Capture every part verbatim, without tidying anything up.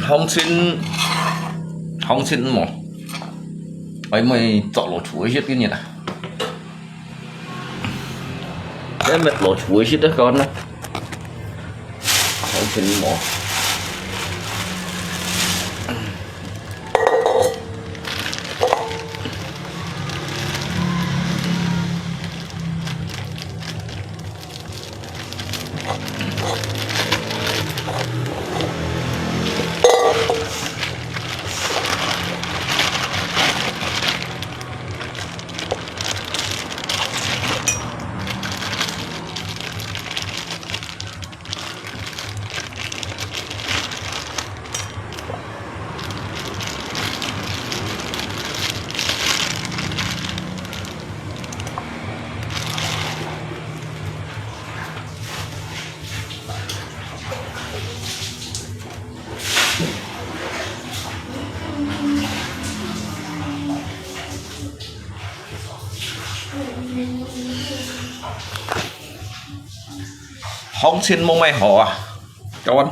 行情，行情無？愛買著老鼠个食今日啊！愛買老鼠个食得講啦。行情無？ 行情無麼好啊，各位。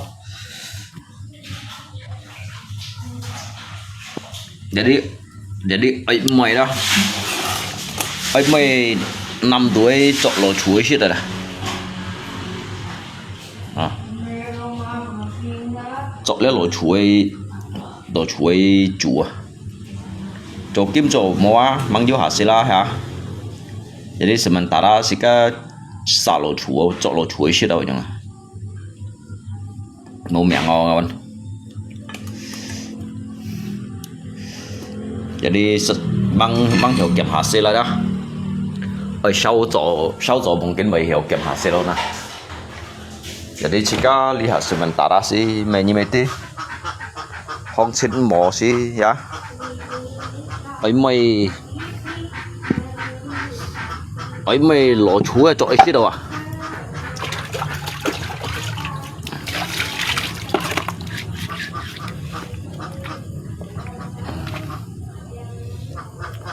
Jadi，jadi愛買啦，愛買南都个著老鼠个食得啦。啊，著了老鼠个，老鼠个煮啊。 做金做無啊，吂有下色啦哈。Jadi sementara係个殺老鼠哦，著老鼠个食哦，樣啊。無命哦，jadi係吂吂曉減下色啦呀。愛燒做燒做望緊會曉減下色咯呐。 Jadi自家這下sementara係買你買个，行情無係呀。愛買，愛買老鼠个做一息啊。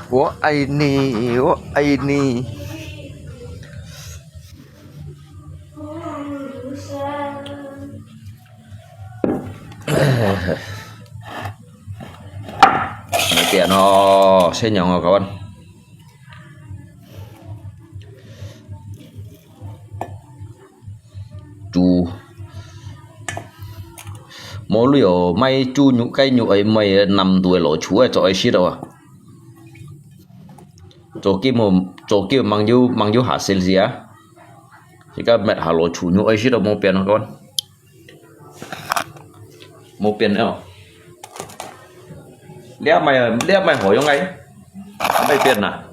我愛你，我愛你。 無變哦，先用哦，各位。豬，無鐳哦，買豬肉、雞肉愛買南都个老鼠个做一息啊。 做雞無，做雞吂有，吂有下色係啊。自家買下老鼠肉愛食都無變啊，講。無變了。這買，這買好用个，無變啊。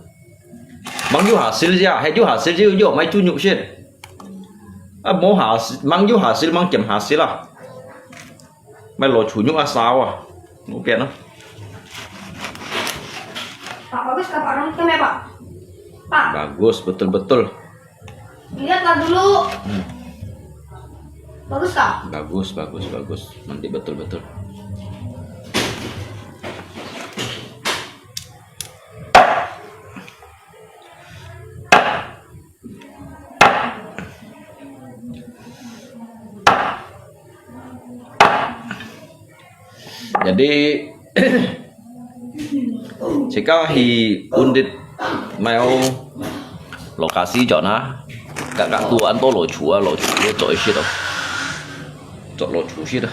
吂有下色係啊，係有下色就有，買豬肉先。啊，無下色，吂有下色，吂減下色啦。 買老鼠肉啊，燒啊，無變咯。Pak, bagus kah, Pak? Rambutnya, Pak? Pak. Bagus, betul-betul. Lihatlah dulu. Hmm. Bagus kah? Bagus, bagus, bagus. Nanti betul-betul. Jadi, 自家去搵兜買好落家私轉啊，格格都恁多老鼠啊，老鼠也做一息咯，做老鼠息啊。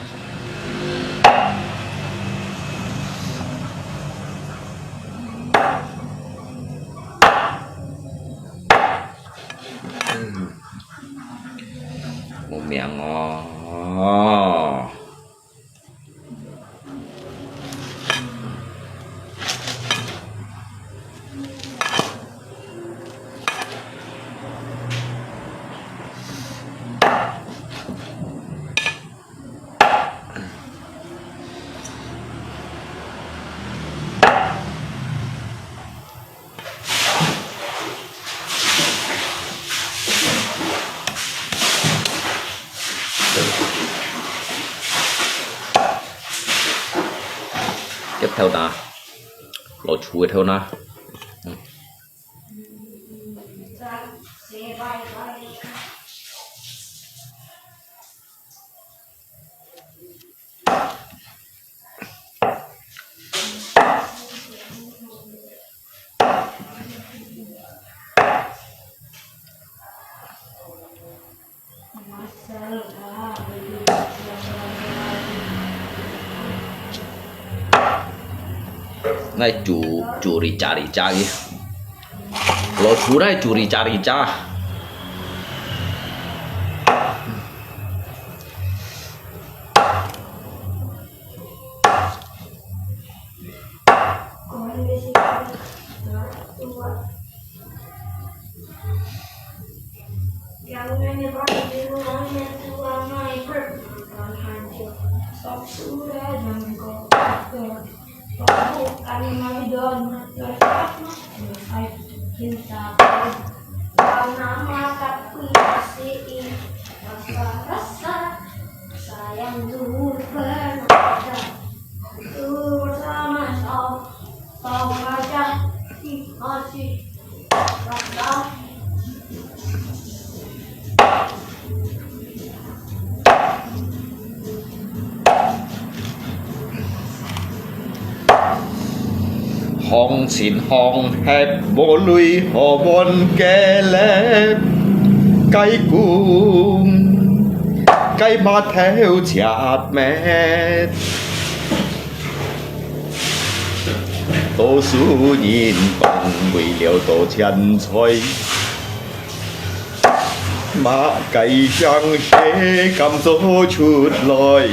嗯，無命哦。 一頭那，老鼠个頭那。嗯。 那煮，煮哩炸哩炸哩，老鼠那煮哩炸哩炸。 Sayang tu pernah ada. Tu bersama kau, kau raja di hati. 行情行業無鐳好換个咧，該工該碼頭切咩？多數人講為了多錢財， 麼个聲勢敢做出來？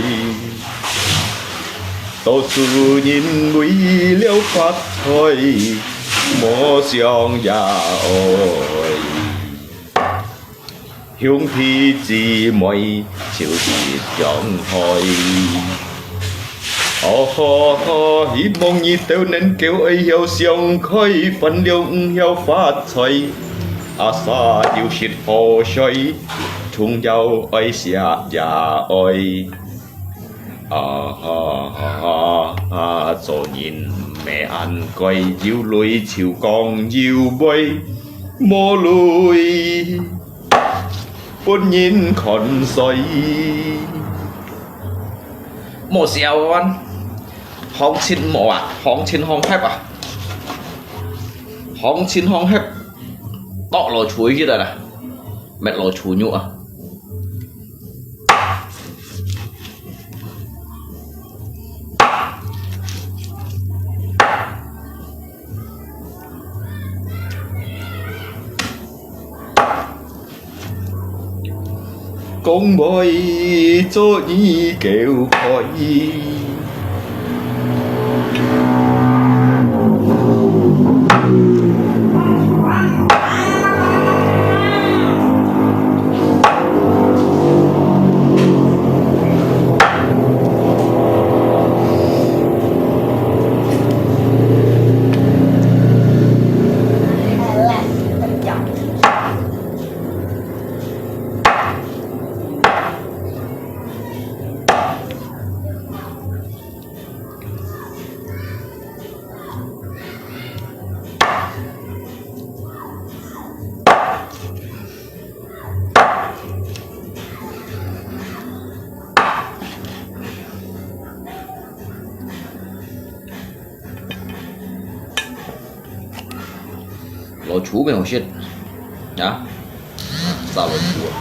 多數人為了發財，無想也愛。兄弟姊妹就係相害。 哦吼吼，希望你兜能夠愛曉想開，煩惱毋曉發財。阿沙有食好睡，重要愛惜也愛。啊哈哈哈，做人毋係恁該，有鐳就講有尾，無鐳 分人看衰。莫笑啊，行情無啊，行情行業啊，行情行業，剁老鼠去了啦，滅老鼠肉啊。 講會做你狗開。老鼠無好食啊，炸老鼠啊。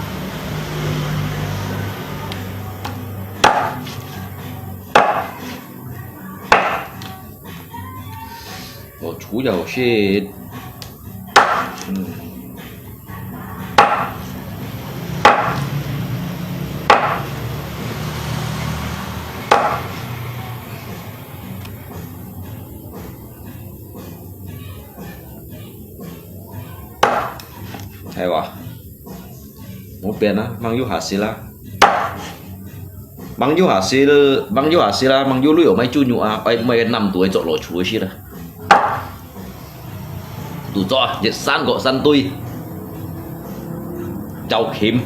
老鼠又好食。嗯。係哇，無變啊，吂有下世啦。吂有下世，吂有下世啦，吂有鐳哦，買豬肉啊，愛買个男仔愛做老鼠个事啦。 都做啊，一山過山堆，招琴。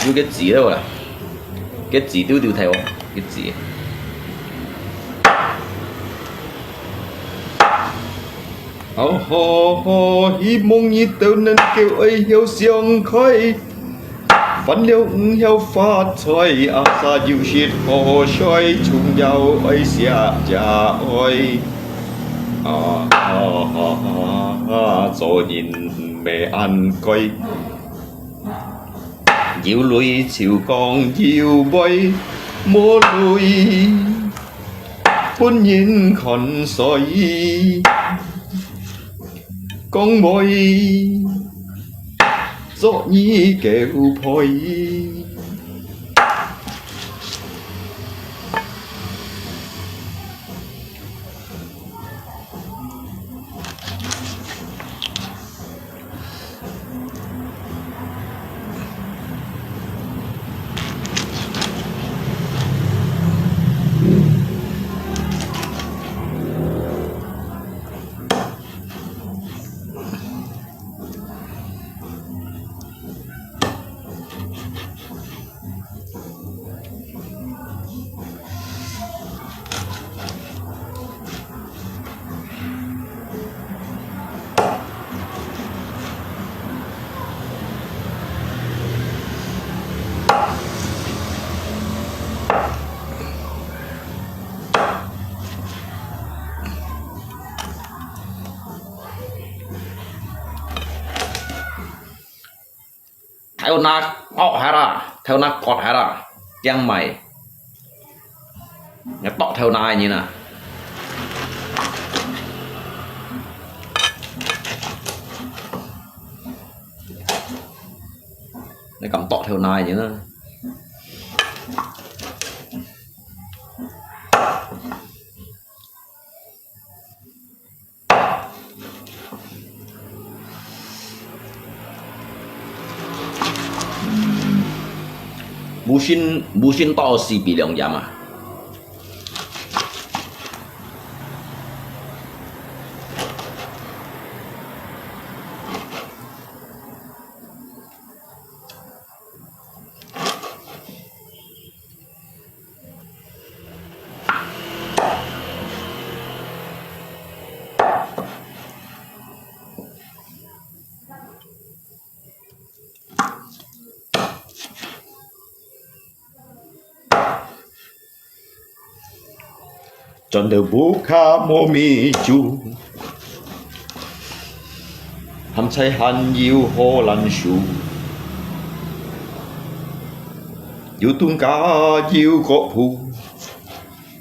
有个字了啦，个字丟丟忒哦，个字。哦吼吼，希望你兜能夠愛曉想開，煩惱毋曉發財，阿儕有時好衰，總要愛惜家哀。啊啊啊啊，做人毋係恁該。 有鐳就講有尾，無鐳分人看衰。講尾，做你狗屁。 頭那割下啦，頭那割下啦，驚埋。你剁頭那个人啊！你敢剁頭那个人啊？ 無信，無信到四比兩贏啊！ 轉到屋下無米煮，鹹菜還有荷蘭薯，有東家有果脯，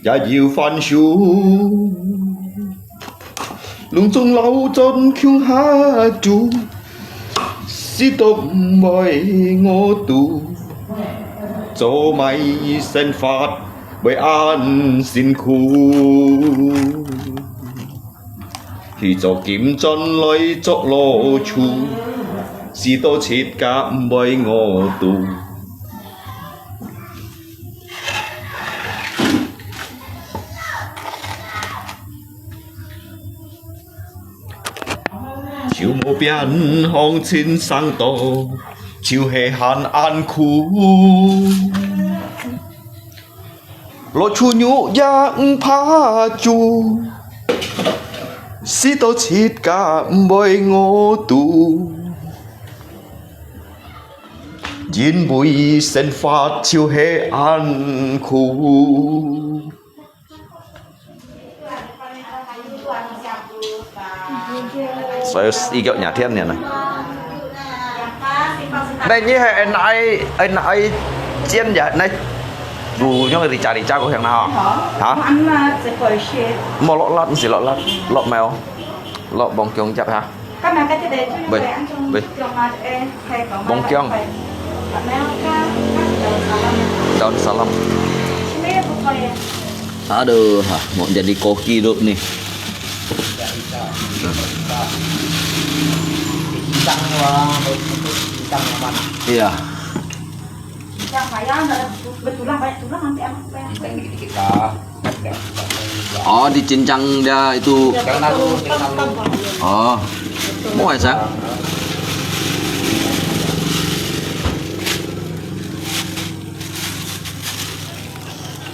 也有番薯。攏總摎轉共下煮，死都毋會餓肚。做麼个生活會恁辛苦？去做金磚來做老鼠，死都自家毋會餓肚。 就無變，行情上到，就係還恁苦。老鼠肉也毋怕煮，死到自家毋會餓肚，因為生活就係恁苦。 所以一個兩天呢。那你還愛，還愛煎呀？那，有用rica-rica个香啦哈？哈？莫落辣，毋係落辣，落咩哦？落芒薑汁哈？喂，喂。 芒薑。Daun salam. Aduh, ha, mau jadi koki dulu nih. Iya. Oh, dicincang dia itu. Oh, mau ya, Sang?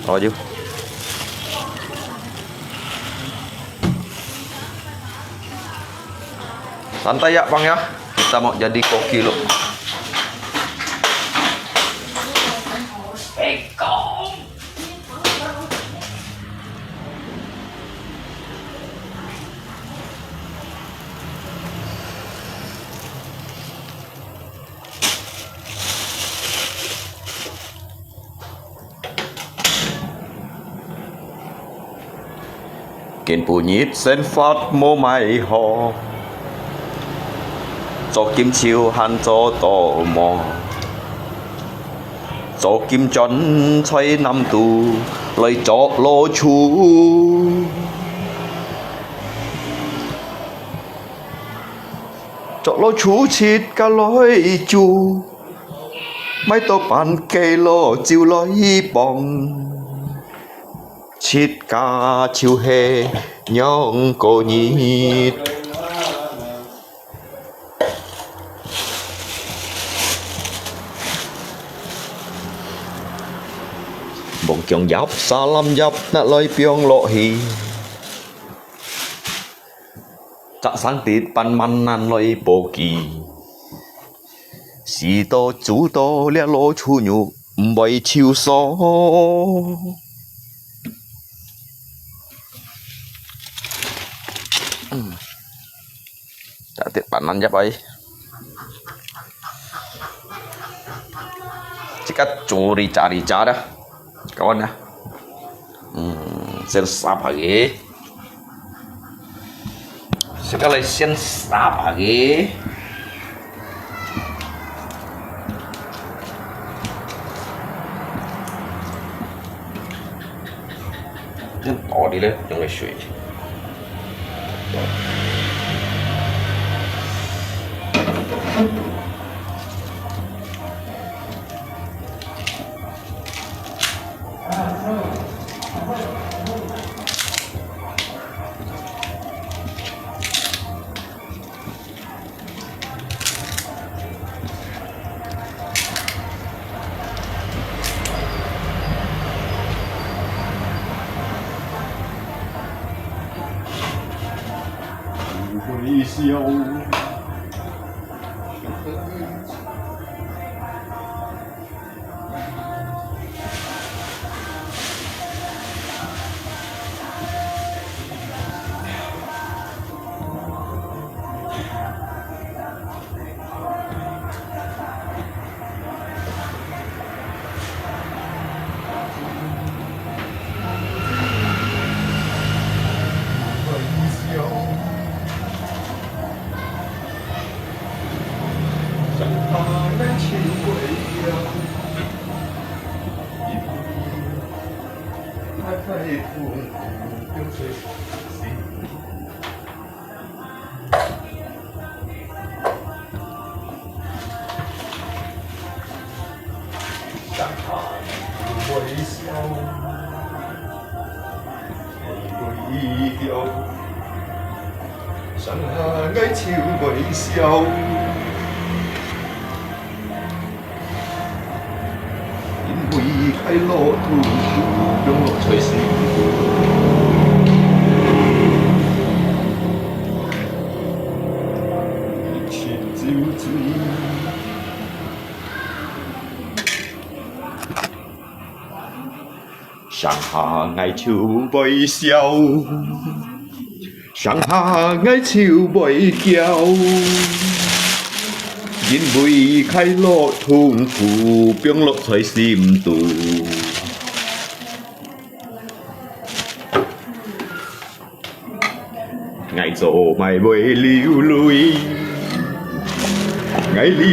Oh, yuk. Santai ya, Bang, ya. Kita mau jadi koki lo. Kin bunyi sen fat mo mai ho. Cho kim chiu han cho to mo. Cho kim chon choi nam tu. Loi cho lo chu. Cho lo chu chit ka loi chu. Mai to pan ke lo chiu loi pong. Chit ka chiu he nyong ko nyit. Bông kiông yap, salam yap, nak loi piông lo hi. Cak sang tit pan man nan loi po ki. Si to chu to lia lo chu nyu, mboi chiu so. Cak tit pan nan yap ai. Cik kat chu ri cha ri cha dah. Kawan ya. Hmm, sen sap lagi. Sekali sen sap lagi. Yang tadi leh, yang leh sui. 因為家快樂痛苦，享樂在心中。一切酒醉。 上下𠊎就會笑，上下𠊎就會噭，因為快樂痛苦放落在心肚。𠊎做麼會流淚？𠊎流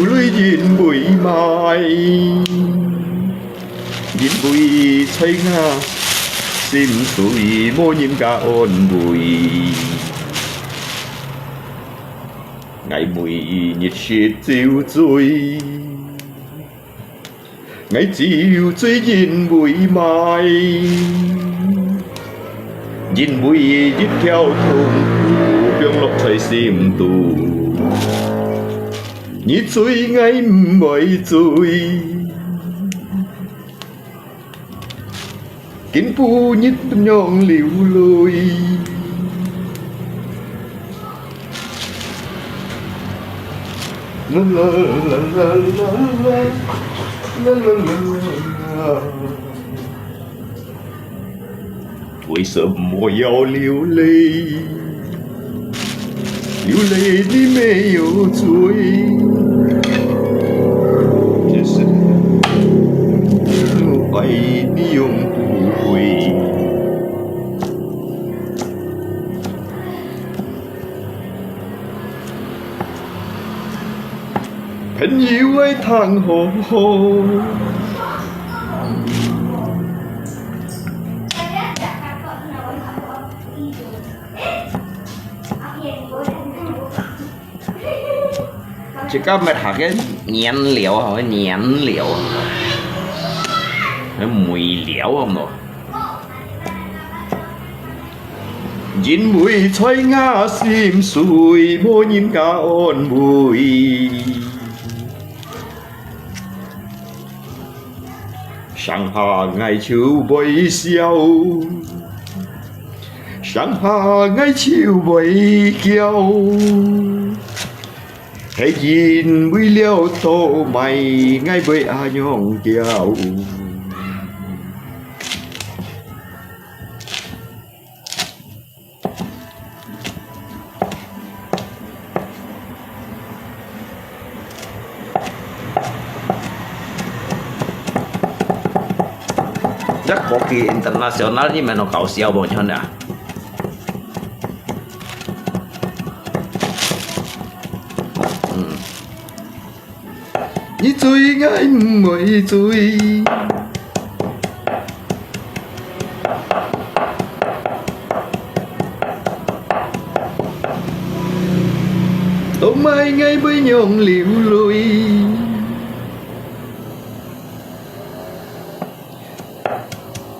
淚因為麼？因為在𠊎心碎無人家安慰。𠊎每日食酒醉。 𠊎酒醉因為麼？因為一條痛苦放落在心肚。你醉𠊎毋會醉。 今晡日仰流淚？為什麼要流淚？ 流淚你沒有罪。只是我愛你永不悔。朋友愛聽好好。 這个乜下个年了吼，年了，還沒了啊無？因為在𠊎心碎，無人家安慰。 上下𠊎就會笑，上下𠊎就會噭，係因為了到麼𠊎會恁樣噭。 這國際international你們有搞笑無？你看啊。嗯。 你醉𠊎毋會醉。到麼𠊎會仰流淚？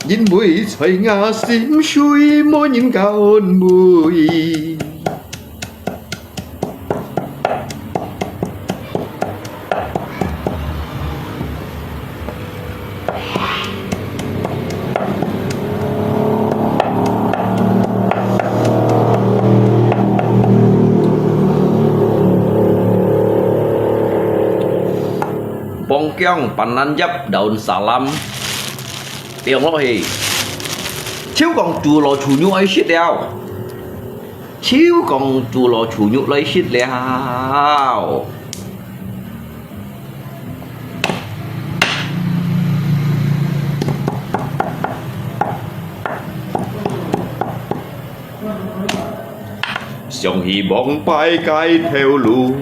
因為在𠊎心碎，無人家安慰。 Pongkiang、Pandan Yap、Daun Salam，放落去，就講豬猡豬肉愛食了。 就講豬猡豬肉來食了。想起往擺个頭路，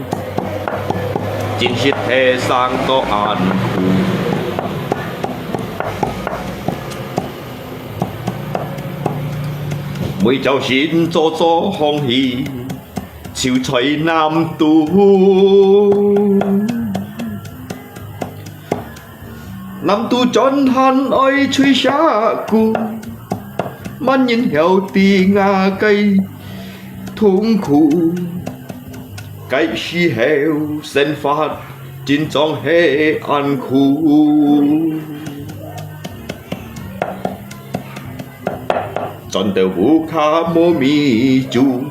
真實係生到恁苦。 每朝晨早早䟘起，就在南都。南都轉行愛吹瀉鼓，麼人曉得𠊎个痛苦。 該時候生活真正係恁苦。轉到屋下無米煮，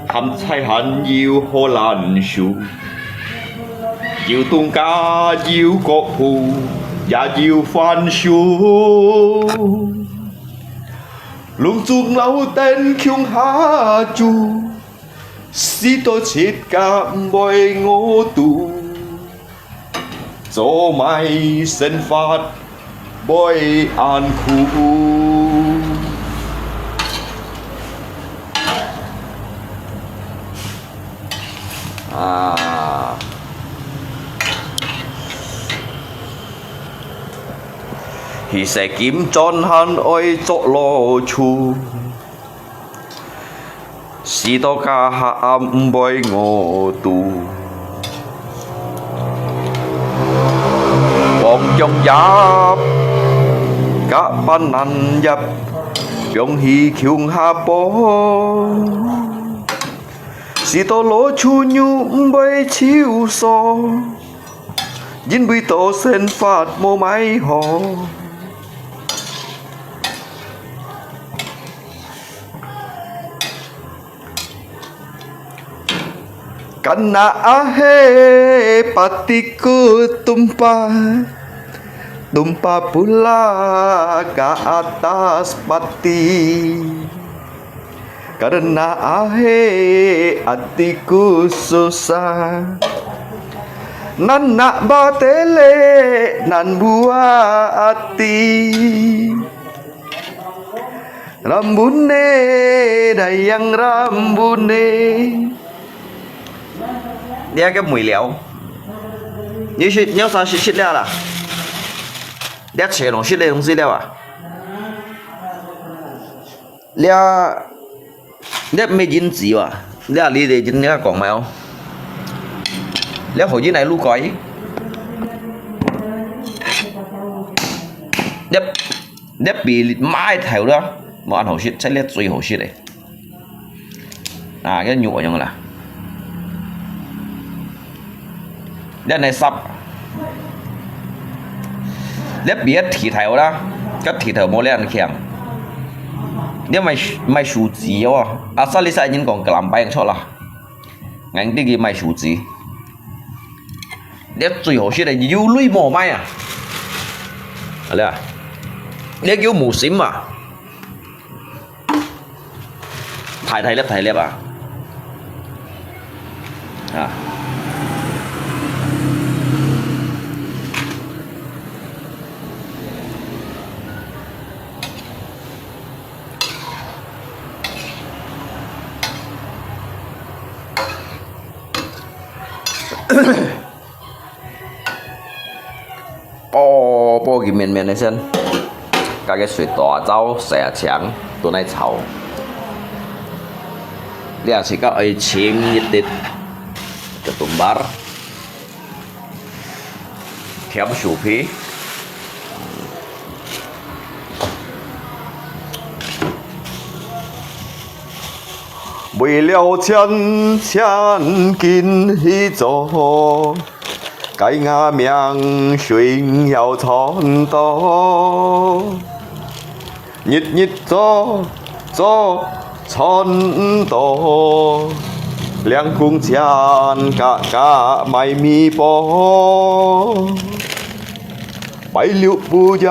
鹹菜還有荷蘭薯，有冬瓜有果脯，也有番薯。攏總摎等共下煮，試著自家毋會餓肚。 做麼个生活會恁苦。啊！去洗金磚還愛著老鼠。 試著該下暗毋會餓肚。放薑葉，加斑蘭葉，放去共下煲。試著老鼠肉毋會臭臊，因為到生活無麼好。 Karena ahe pati ku tumpah, tumpah pula ke atas pati. Karena ahe atiku susah, nan nak batele nan buah ati. Rambune dayang rambune. 這个梅寮，你食，你有啥食食了啦？這全部食个東西了啊？這，這沒人子哇？這你得人家講嘛哦？這好人來路改？這，這比買頭啦，無恁好食，這裡最好食个。 啊，該肉樣啦。這來煠，這比个剃頭啦，个剃頭無恁強。這買，買手指哦，啊，啥你啥人講个藍白錯啦，硬地去買手指。這最好食个，有鐳無賣啊？啊，這，這叫無心嘛。 大大粒大粒啊！啊！哦，煲佢綿綿个先，加个水大燥、細青，都來炒。這係个愛浸一滴个冬瓜，甜樹皮。 為了錢，千金去做，該𠊎命水要賺到。日日做，做賺到，領工錢，加加買米包。拜六晡夜，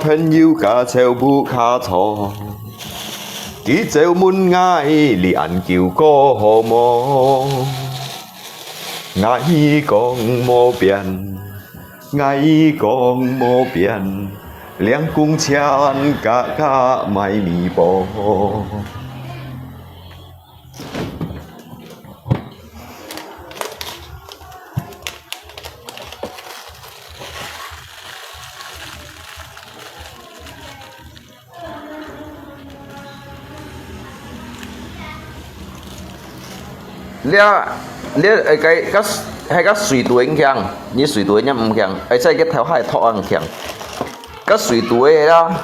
朋友家走屋下坐。 佢就問𠊎，你恁久過好無？𠊎講無變，𠊎講無變，領工錢加加買米包。 這，這，呃，該，該，該个水度很強，你水度也毋強，而且个頭還托很強。該水度个啦，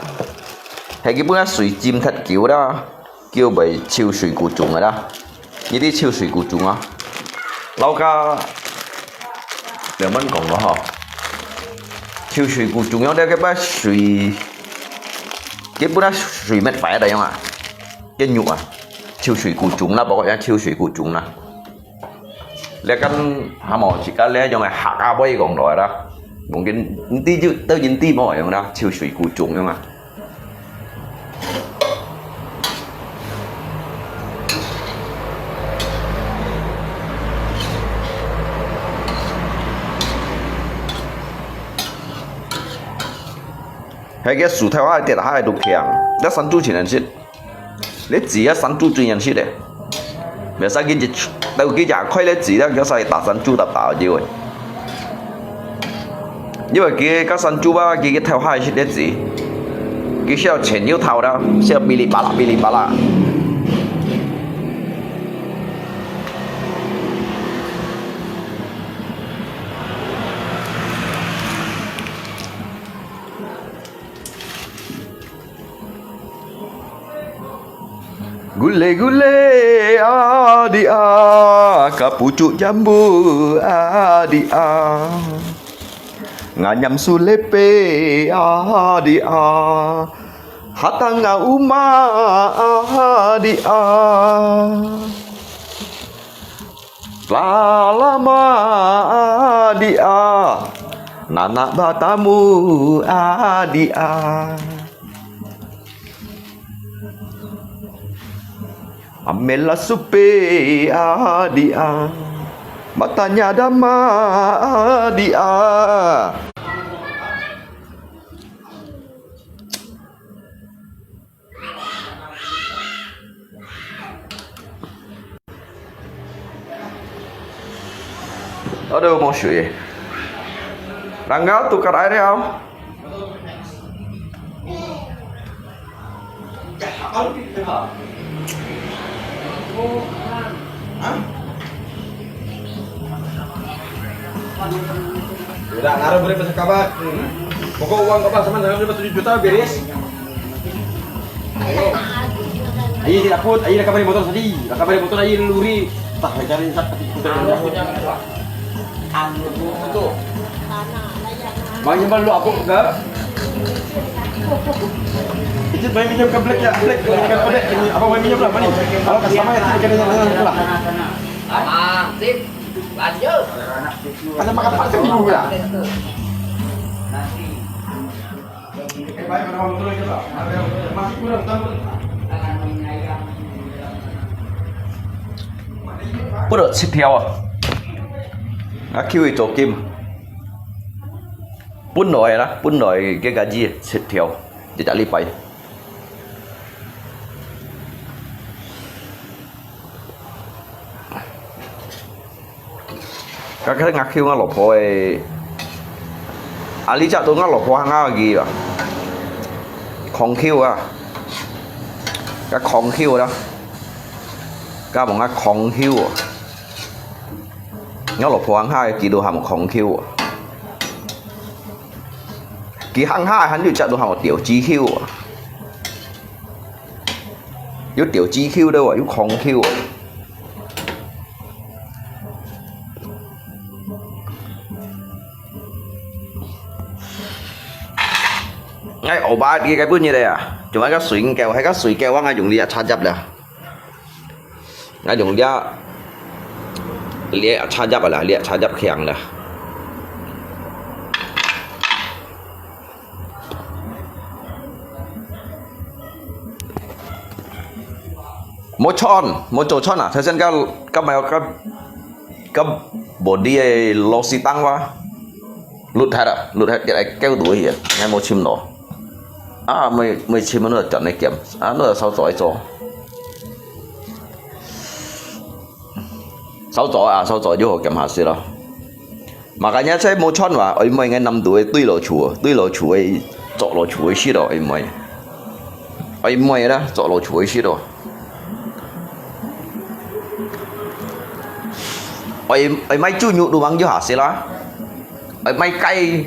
係佢本來水浸忒久啦，叫會臭水古種个啦。 你知臭水古種啊？老家，兩萬講个吼，臭水古種樣，這个把水佢本來水滅壞个樣啊，佢肉啊，臭水古種啦，包括像臭水古種啦。這間還無自家這種个客家話講落來啦，講緊你就到人地無用啦，臭水古種樣啊。 係个薯頭下跌下都強，這山豬盡難食。你煮啊山豬最難食个。Biasa佢一到佢一開咧煮咧，佢使打山豬打打就會。因為佢个山豬啊，佢个頭下係咧煮，佢需要錢又透啦，需要噼里啪啦噼里啪啦。 Gulai-gulai adik ah, kapucuk jambu adik ah. Nganyam sulepe adik ah, hatang nga uma adik ah. Lalama adik ah, nanak batamu adik ah. Amela supe adik ah, matanya dama adik ah. Aduh, mau shui. Langgar tukar air ya. Udah, naruh boleh pasal kabar. Pokok uang kabar sama dengan lima tujuh juta beres. Ayo. Ayo, di dapur, ayo, lakar bali motor tadi. Lakar bali motor, ayo, luri. Tah, cari sat. Anu, tu. Bang Jamal lu apa ke? Itu main minum ke black ya, black, black, black, black. Apa main minum lah, mana? Kalau customer itu kena yang lah. Ah, sip. Lanjut. Ada makan pasir dulu lah. Bớt七條啊！啊，Q佢做金。本來啦，本來个價錢七條，一隻禮拜。 該个𠊎叫𠊎老婆个，啊，你隻都𠊎老婆行下去啊，空口啊，該空口啦，該無𠊎空口啊，𠊎老婆行下去都喊空口啊，佢行下還有隻都喊我吊機口啊。 有吊機口个哇，有空口个。𠊎學吧，佢个本日个啊，做麼个水狗，係个水狗啊，𠊎用力啊，插入啦。𠊎用力，力啊，插入啦，力啊，插入強啦。 無穿，無做穿啊！頭先个，个，个，个body个螺絲釘哇，搿下啊，搿下跌來狗肚去啊，還無尋到。啊，無，無尋到，轉來撿，啊，你就手做一做。手做啊，手做就好撿下先咯。 Makanya在無穿哇，愛買个男仔个對落去，對落去个，著落去个色咯，愛買。愛買啦，著落去个色咯。愛，愛買豬肉都望有下色啦。愛買雞，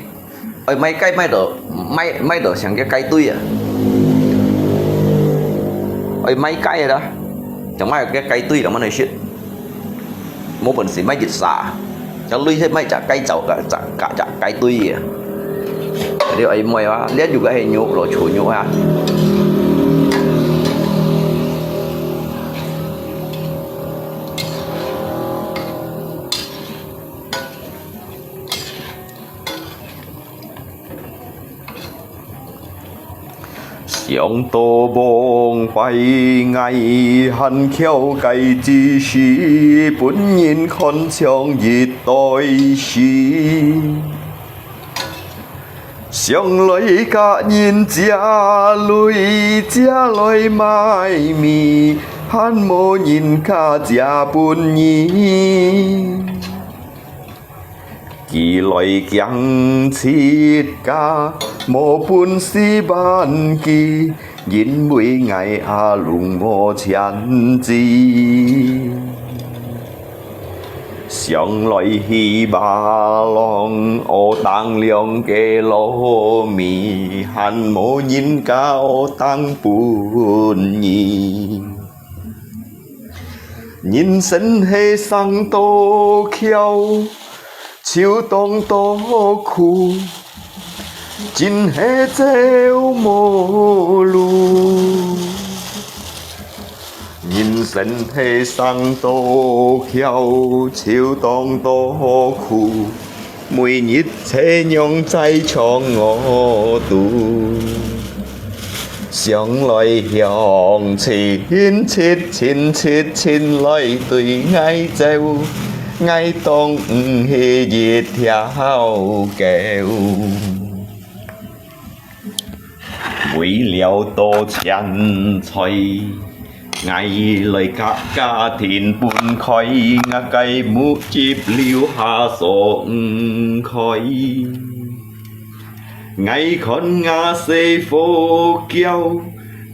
愛買雞買到，買，買到像个雞堆啊。愛買雞啦，像買个雞堆，摎麼个色。 無本事買一隻，將鐳去買隻雞爪，隻，隻，隻雞堆啊。你愛買啊，你如果係肉咯，全肉啊。想到往擺，𠊎還巧个知識，分人看像一堆屎。想來甲人借鐳，借來買米，還無人家借分你。 佢來驚自家無本事還佢，因為𠊎阿龍無錢支。想來去馬郎，學當兩个糯米，還無人家學當分你。 人生係生多巧，就當多苦，真係走無路。人生係生多巧，就當多苦， 每日在仰在床我肚，想來想去，親戚親戚親來對𠊎走，𠊎當毋係一條狗。 為了多錢財，𠊎來甲家庭分開，𠊎个目汁流下所毋開。𠊎看𠊎細伙噭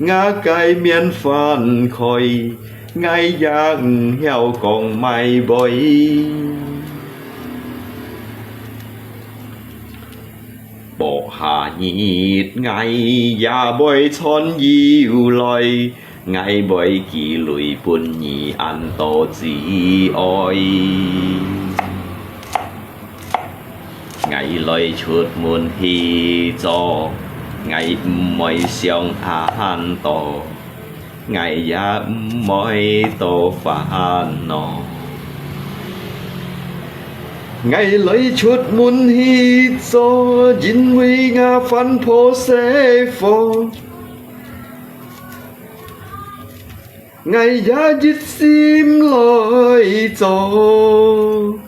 ，𠊎个面翻開，𠊎也毋曉講麼會。 薄下日，𠊎也會賺油來，𠊎會寄鐳分你恁多子哀。𠊎來出門去做，𠊎毋會想恁多。 𠊎也毋會多煩惱。𠊎來出門去做，因為𠊎還破細伙。𠊎也一心來做。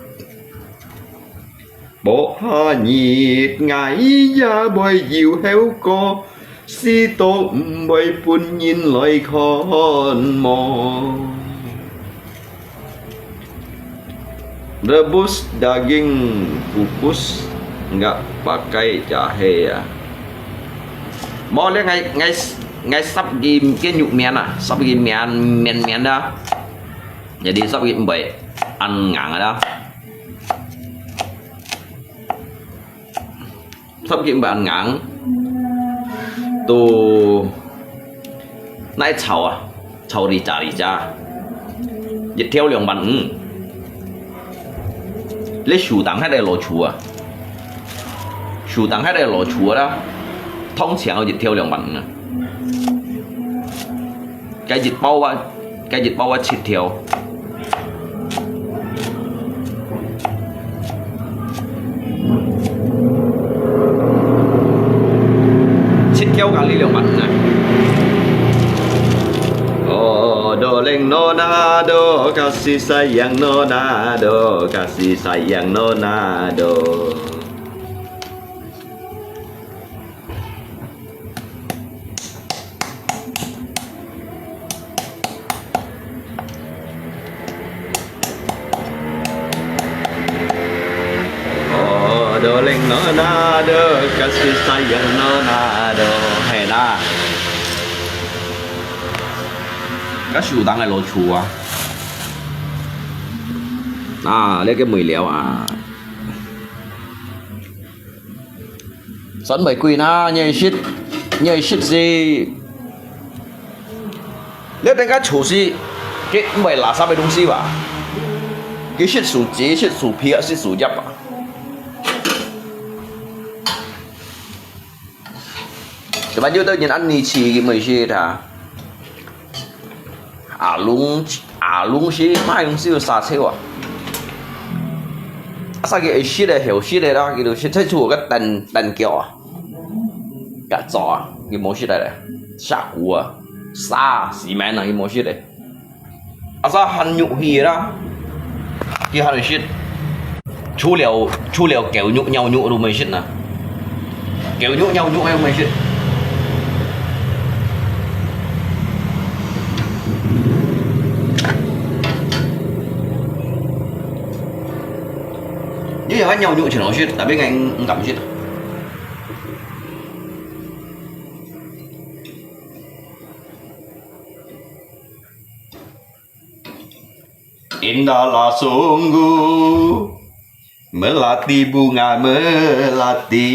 薄下日，𠊎也會有後果，死都毋會分人來看望。Rebus daging kukus，nggak pakai jahe啊。無咧，𠊎，𠊎，𠊎煠佢个肉綿啊，煠佢綿，綿綿啊。Jadi煠佢毋會恁硬啊。 煠佢毋會恁硬，都拿炒啊，炒里炸里炸，一條兩萬五。你手當下个老鼠啊，手當下个老鼠啦，通常一條兩萬五啊。 該一包啊，該一包啊，七條。七條咖哩兩萬五啊。Oh, doling nona do, kasih sayang nona do, kasih sayang nona do. Oh, doling nona do, kasih sayang nona do，係啦。該手當个老鼠啊！啊，這个梅寮啊！ 算袂貴啦，你食，你食是，你等下廚師，佢毋會垃圾个東西吧？佢食樹枝，食樹皮，食樹葉啊。Sebab有兜人恁樣試，佢毋會食啊。 阿龍，阿龍係賣東西有殺手啊！啊，啥个會食个，好食个啦，佢就食菜出个蛋，蛋餃啊，甲早啊，佢無食个咧。蛇蠱啊，蛇，死命啊，佢無食个。啊，蛇還肉去啦，佢還會食。除了，除了狗肉、貓肉都無食啊。狗肉、貓肉佢無食。佢還貓肉全好食，tapi𠊎毋，毋敢食。 Indahlah sungguh melati bunga melati.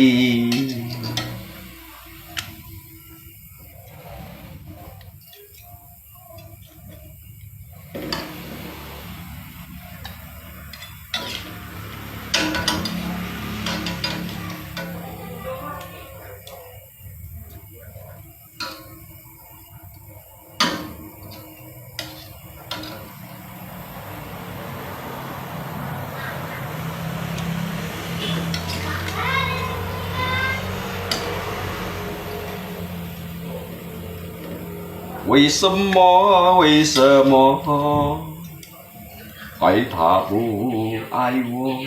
为什么？为什么？爱他不爱我？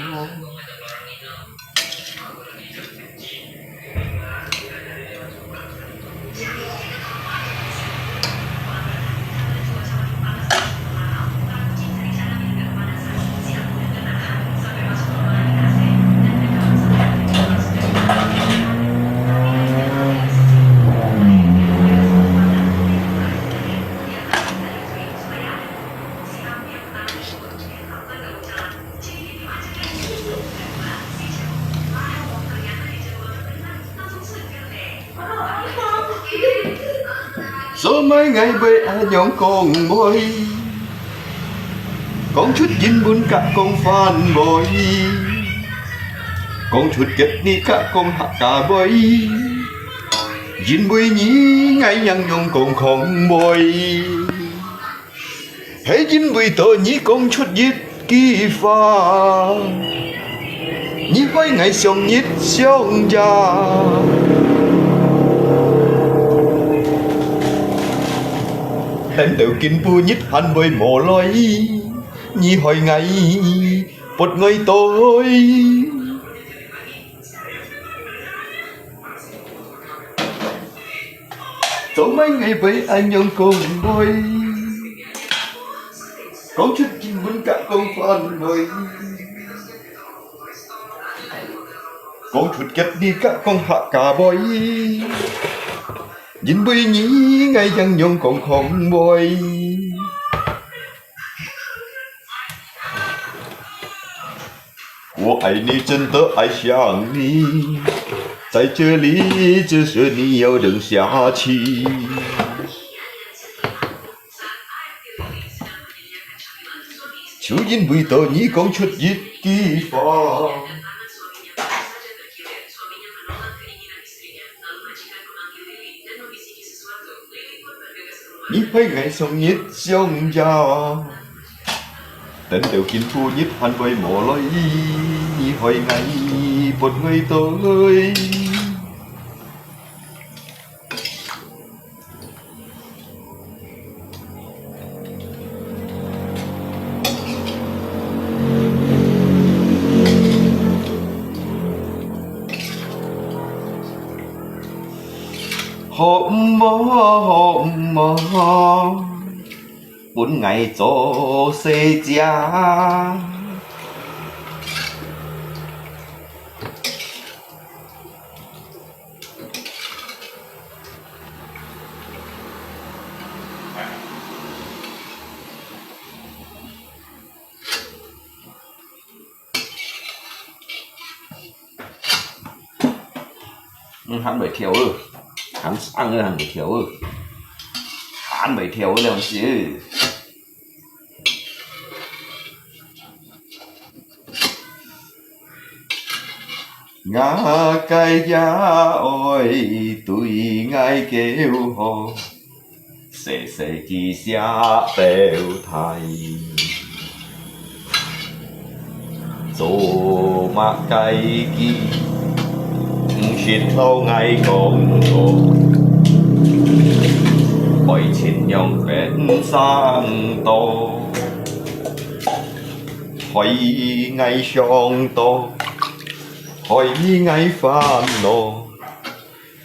做麼个會恁樣講話？講出英文甲講番話，講出吉爾甲講客家話，因為你𠊎仰樣講講話。 係因為到你講出一句話，你害𠊎想日想夜。等到今晡日還會無來，你害𠊎發呆。 做麼个會恁樣講話？講出英文甲講番話，講出吉爾甲講客家話，因為你𠊎仰樣講講話。 我愛你，真的愛上你，在這裡只是你要等下去。就因為到你講出一句話， 你害𠊎想日想夜，等到今晡日還會無來，你害𠊎發呆。 好毋好，好毋好，分𠊎做細姐。 嗯，還袂跳哦，還生哦，還袂跳哦，還袂跳哦，了事。吾个爺哀對𠊎噭吼， 細細句聲表態，做麼个佢毋識摎𠊎講講？愛情樣變生多，害𠊎傷多，害𠊎煩惱，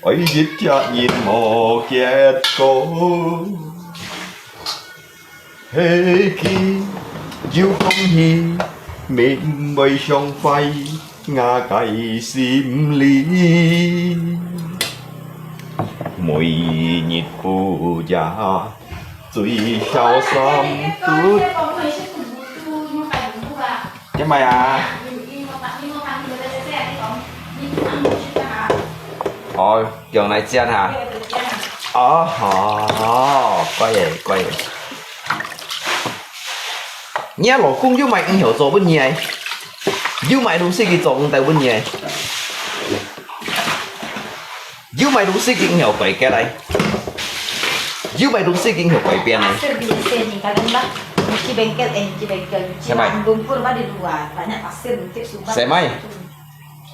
愛一隻人無結果。 係佢有風雨，乜毋會傷壞𠊎个心靈。每日晡夜最瀟灑都。做麼啊？哦，用來煎哈。哦，好，乖耶，乖耶。 你个老公有麼个毋曉做分你个？有麼个東西佢做毋得分你个？有麼个東西佢毋曉改革來？有麼个東西佢毋曉改變个？Pasir biasa ni, kadang bah, nyuci bengkel, eh, nyuci bengkel, nyuci Siapa? Bandung pun bah di luar, banyak pasir, mungkin sumpah. Siapa?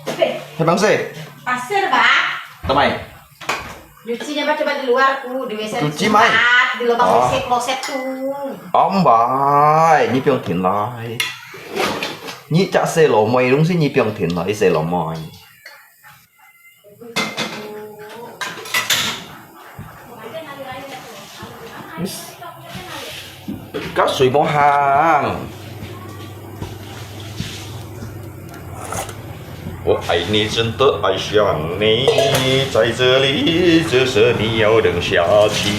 Apa? Siapa sih? Pasir, bah. Tamai. Nyucinya bah coba di luar ku, di W C Cuci mai. Tempat, di lubang Oh. W C kloset tu. Om bai, 你不用停來。你隻細佬妹東西，你不用停來，細佬妹。Yes. 甲水無行。我愛你，真的愛上你，在這裡，只是你要等下去。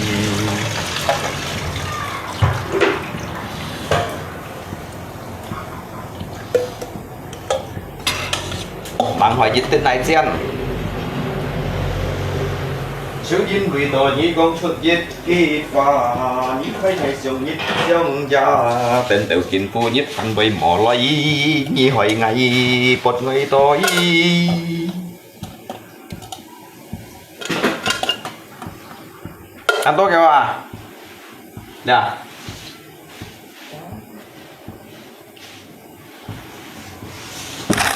滿懷一滴來煎。就因為到你講出一 句話，你開大上一張牙，等到今晡日飯會無來，你害𠊎不愛對。恁多个啊？呀。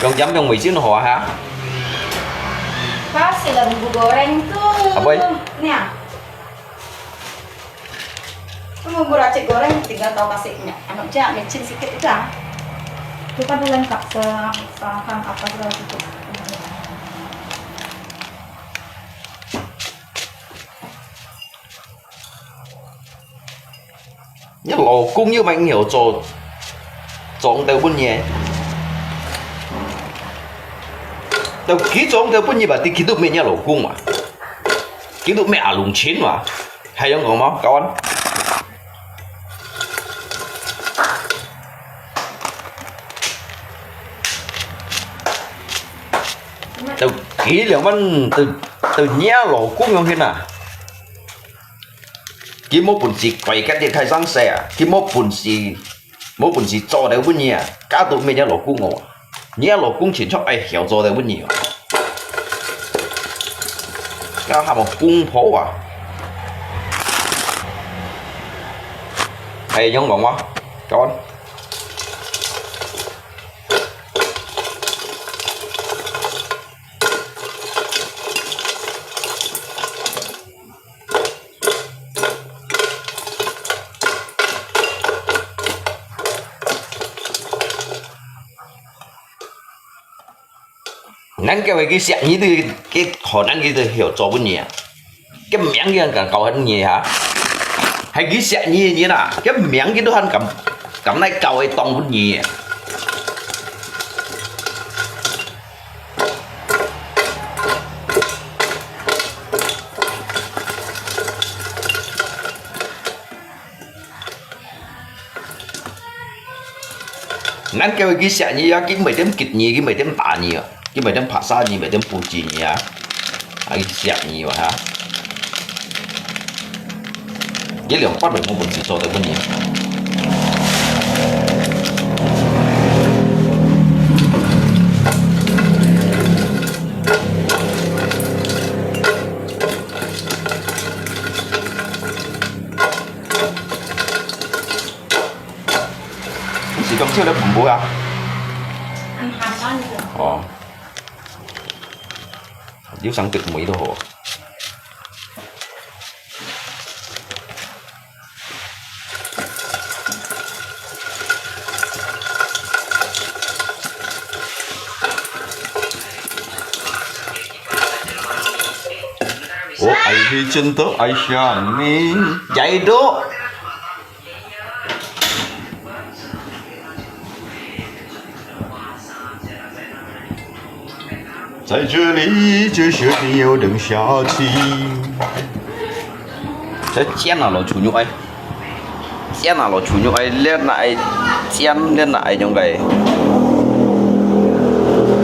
用鹽用味精好啊哈。Pas sila bumbu goreng tu. Apa? Ni ah. Bumbu racik goreng tinggal tahu kasihnya. Anu aja, micin sikit udah. Itu kan udah lengkap se-, saham apa segala cukup. 你老公又毋曉做，做得分你。都佢做得分你吧，佢都毋係你老公嘛。佢都毋係阿龍親嘛，還用講嗎？Kawan？都佢兩萬，都，都你老公樣形啊！ 佢無本事改革這太上世啊！佢無本事，無本事做得分你啊！家都毋係你老公哦，你老公親像愛曉做得分你哦。該還無公婆啊？還用講嗎？Kawan？ 恁个佢惜你，佢，佢可能佢都曉做分你啊。佢名佢還敢教分你哈？還佢惜你个人啊，佢名佢都還敢，敢來教佢當分你啊。 恁个佢惜你啊，佢毋會點激你，佢毋會點打你啊，佢毋會點拍殺你，毋會點布置你啊，啊，佢惜你啊，哈。佢兩百都無本事做得分你。 你是講笑咧，毋會啊？哦。有生得梅都好。我愛你真的愛上你，耶都。在這裡，這雪天又冷下去。這煎啊，老鼠肉哎。 煎啊，老鼠肉愛煉啊，愛煎煉啊，愛用个，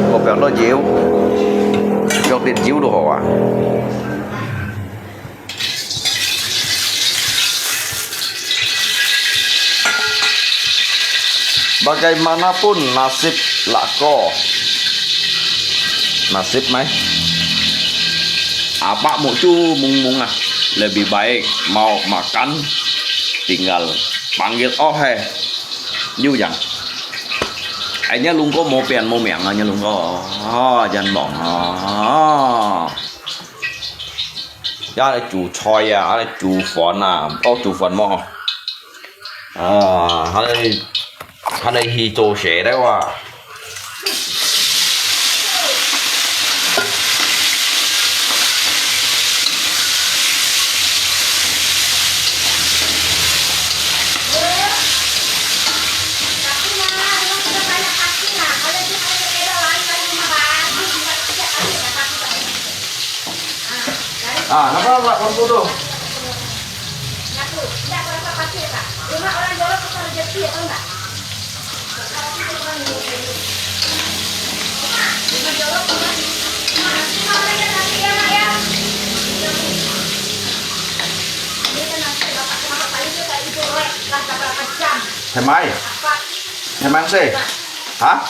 我不要落油，用點油就好啊。Bagaimana pun nasib lako? Nasib mai. Apa mutu mung-mung ah. Lebih baik mau makan, tinggal panggil oh hai. Yu yang. Ai nya lung ko mo pian mo miang ah nya lung ko. Ah, jan bong ah. Ya, 煮菜啊，啊，煮飯啊，哦，煮飯麼？啊，還來，還來去做事了哇。 Ah, kenapa, Pak, lampu tu? Hai mai. Hai mai sih. Hah?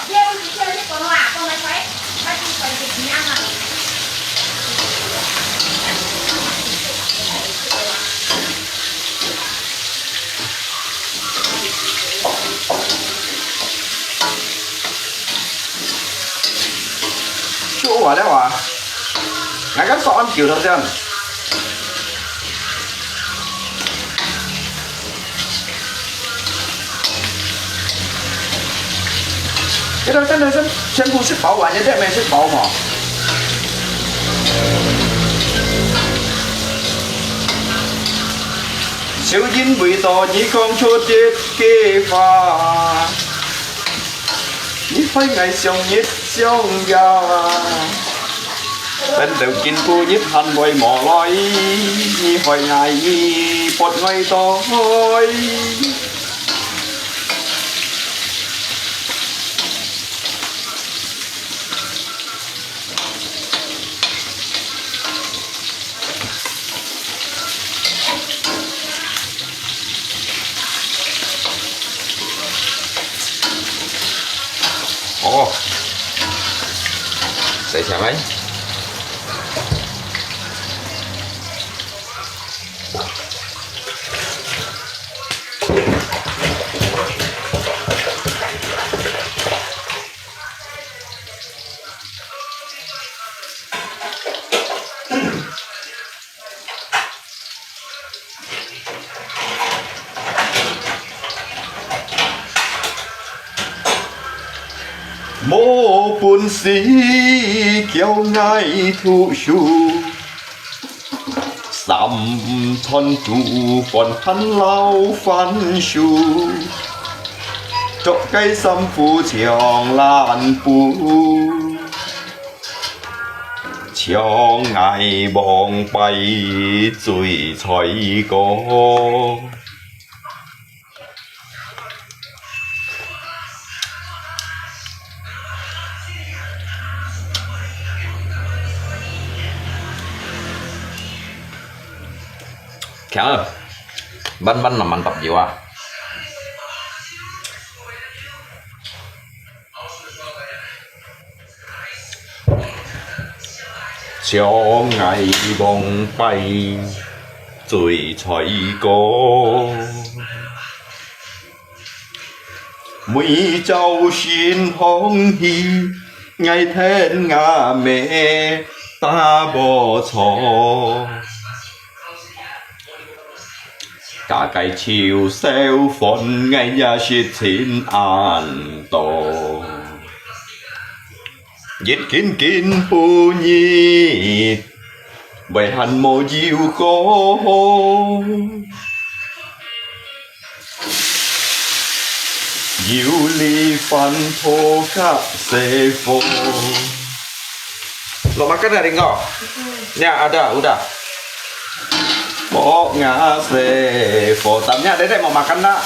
就完了啊。那个烧ăn久了这样。 這个真的是全部食飽完，這个沒食飽嘛。就因為到你講出這句話，你會愛上一上呀。等到今晡日還會無來，你會愛不愛到？ 哦，洗淨來。 無本事叫𠊎讀書，三餐煮飯還摎番薯，著个衫褲像爛布。 像𠊎往擺最衰過。強啊，慢慢慢慢搭油啊。 像𠊎往擺最衰過，每朝晨䟘起，𠊎跈吾姆打無著。 家个手燒飯，𠊎也食盡恁多。一斤斤半日，會還無油鍋，油裡翻泡較細火。落makan啊，Ringo？Ya，ada，udah。Pok ngah細火，tapi ada dek mau makan tak?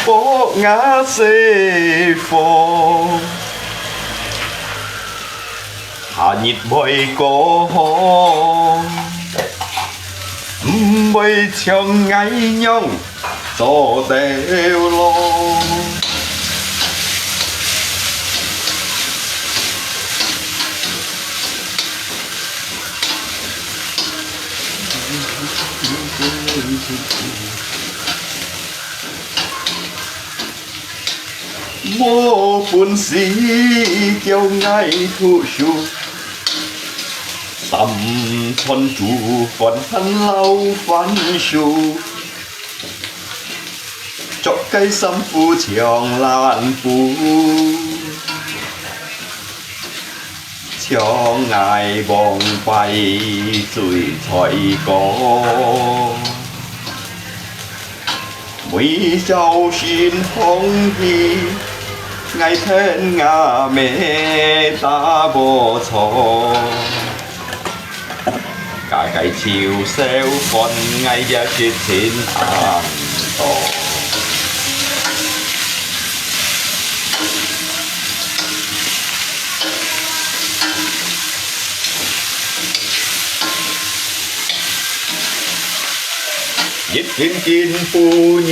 Pok ngah細火。 下日會過好，毋會像𠊎樣做忒咯。 無本事叫𠊎讀書，三餐煮飯還摎番薯，著个衫褲像爛布。 像𠊎黃牌水彩歌，每朝晨風起，𠊎聽吾姆打無錯。 家家手燒飯，𠊎也食盡恁多。一斤斤不日。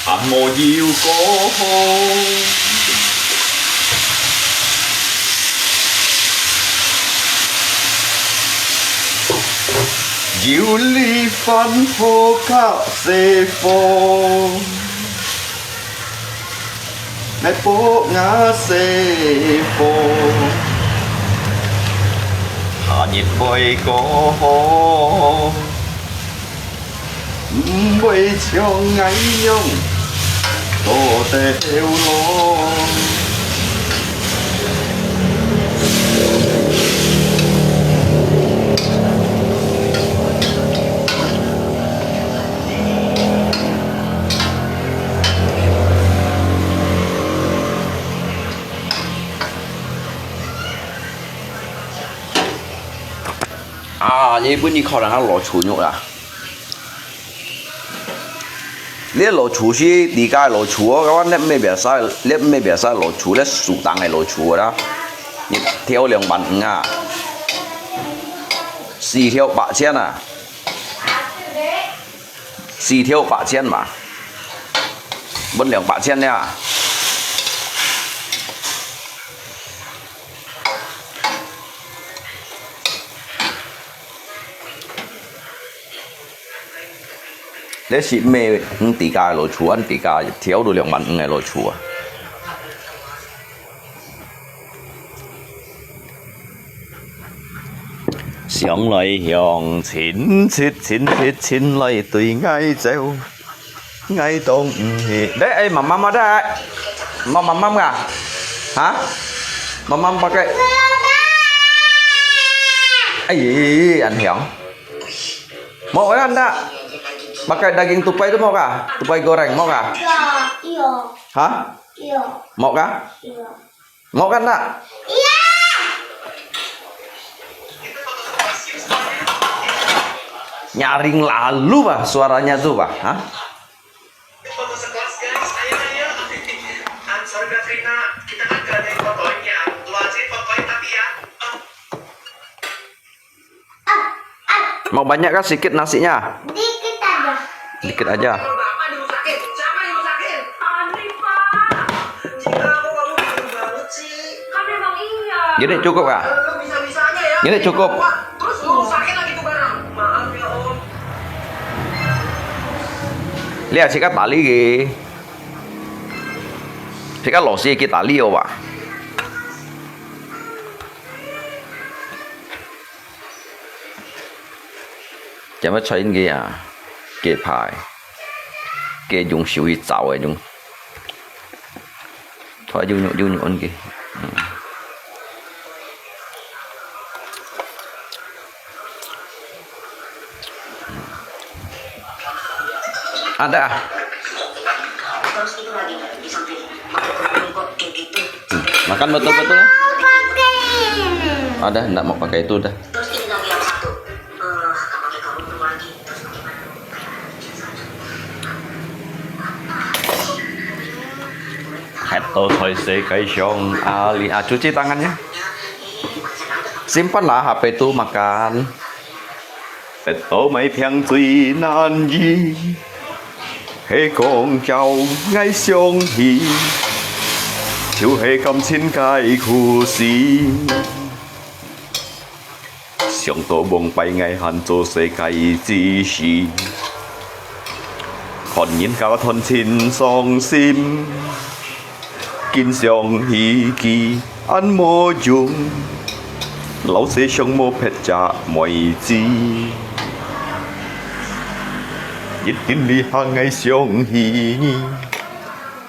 還無油過好。油裡翻泡較細火，愛pok ngah細火，下日會過好。 毋會像𠊎樣做忒咯。 啊，你分你烤兩下老鼠肉啊。你老鼠是自家老鼠哦，𠊎話你毋係biasa，你毋係biasa老鼠，你樹頂个老鼠啦。你條兩萬五啊，四條八千啊，四條八千嘛，分兩百千了。 這係毋係你自家个老鼠，恁自家一條都兩萬五个老鼠啊。想來想，親戚親戚親來對𠊎走。 𠊎當毋係。Dek, eh, mamam ada, eh? Mau mamam kah? Hah? Mamam pakai. Eh, anhiang. Mau kan tak? Pakai daging tupai tu mau kah? Tupai goreng mau kah? Iya, iya. Hah? Iya. Mau kah? Iya. Mau kan tak? Iya. Nyaring lalu bah suaranya tu bah, ha? Mau banyak kah sikit nasinya? Dikit aja. Dikit aja. Gini cukup kah? Gini cukup. Lihat sikat tali ke. Sikat losi ke tali oh bah. Jangan main ke ya, ke pai, ke jung siu i zau e jung. Pak, yunyuk-yunyuk ôn ke. Hmm. Ada. Hmm, makan betul-betul. Ada, ndak mau pakai itu dah. Hét到在世界上，啊，你啊，cuci tangannya. Simpan lah H P itu makan. Hét到買病最難醫，係講照𠊎想起，就係感情个苦事。 想到往擺𠊎還做世界之時，看人家斷親傷心，緊想起佢恁無用，老世上無別隻妹子。一定這下𠊎想起你，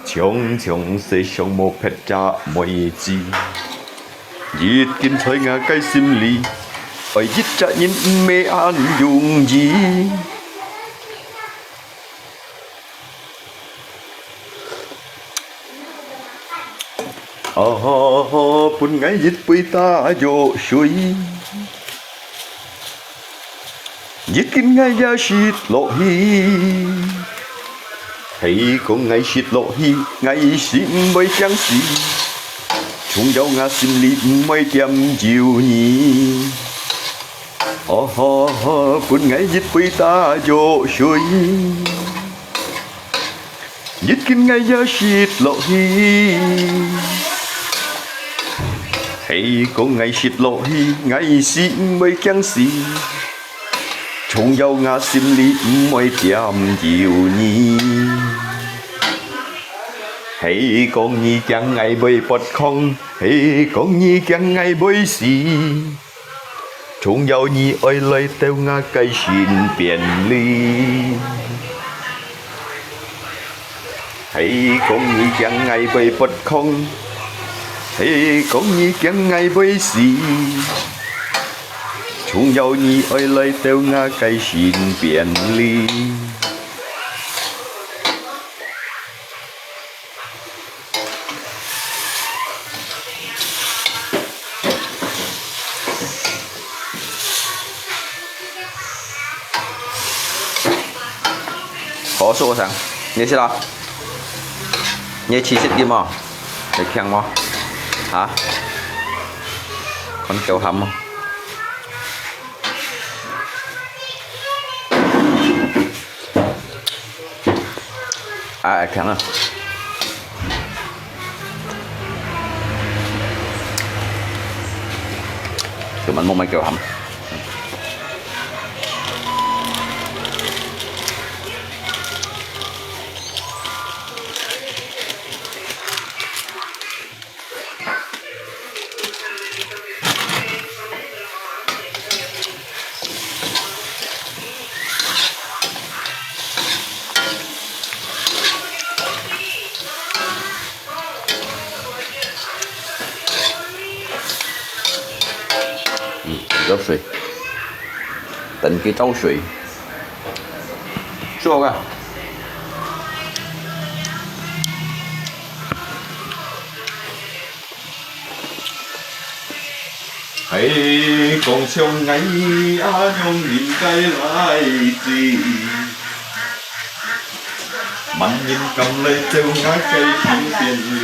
常常世上無別隻妹子。 一定在𠊎个心裡，愛一隻人毋係恁容易。啊，分𠊎一杯大藥水。 一緊𠊎也食落去。係講𠊎食落去，𠊎係毋會驚死，總有𠊎心裡毋會恬有你。哦，分𠊎一杯大藥水。 一緊𠊎也食落去。係講𠊎食落去，𠊎係毋會驚死，總有𠊎心裡毋會恬有你。係講你驚𠊎會發狂，係講你驚𠊎會死， 總有你愛來到𠊎个身邊裡。係講你驚𠊎會發狂，係講你驚𠊎會死，總有你愛來到𠊎个身邊裡。 好，收聲。你食啦？你試食點啊？你聽無？啊？看夠鹹無？ 啊，強啊！今晚莫買夠鹹。 嗯，比較水，等佢燥水。做个。 係講像𠊎啊，仰人个來自，萬人敢來到𠊎个身邊裡。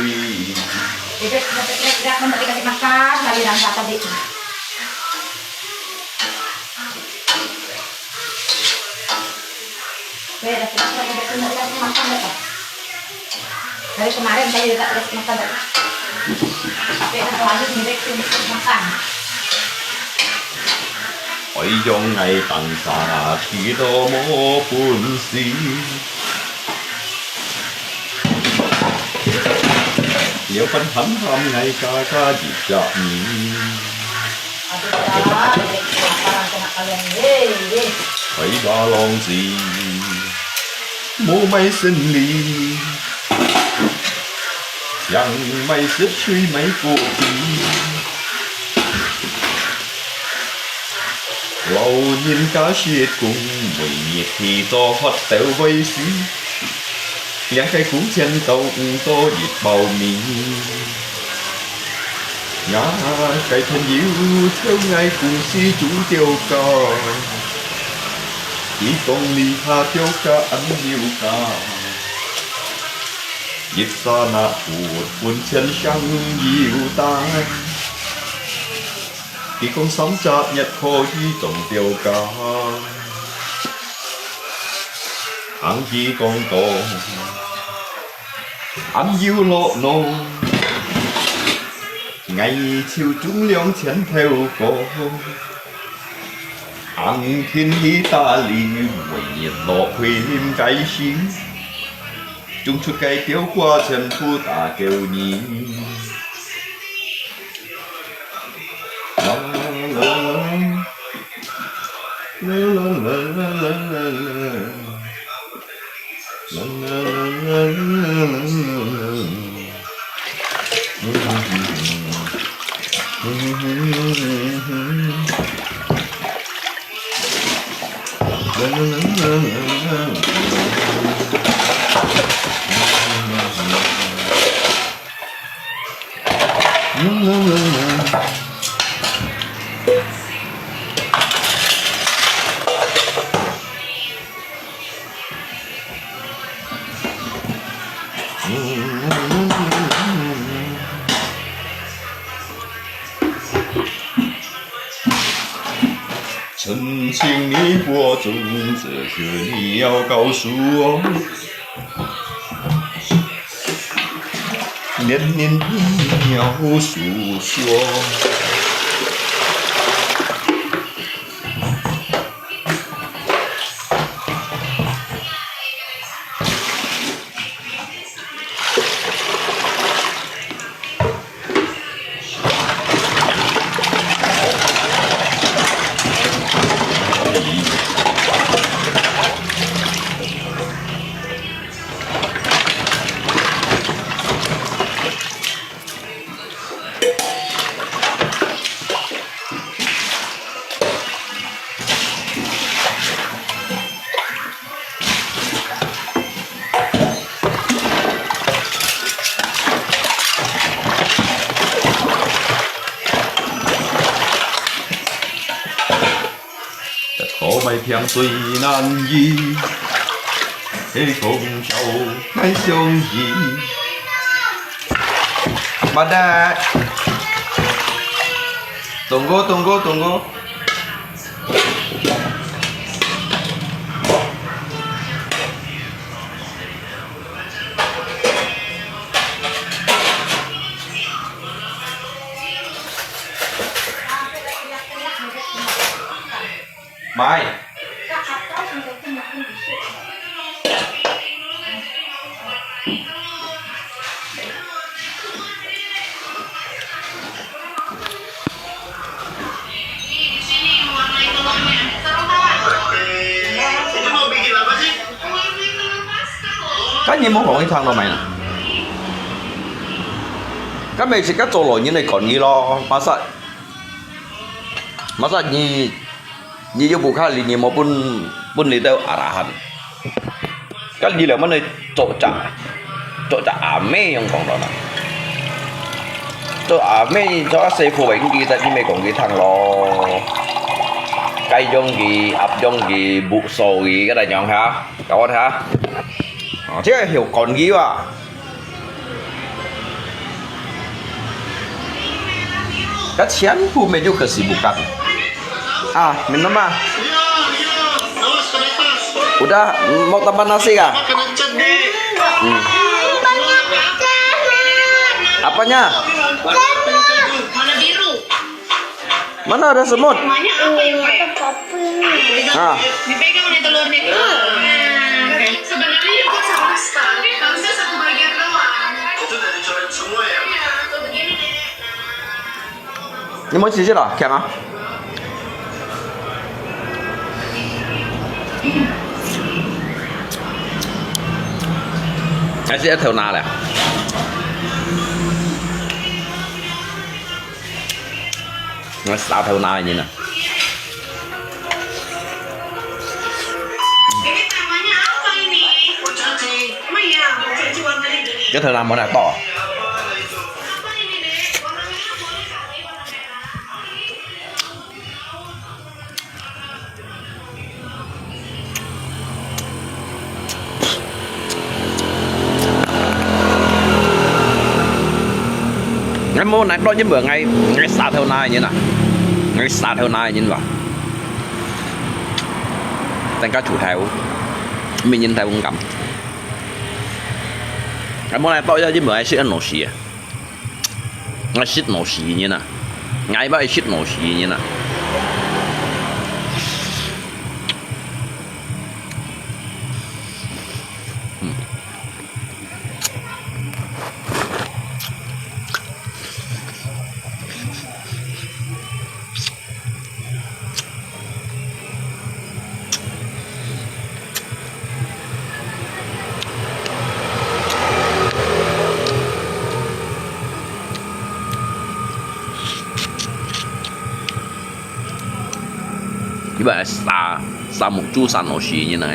Dari kemarin saya juga kasih makan tadi. Tapi kan selalu mirip untuk makan. 愛用𠊎當家，佢都無本事。有份喊喊𠊎家家一隻人。 開把郎子，無賣生理。人買食水買果子，老人家食工，每日起早喝豆會死，兩个工錢都毋多一包米。𠊎个朋友在𠊎公司做調假，佢講這下調假恁有假。 一儕那不分錢上有單，佢講三隻月可以當調假。聽佢講到，恁有樂鬧，𠊎就中兩千頭歌。聽見佢打理，每日落去啉該時， 中出个表哥全部打救你。啦啦啦啦啦啦啦啦啦啦。該你無講佢聽到無？該毋係自家做老人个權利咯，麼儕麼儕你，你又毋較理，你無分，分你兜阿拉罕。 該你兩個人做隻，做隻阿姆樣講到啦。做阿姆做啊辛苦个，你在你咪講佢聽咯。該樣佢，恁樣佢，無所謂，該來樣哈，教我聽。哦，這个有講究啊。 Kasihan pun medyo kesibukan. Ah, minum ah. Udah, mau tambah nasi kah? Hmm. Apanya? Mana ada semut? Ah. Sebenarnya itu sama sekali, harusnya satu bagian doang. Itu udah dicoret semua ya? Iya, tuh begini deh. Nah. 你莫試試啦，強啊！還係一頭拿咧。𠊎沙頭那个人啊。這頭那無哪多啊。 𠊎無哪多，因為𠊎，𠊎沙頭那个人啊，𠊎沙頭那个人哇。等下出頭，每人頭咁。𠊎無哪多，因為𠊎食東西啊。 𠊎食東西个人啊，𠊎愛食東西个人啊。嗯。 一般沙，沙木煮沙東西个人呢。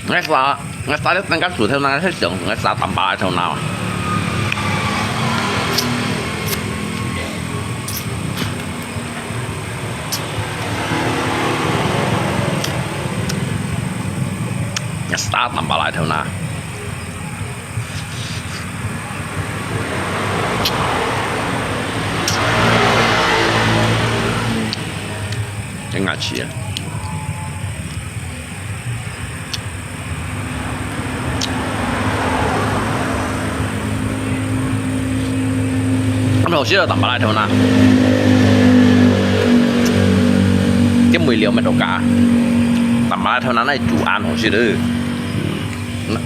𠊎沙，𠊎沙了等下煮頭那，係想𠊎沙淡白个頭那。沙淡白个頭那。 真好吃啊！恁好食个淡白个頭那，這味料乜多加，淡白个頭那來煮恁好食个。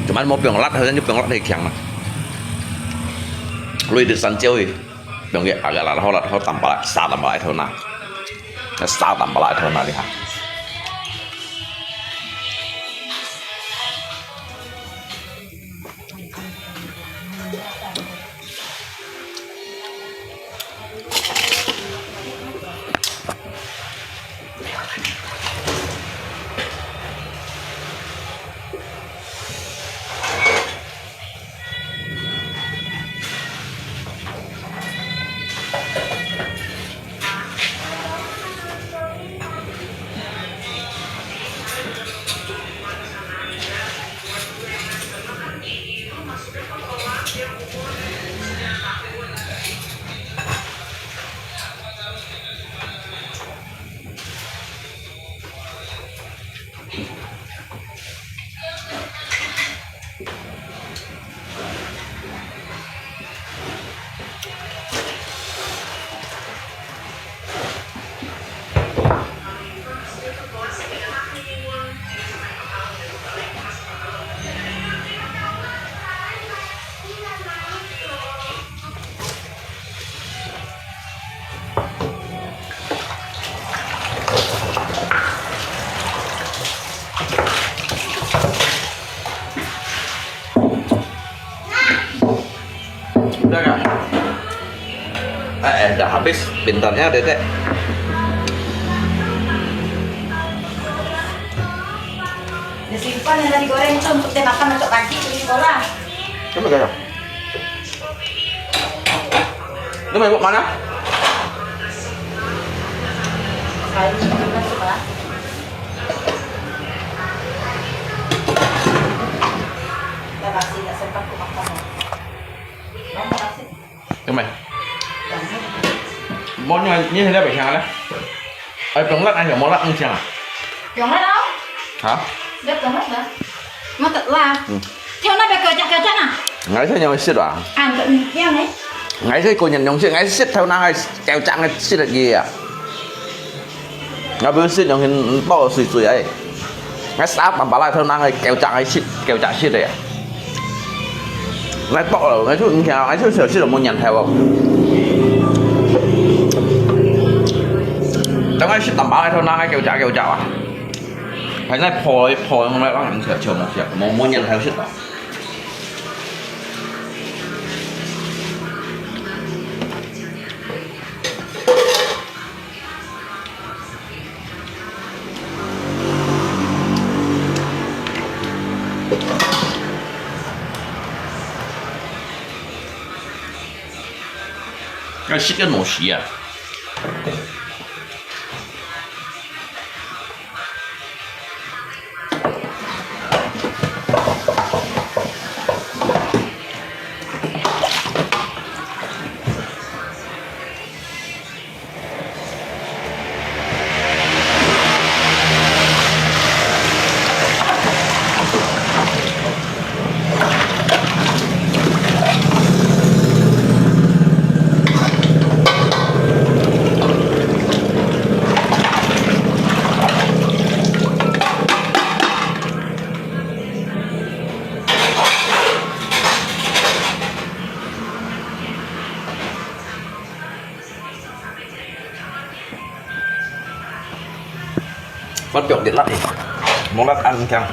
做麼無放辣，頭先就放辣忒強啦。落去就生椒去。 用个啊个啦，好啦，好淡薄啦，沙淡薄啦，頭那，沙淡薄啦，頭那哩哈。Udah kah? Eh, eh, dah habis pintarnya, Dedek. Disimpan yang tadi goreng itu untuk dia makan besok pagi pergi sekolah. Kenapa gaya? Ini mau mana? Sayur juga suka. Đúng rồi. Món này như thế nào phải sao đấy? Ơi, bông lắc ăn hiểu món lắc ăn sao à? Bông lắc đâu? Hả? Bếp bông lắc hả? Mà thật là. Ừ. Theo nó phải cờ chặt cờ chặt à? Ngai thấy nhau xịt à? Ăn tự nhiên theo đấy. Ngai thấy cô nhận nhau xịt, ngai xịt theo nó hay kéo chặt ngai xịt là gì à? Ngai bự xịt yang hin bó sui sui ai. Ngai sáp tăm pá lai thâu nang ai kéo chang ai xịt, kéo chang xịt ai. Ngai bó lô, ngai chú ngai, ngai chú sửa xịt lô mô nhàn theo. Tao ngai xịt tăm pá lai thâu nang ai kéo chang kéo chang à. Phải ngai phò phò ngai lăng sửa chiều một việc, mô mô nhàn theo xịt à. Ai，食个無時啊！ Phát biểu điện lắc đi. Mông lắc ăn keng.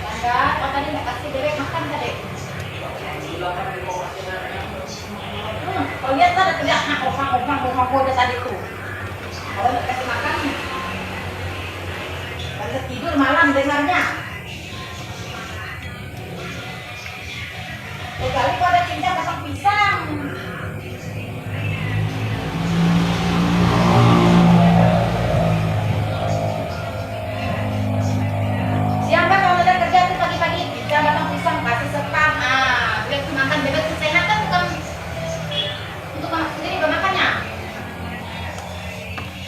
Bangga, kau tadi nak kasih bebek makan tadi. Hmm, kau lihat lah, dia teriak, hak, hak, hak, hak, hak, hak, dia tadi tu. Kau nak kasih makan. Banyak tidur malam dengarnya. Sekali kau ada cincang batang pisang. Siang kan kalau ada kerja tu pagi-pagi, cincang batang pisang, kasih sekam. Ah, bebek tu makan, bebek tu sehat kan, bukan untuk anak sendiri, bukan makannya.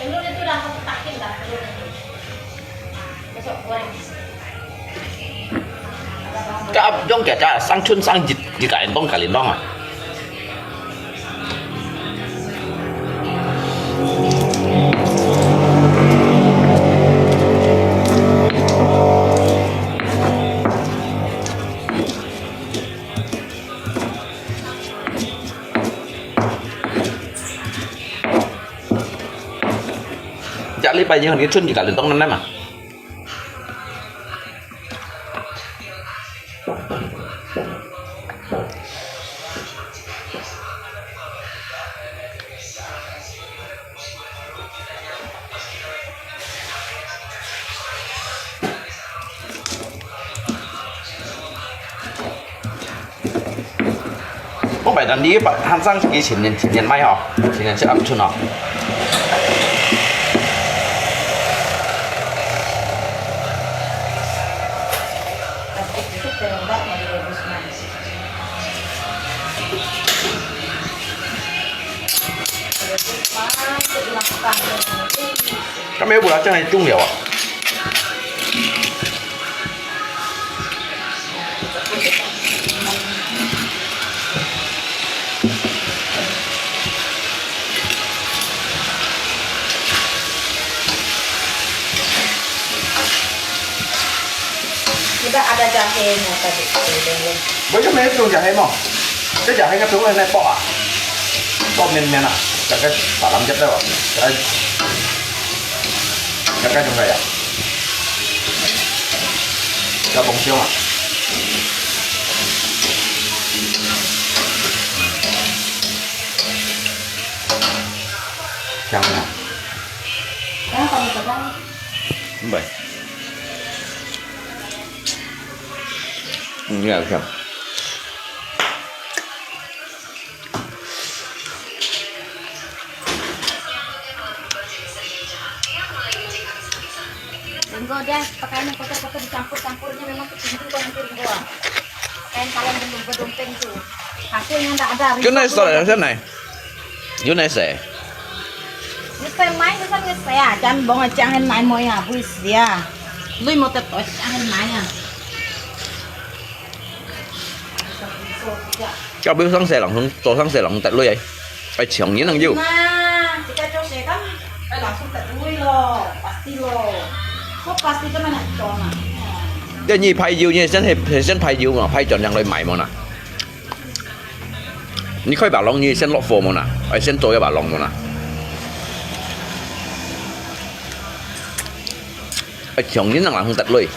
Telur itu dah satu paket dah, telur itu. Ka ap yong kia cha sang chun sang jit jit ka en tong ka lin long ah. Chak li pai yeng han ke chun jit ka lin tong nan nan ma. Ong pai dan di pa han sang sigi chin nyen chin nyen mai ho, chin nyen si am chun ho. Ka me bula chang ai chung liao ah. Kita ada jahenya tadi. Boleh main tu jahe mo. Ke jahe ke tu ne po ah. Po min min ah. Jahe salam jep lewat. Jahe jahe jong kaya. Ka bông siông à? Chang à? Không phải. Ừ, nghe được không? Ringgo dia, pakaian yang kotor-kotor dicampur-campurnya memang petinju kau nanti Ringgo ah. Pakaian kalian belum berdompeng tu. Hasilnya ndak ada. Ringgo. Yun na sa, yun na. Yun sa mai, yun sa yun sa ya. Jan bong a chang hen mai mo ya, bui sia. Lui mo tet to chang hen mai ya. Kau biu sang se lang, tua sang se lang tet lui ai. Ai, chiang yin nang yu. Nah, kita jauh sekam, eh, langsung tak lui lo, pasti lo. Kok pasti tu mana itu nah. Jadi 你排油，你先去，先排油嘛，排轉樣來賣嘛呐。你開白龍，你先落貨嘛呐，哎，先做一白龍嘛呐。哎，像你那樣得累。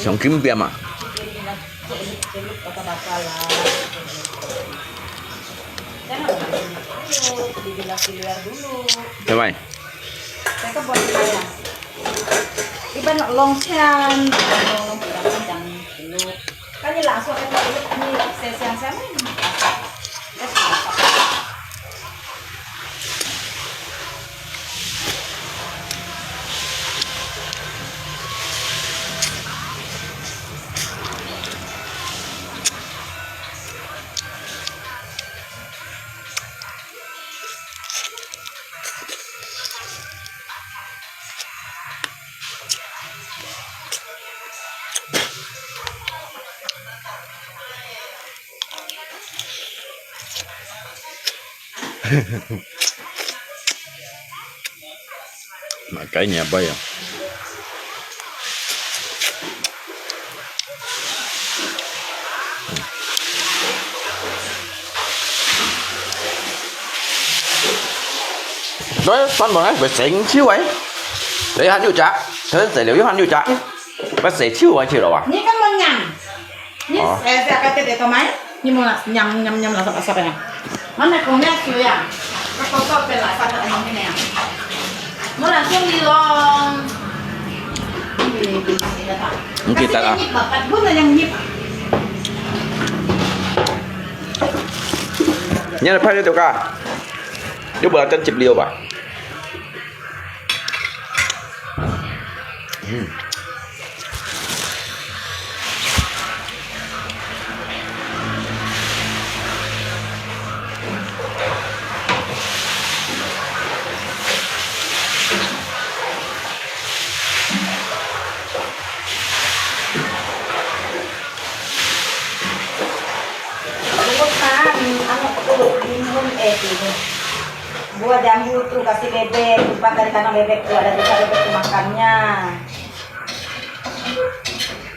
像金邊嘛。係咪？Iban long chan, long long bilang chan dulu. Kan ni langsung kan ni sesiang siang ni. Makanya apa ya? Nói toán bằng ai phải sánh chiếu ấy. Đấy, hẳn nhiều chả. Thế tài liệu hẳn nhiều chả. Bác sĩ chiếu ấy chiếu đâu à? Ni kan mo nyam. Ni eh, eh, ka te te to mai. Ni mo nyam nyam nyam la sa sa ya. Mana kong ya chiu ya. Ka ko ko pe la sa ta ni ne ya. Mo la chiu ni lo. Ni ni ni ta. Ni ta. Kasi ni bakat bu na yang ni. Ni ada pai tu ka. Dia buat akan chip liu ba. Hmm. Bungkus kan, anu, tuh, minum, eh, tidur. Buah jambu tuh kasih bebek, umpan dari kandang bebek tuh ada sisa bebek tuh makannya.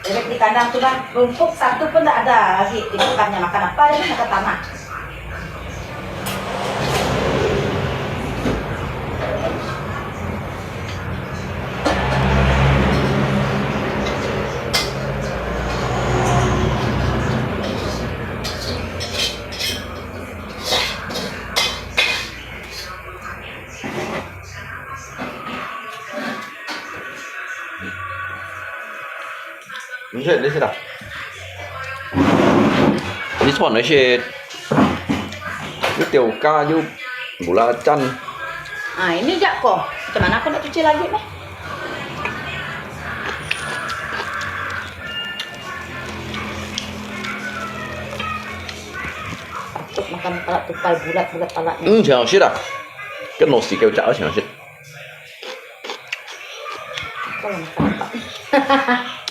Bebek di kandang tuh kan, rumput satu pun tak ada lagi dimakannya, makan apa aja makan tanah. Ni siya, ni siya. Ni siya, ni siya. Yu teo ka, yu bula chan. Ah, ini jak ko. Macam mana aku nak cuci lagi ni? Untuk makan palat tupai bulat-bulat palatnya. Hmm, siang sit ah. Kan nasi kau cak siang sit.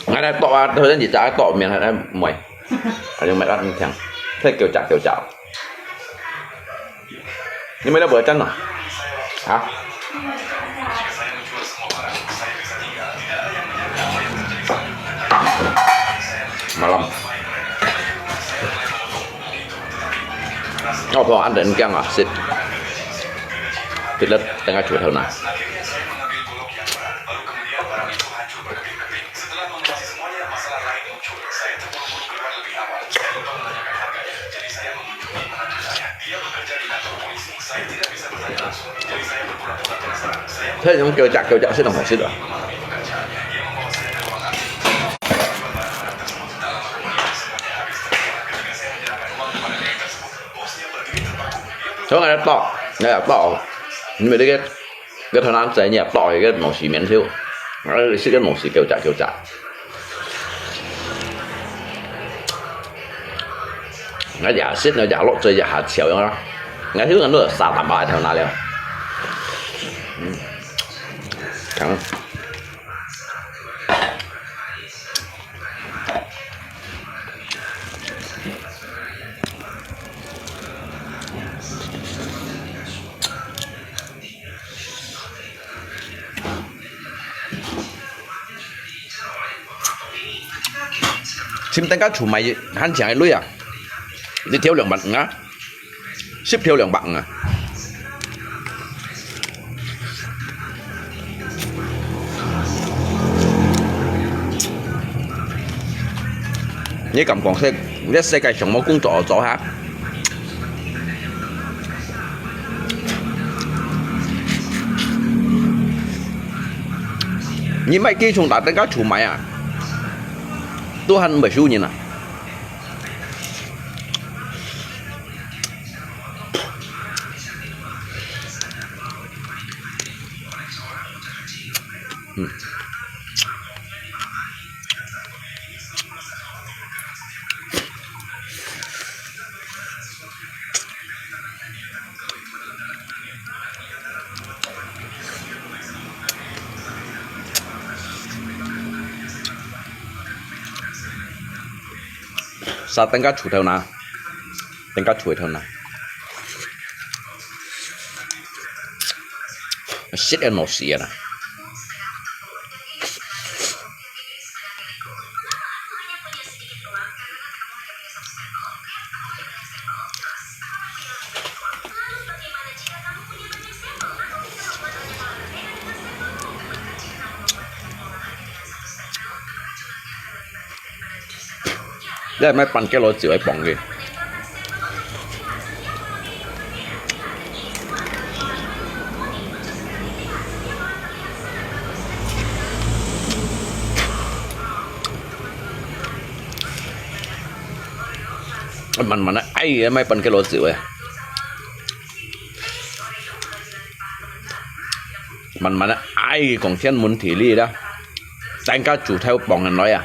Ngai tok ah, tok jen ji tok mian hai mai. Ai mai lat thiang. Thai kiu jak kiu jak. Ni mai da buat jan ah. Ha? Malam. Apa anda engkang ah sit. Pilet tengah cuit hau na. Saya yang kau cak kau cak sit dah sit dah. 我个刀，哎呀刀，因為這個，這个頭那仔你也刀一個東西面頭，哎，食个東西叫隻叫隻。我也食，我也落嘴也下笑樣啊，我就講落沙淡薄頭那了。嗯，講。 尋等家厝買還正个鐳啊，一條兩百五啊。 十條兩百五啊。你敢講世，這世界上無工作好做哈？你買幾重大等家厝買啊？都還毋係收人啊？ 沙等家厝頭那，等家厝頭那。食个老死啊啦。你係買半個老酒來磅个？ 慢慢仔，哎，買半個老酒个。慢慢仔，哎，講天文地理啦，等家煮頭磅人來啊。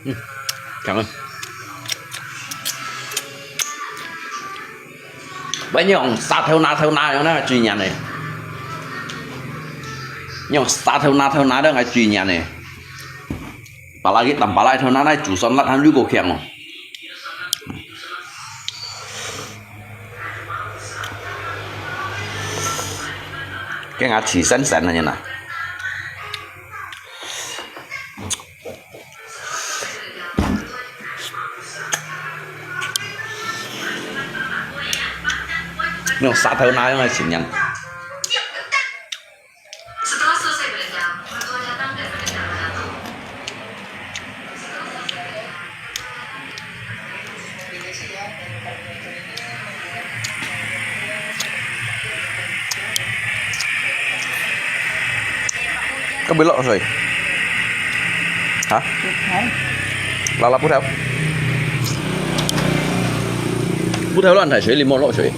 嗯，強啊！喂，你用沙頭那頭那樣那个嘴念呢？你用沙頭那頭那个嘴念呢？ 巴拉吉淡巴拉頭那來煮酸辣還有夠強哦。跟下起酸酸个呢。用沙頭那樣个情形。 該會落水？哈？落落布條？布條亂睇水，你莫落水。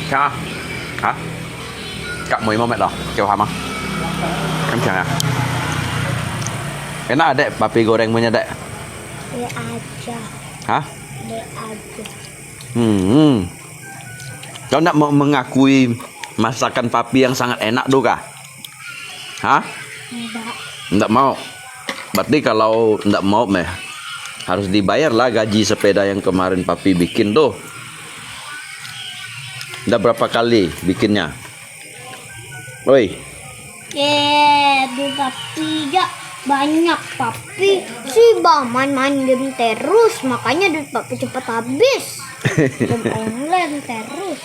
Siang ah? Hah? Kak mau imau met lo, kiau ham ah. Kan siang ah. Enak, Dek, papi goreng punya, Dek? Be aja. Hah? Be aja. Hmm. Kau ndak mau mengakui masakan papi yang sangat enak tu kah? Hah? Ndak. Ndak mau. Berarti kalau ndak mau meh, harus dibayar lah gaji sepeda yang kemarin papi bikin tu. Dah berapa kali bikinnya? Oi. Eh, duit papi ja banyak, papi. Si Baman main game terus, makanya duit papi cepat habis. Game online terus.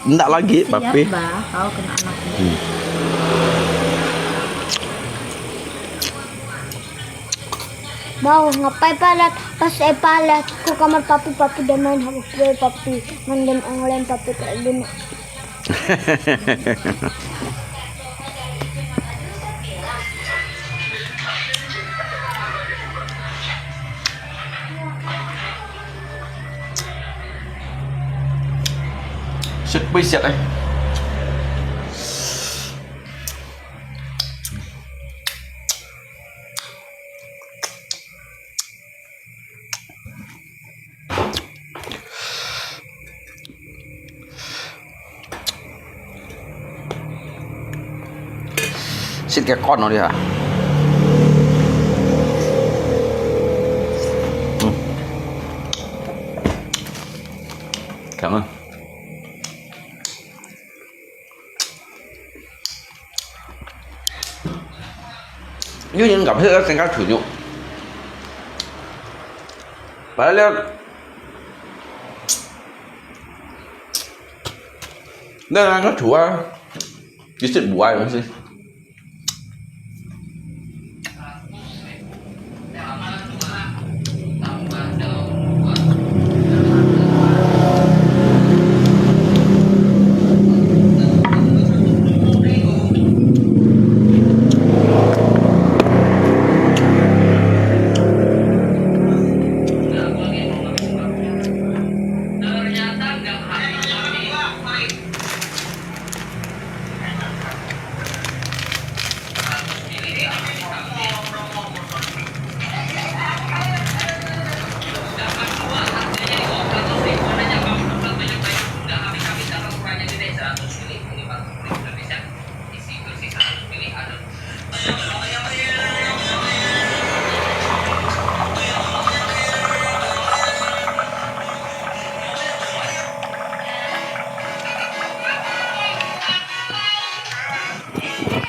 Ndak lagi, papi. Siap, Bah, kau kena anak. Hmm. Bau, ngapai palat? Pas ai palat, ku kamar papi, papi dah main H P, papi main game online, papi kalah guna. Sik pui siat eh. Sit cái con nó đi hả? Ừ. Cảm ơn. Ñu nhin ngap he ka seng ka chu ñu. Ba le. Nè ka chu a. Ki sit bu ai si.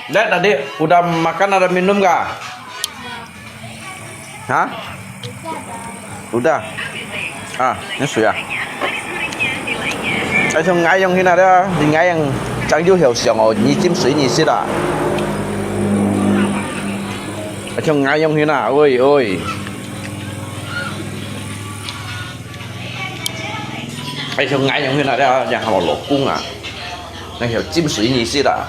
Dek, tadi udah makan ada minum kah? Hah? Udah. Ah, ini sudah. Ai, 像𠊎樣形啊，你𠊎樣，正有效想哦，你浸水你食啊。啊，像𠊎樣形啊，喂喂。哎，像𠊎樣形啊，這樣好老公啊，那條浸水你食啊。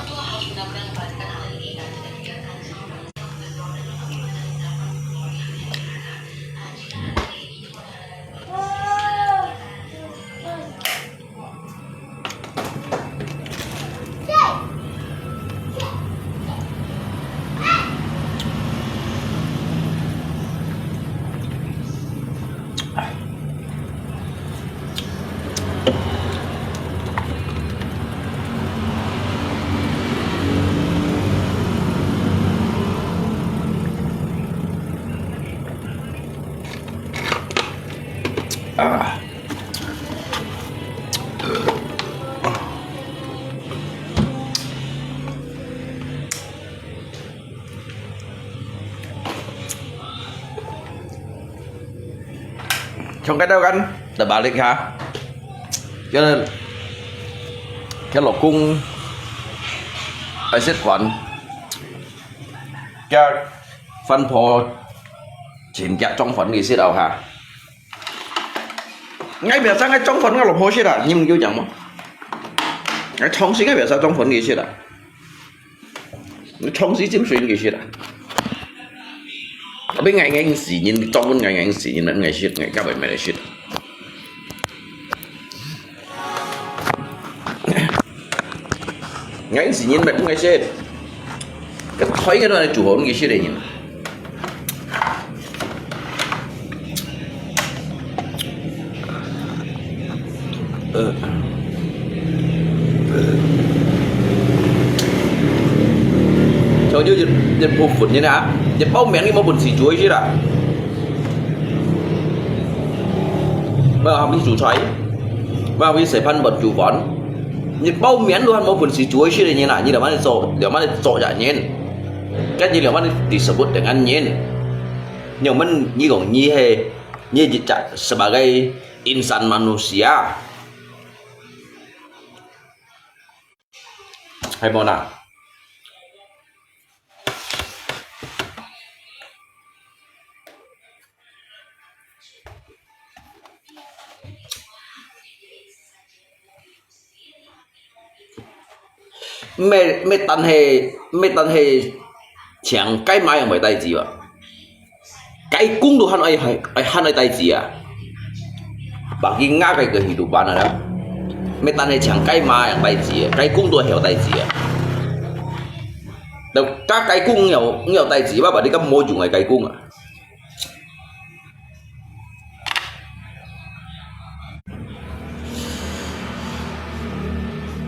從該兜間就balik哈，佢佢老公愛食飯，佢飯婆全家裝飯佢食了哈。𠊎biasa𠊎裝飯𠊎老婆食啊，你毋有講麼？𠊎長時間biasa裝飯佢食啊。 你長時間水你食啦。Tapi ngai ngai si nyin, trong pun ngai ngai si nyin, ngai si, ngai kapai mai si. Ngai si nyin, ngai si. Cái thói cái đó này chủ hồn cái si đấy nyin. Ờ. Cho chứ dịch, dịch phục phụt như thế nào? Dịch bao miệng đi mà buồn xì chuối chứ đã. Mà không biết chủ xoay. Mà không biết xài phân bật chủ phấn. Dịch bao miệng luôn mà buồn xì chuối chứ như thế nào? Như là mà đi cho, là mà đi cho giả nhiên. Cái gì là mà đi, đi sebut dengan nyin. Nhưng mà như còn như thế, như dịch chặt sebagai insan manusia. Hay mô nà. Mê, mê tăn he, mê tăn he chàng cái mai không phải tay gì vậy? Cái cũng đủ hăn ai, ai, ai hăn ai tay gì à? Bà kia ngã cái cái hidup bạn à. Mê tăn he chàng cái mai yang tay gì à? Cái cũng đủ hiểu tay gì à? Đâu, cái cái cũng nhiều, nhiều tay gì mà bà đi cái mô dùng ai cái cũng à?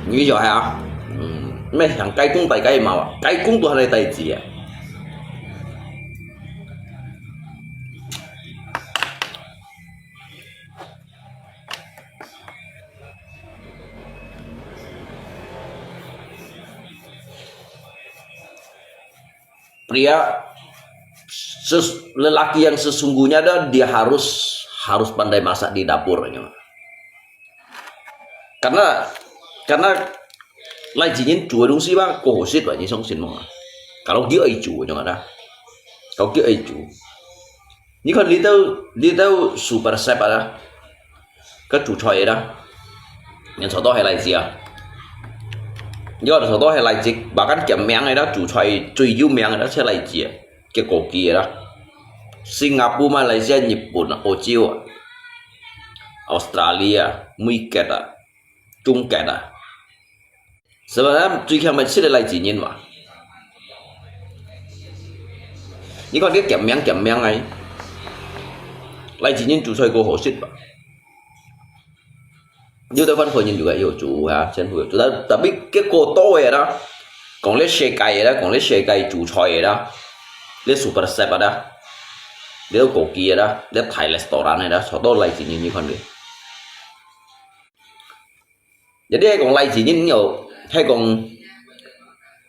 Như vậy hả? Ừm, mẹ hàng cái cũng tay cái mà, cái cũng tôi hay tay gì à? Pria ses- lelaki yang sesungguhnya dah dia harus harus pandai masak di dapur. Karena karena lai jinin jua dong si ba ko sit ba ni song sin mo. Kalau dia ai jua nyong ada. Kalau dia ai jua. Ni kan little little super chef ada. Cái chủ xoay đó. Nhân số đó hay là gì à? Nhân số đó hay là gì? Bà cắn kiểm miệng này đó, chủ xoay最有名的是来自个国际个啦。新加坡、马来西亚、日本啊、澳洲啊、澳大利亚、美国啊、中国啊。是吧？最強个是个来自人嘛。你看这咸名咸名个，来自人煮出来个好食吧？有兜番婆人就个有煮哈，全部有煮，但tapi结果多个啦，讲咧世界个啦，讲咧世界煮菜个啦，咧super chef个啦，咧高级个啦，咧大restoran个啦，全部来自人你看咧。 Jadi係講來自人有，係講，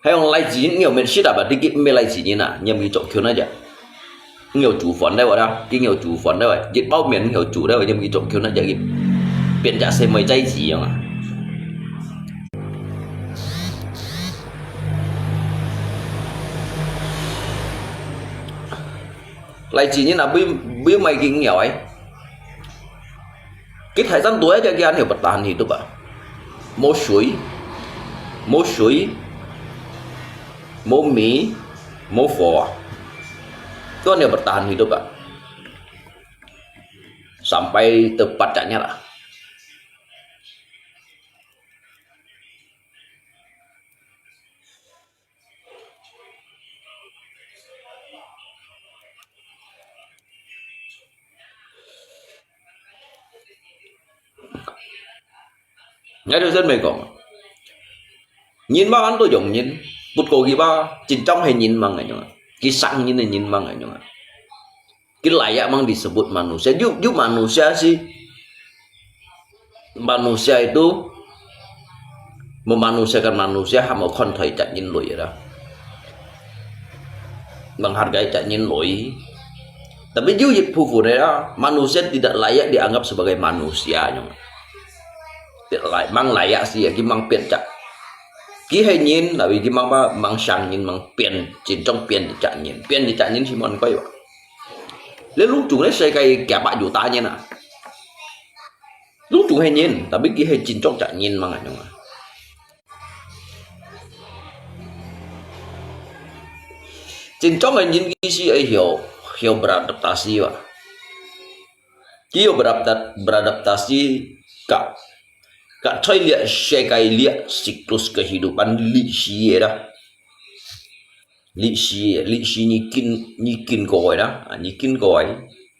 係講來自人有面識啊，berarti佢毋係來自人啊，你毋係做球那隻。你有煮飯个話啦，佢有煮飯个話，一包麵你有煮个話，你毋係做球那隻，佢變隻細妹仔子樣啊。來自人啊，會會買緊要誒。 Kita Thai san tuai aja kian bertahan hidup ah. Mau shui, mau shui, mau mi, mau fo ah. Tuan dia bertahan hidup ah. Sampai tempat caknya lah. Ngay đầu tiên mày có nhìn bao ăn tôi giống nhìn bút cô ghi ba chính trong hay nhìn mang cái nhau cái sang nhìn này nhìn mang cái nhau cái layak mang disebut manusia ju ju manusia sih manusia itu memanusiakan manusia hamba kon thoi cat nyin lui ya dah. Menghargai cat nyin lui. Tapi有一部分个啊，manusia tidak layak dianggap sebagai manusia，你知道嗎？Tidak layak，mang layak sih，佢mang變隻。佢係人，tapi佢mang apa？Mang sang人，mang變，真正變一隻人，變一隻人係無恁該哇。你攏總个世界幾百yuta人啊，攏總係人，tapi佢係真正隻人mang恁樣啊。 真正个人佢係會曉，曉beradaptasi吧。佢曉beradapta-，beradaptasi ka，ka在這世界這siklus kehidupan歷史个啦。歷史个，歷史你經，你經過个啦，啊，你經過个。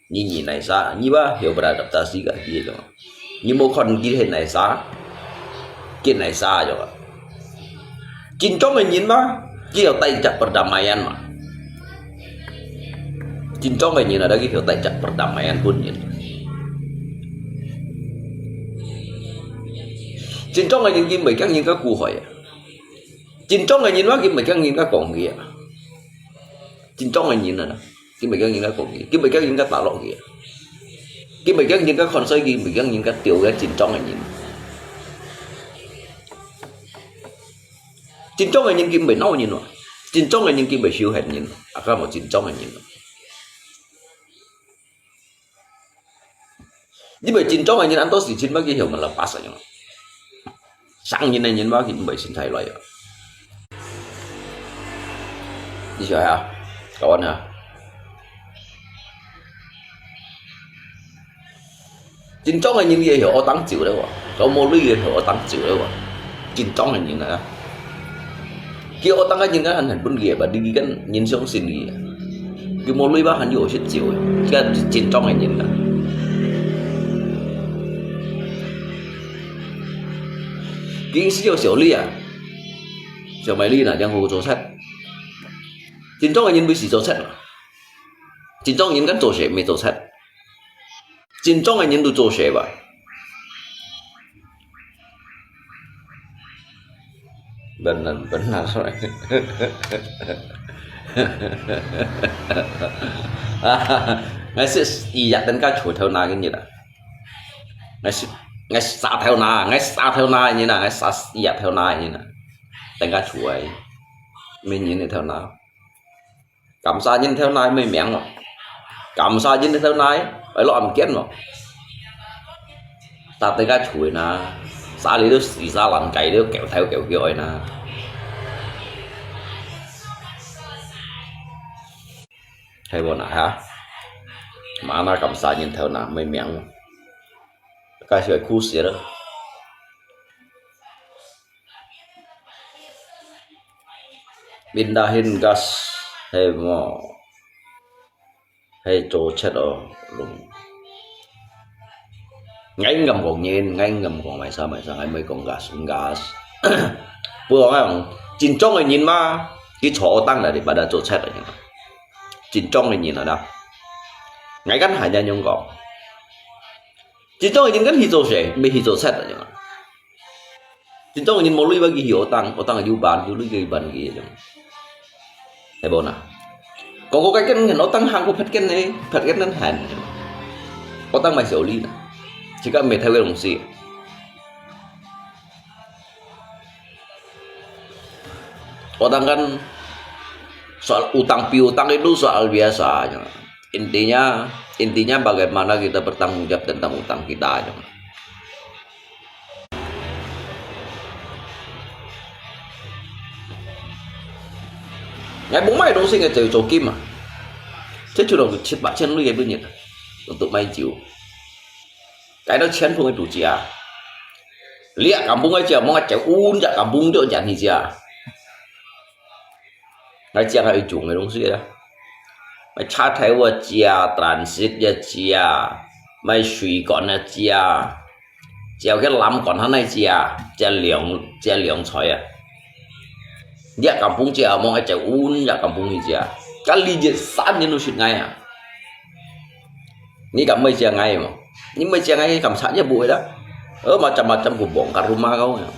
你，你哪儕，你吧，曉beradaptasi ka佢个。你無看佢係哪儕，佢哪儕就。真正个人嘛，佢曉帶隻perdamaian嘛。真正个人啊，佢曉帶隻perdamaian分人。真正个人，佢毋會驚人家苦害啊。真正个人嘛，佢毋會驚人家講佢啊。真正个人啊。 佢毋會驚人家講佢，佢毋會驚人家打落佢，佢毋會驚人家看衰佢，毋會驚人家丟佢，真正个人。真正个人佢毋會惱人哦，真正个人佢毋會仇恨人，啊，該無真正个人哦。因為真正个人，恁多事情嘛，佢曉melepas啊，樣。 生人个人嘛，佢毋會心態來啊。你想下，kawan啊。真正个人佢會曉學當酒了哇，佢無鐳佢曉學當酒了哇。真正个人啊。佢學當个人啊，還，還分佢吧，你，你跟人相信佢啊。佢無鐳吧，還有食酒，這真正个人啊。 佢係有小麗啊，小美麗啦，正好做賊。真正个人毋係做賊嘛，真正个人敢做賊，毋係做賊。真正个人都做賊吧。Benar，benar。啊，𠊎係一日等下出頭那个日啊。 𠊎係，𠊎係殺頭那，𠊎係殺頭那个人啊，𠊎係殺一日頭那个人啊。等下出來，咩人个頭那？感謝人頭那，無命哦。感謝人个頭那，會落暗間哦。殺等下出來那，殺你都死殺爛計，你都狗頭狗腳个那。係無那哈？嘛那感謝人頭那，無命哦。 該係會苦死了。Pindahin gas，係無？係做賊哦，攏。𠊎毋敢講人，𠊎毋敢講麼儕麼儕，𠊎毋會講gas，gas。不過𠊎講，真正个人嘛，佢坐當來，你把佢做賊个人。真正个人啊，𠊎敢還恁樣講。 真正个人敢去做事，毋係去做賊个樣啊。真正个人無鐳，佢去學堂，學堂有辦，有鐳佢辦佢个樣。係無哪？講過該間學堂行過別間呢，別間恁遠。學堂買小鐳呢，自家買頭个東西。 Orang kan soal utang piutang itu soal biasa aja. Intinya, intinya bagaimana kita bertanggung jawab tentang utang kita aja. Ngai bung mai dong sing ngai cai cokim ah. Cai cuma cit bak cen lu ya bunyi untuk mai jiu. Kai dong cen pun itu cia. Liak kampung aja mau ngacau un jak kampung tu jan ni cia. Ngai cia ngai ujung ngai dong sing ya. Mai cat hai wa cia, transit ya cia, mai sui kon ya cia. 照佢攬管下來食，食涼，食涼菜啊。這kampung食，莫愛食，阮這kampung去食。Kali je三年都食ngai啊。你敢愛食ngai無？你愛食ngai，敢食也無會啦。Oh，macam-macam ku bongkar rumah kau ya.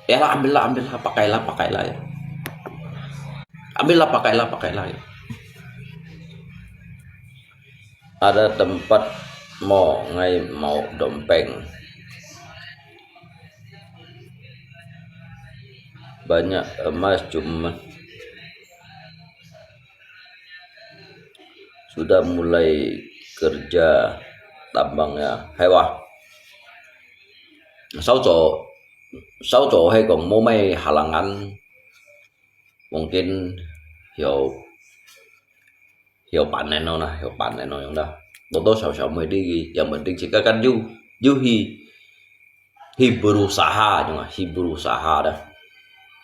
Ya lah, ambil lah, ambil lah, pakai lah, pakai lah ya. Ambil lah, pakai lah, pakai lah ya. Ada tempat mo ngai mau dompeng. Banyak emas cuma sudah mulai kerja tambangnya. Hai wah. Sau cho, sau cho hai kong mo mai halangan. Mungkin hiểu, hiểu bản năng nó nè, hiểu bản năng nó yong đó. Đó đó sau sau mới đi, yang penting chỉ có kan yu, yu hi, hi berusaha yong à, hi berusaha đó.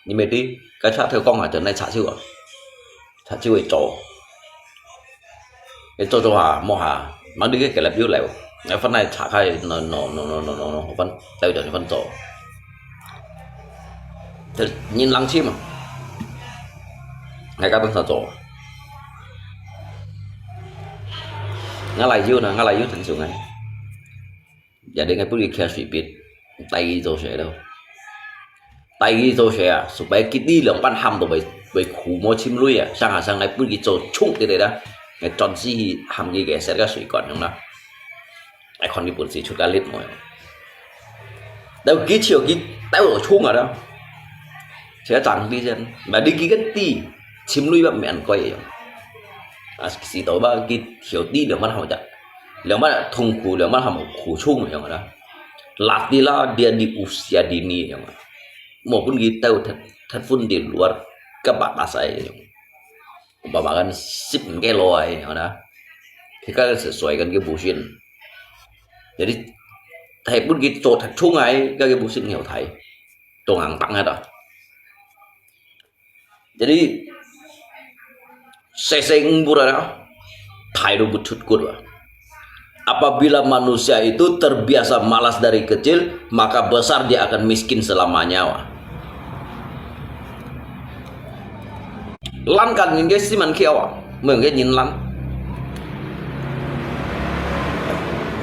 Ni mới đi, cái cha theo con à, cho nên cha siêu à, cha siêu ấy cho. Ê, cho cho hà, mò hà, mang đi cái cái lặp dữ lẹo. Ngai phân này thả khai, nó, nó, nó, nó, nó, nó, nó, phân, tao cho nó phân cho. Thế, nhìn lăng chi mà. Ngai cá tao sao cho. Ngai lại dữ nè, ngai lại dữ thành sự ngai. Gia đình ngai bút đi kia suy biết. Tại vì cho sẽ đâu. Tại vì cho sẽ à, supaya kít đi lòng pan ham đồ bày, bày khủ mô chim lui à. Sang hà sang ngai bút đi cho chung cái đấy đó. Ngai chọn gì ham cái cái sẽ cái suy còn không đó. Ai còn đi bút gì chút cái lít môi. Đâu kít chiều kít, đâu ở chung à đó. Sẽ chẳng đi chân. Mà đi kít cái đi, chim lui bắp mẹ ăn coi à. À, xí tàu bá kít chiều đi lòng pan ham chặt. Lòng pan thông khủ, lòng pan ham khủ chung à đó. Latihlah dia di usia dini, yong. Maupun kita tet, tet pun di luar kebatasan, yong. Umpama kan sip ke loài, yong, đó. Thì các sự xoay kan cái bù xin. Jadi, thầy pun kita cho thật chung ai, các cái bù xin nhiều thầy. Trong hàng tăng hết đó. Jadi, seseng pura, thai do butut kut wa. Apabila manusia itu terbiasa malas dari kecil, maka besar dia akan miskin selamanya wa. Lan kan nhìn cái xí mặn khiêu à, mượn cái nhìn lan.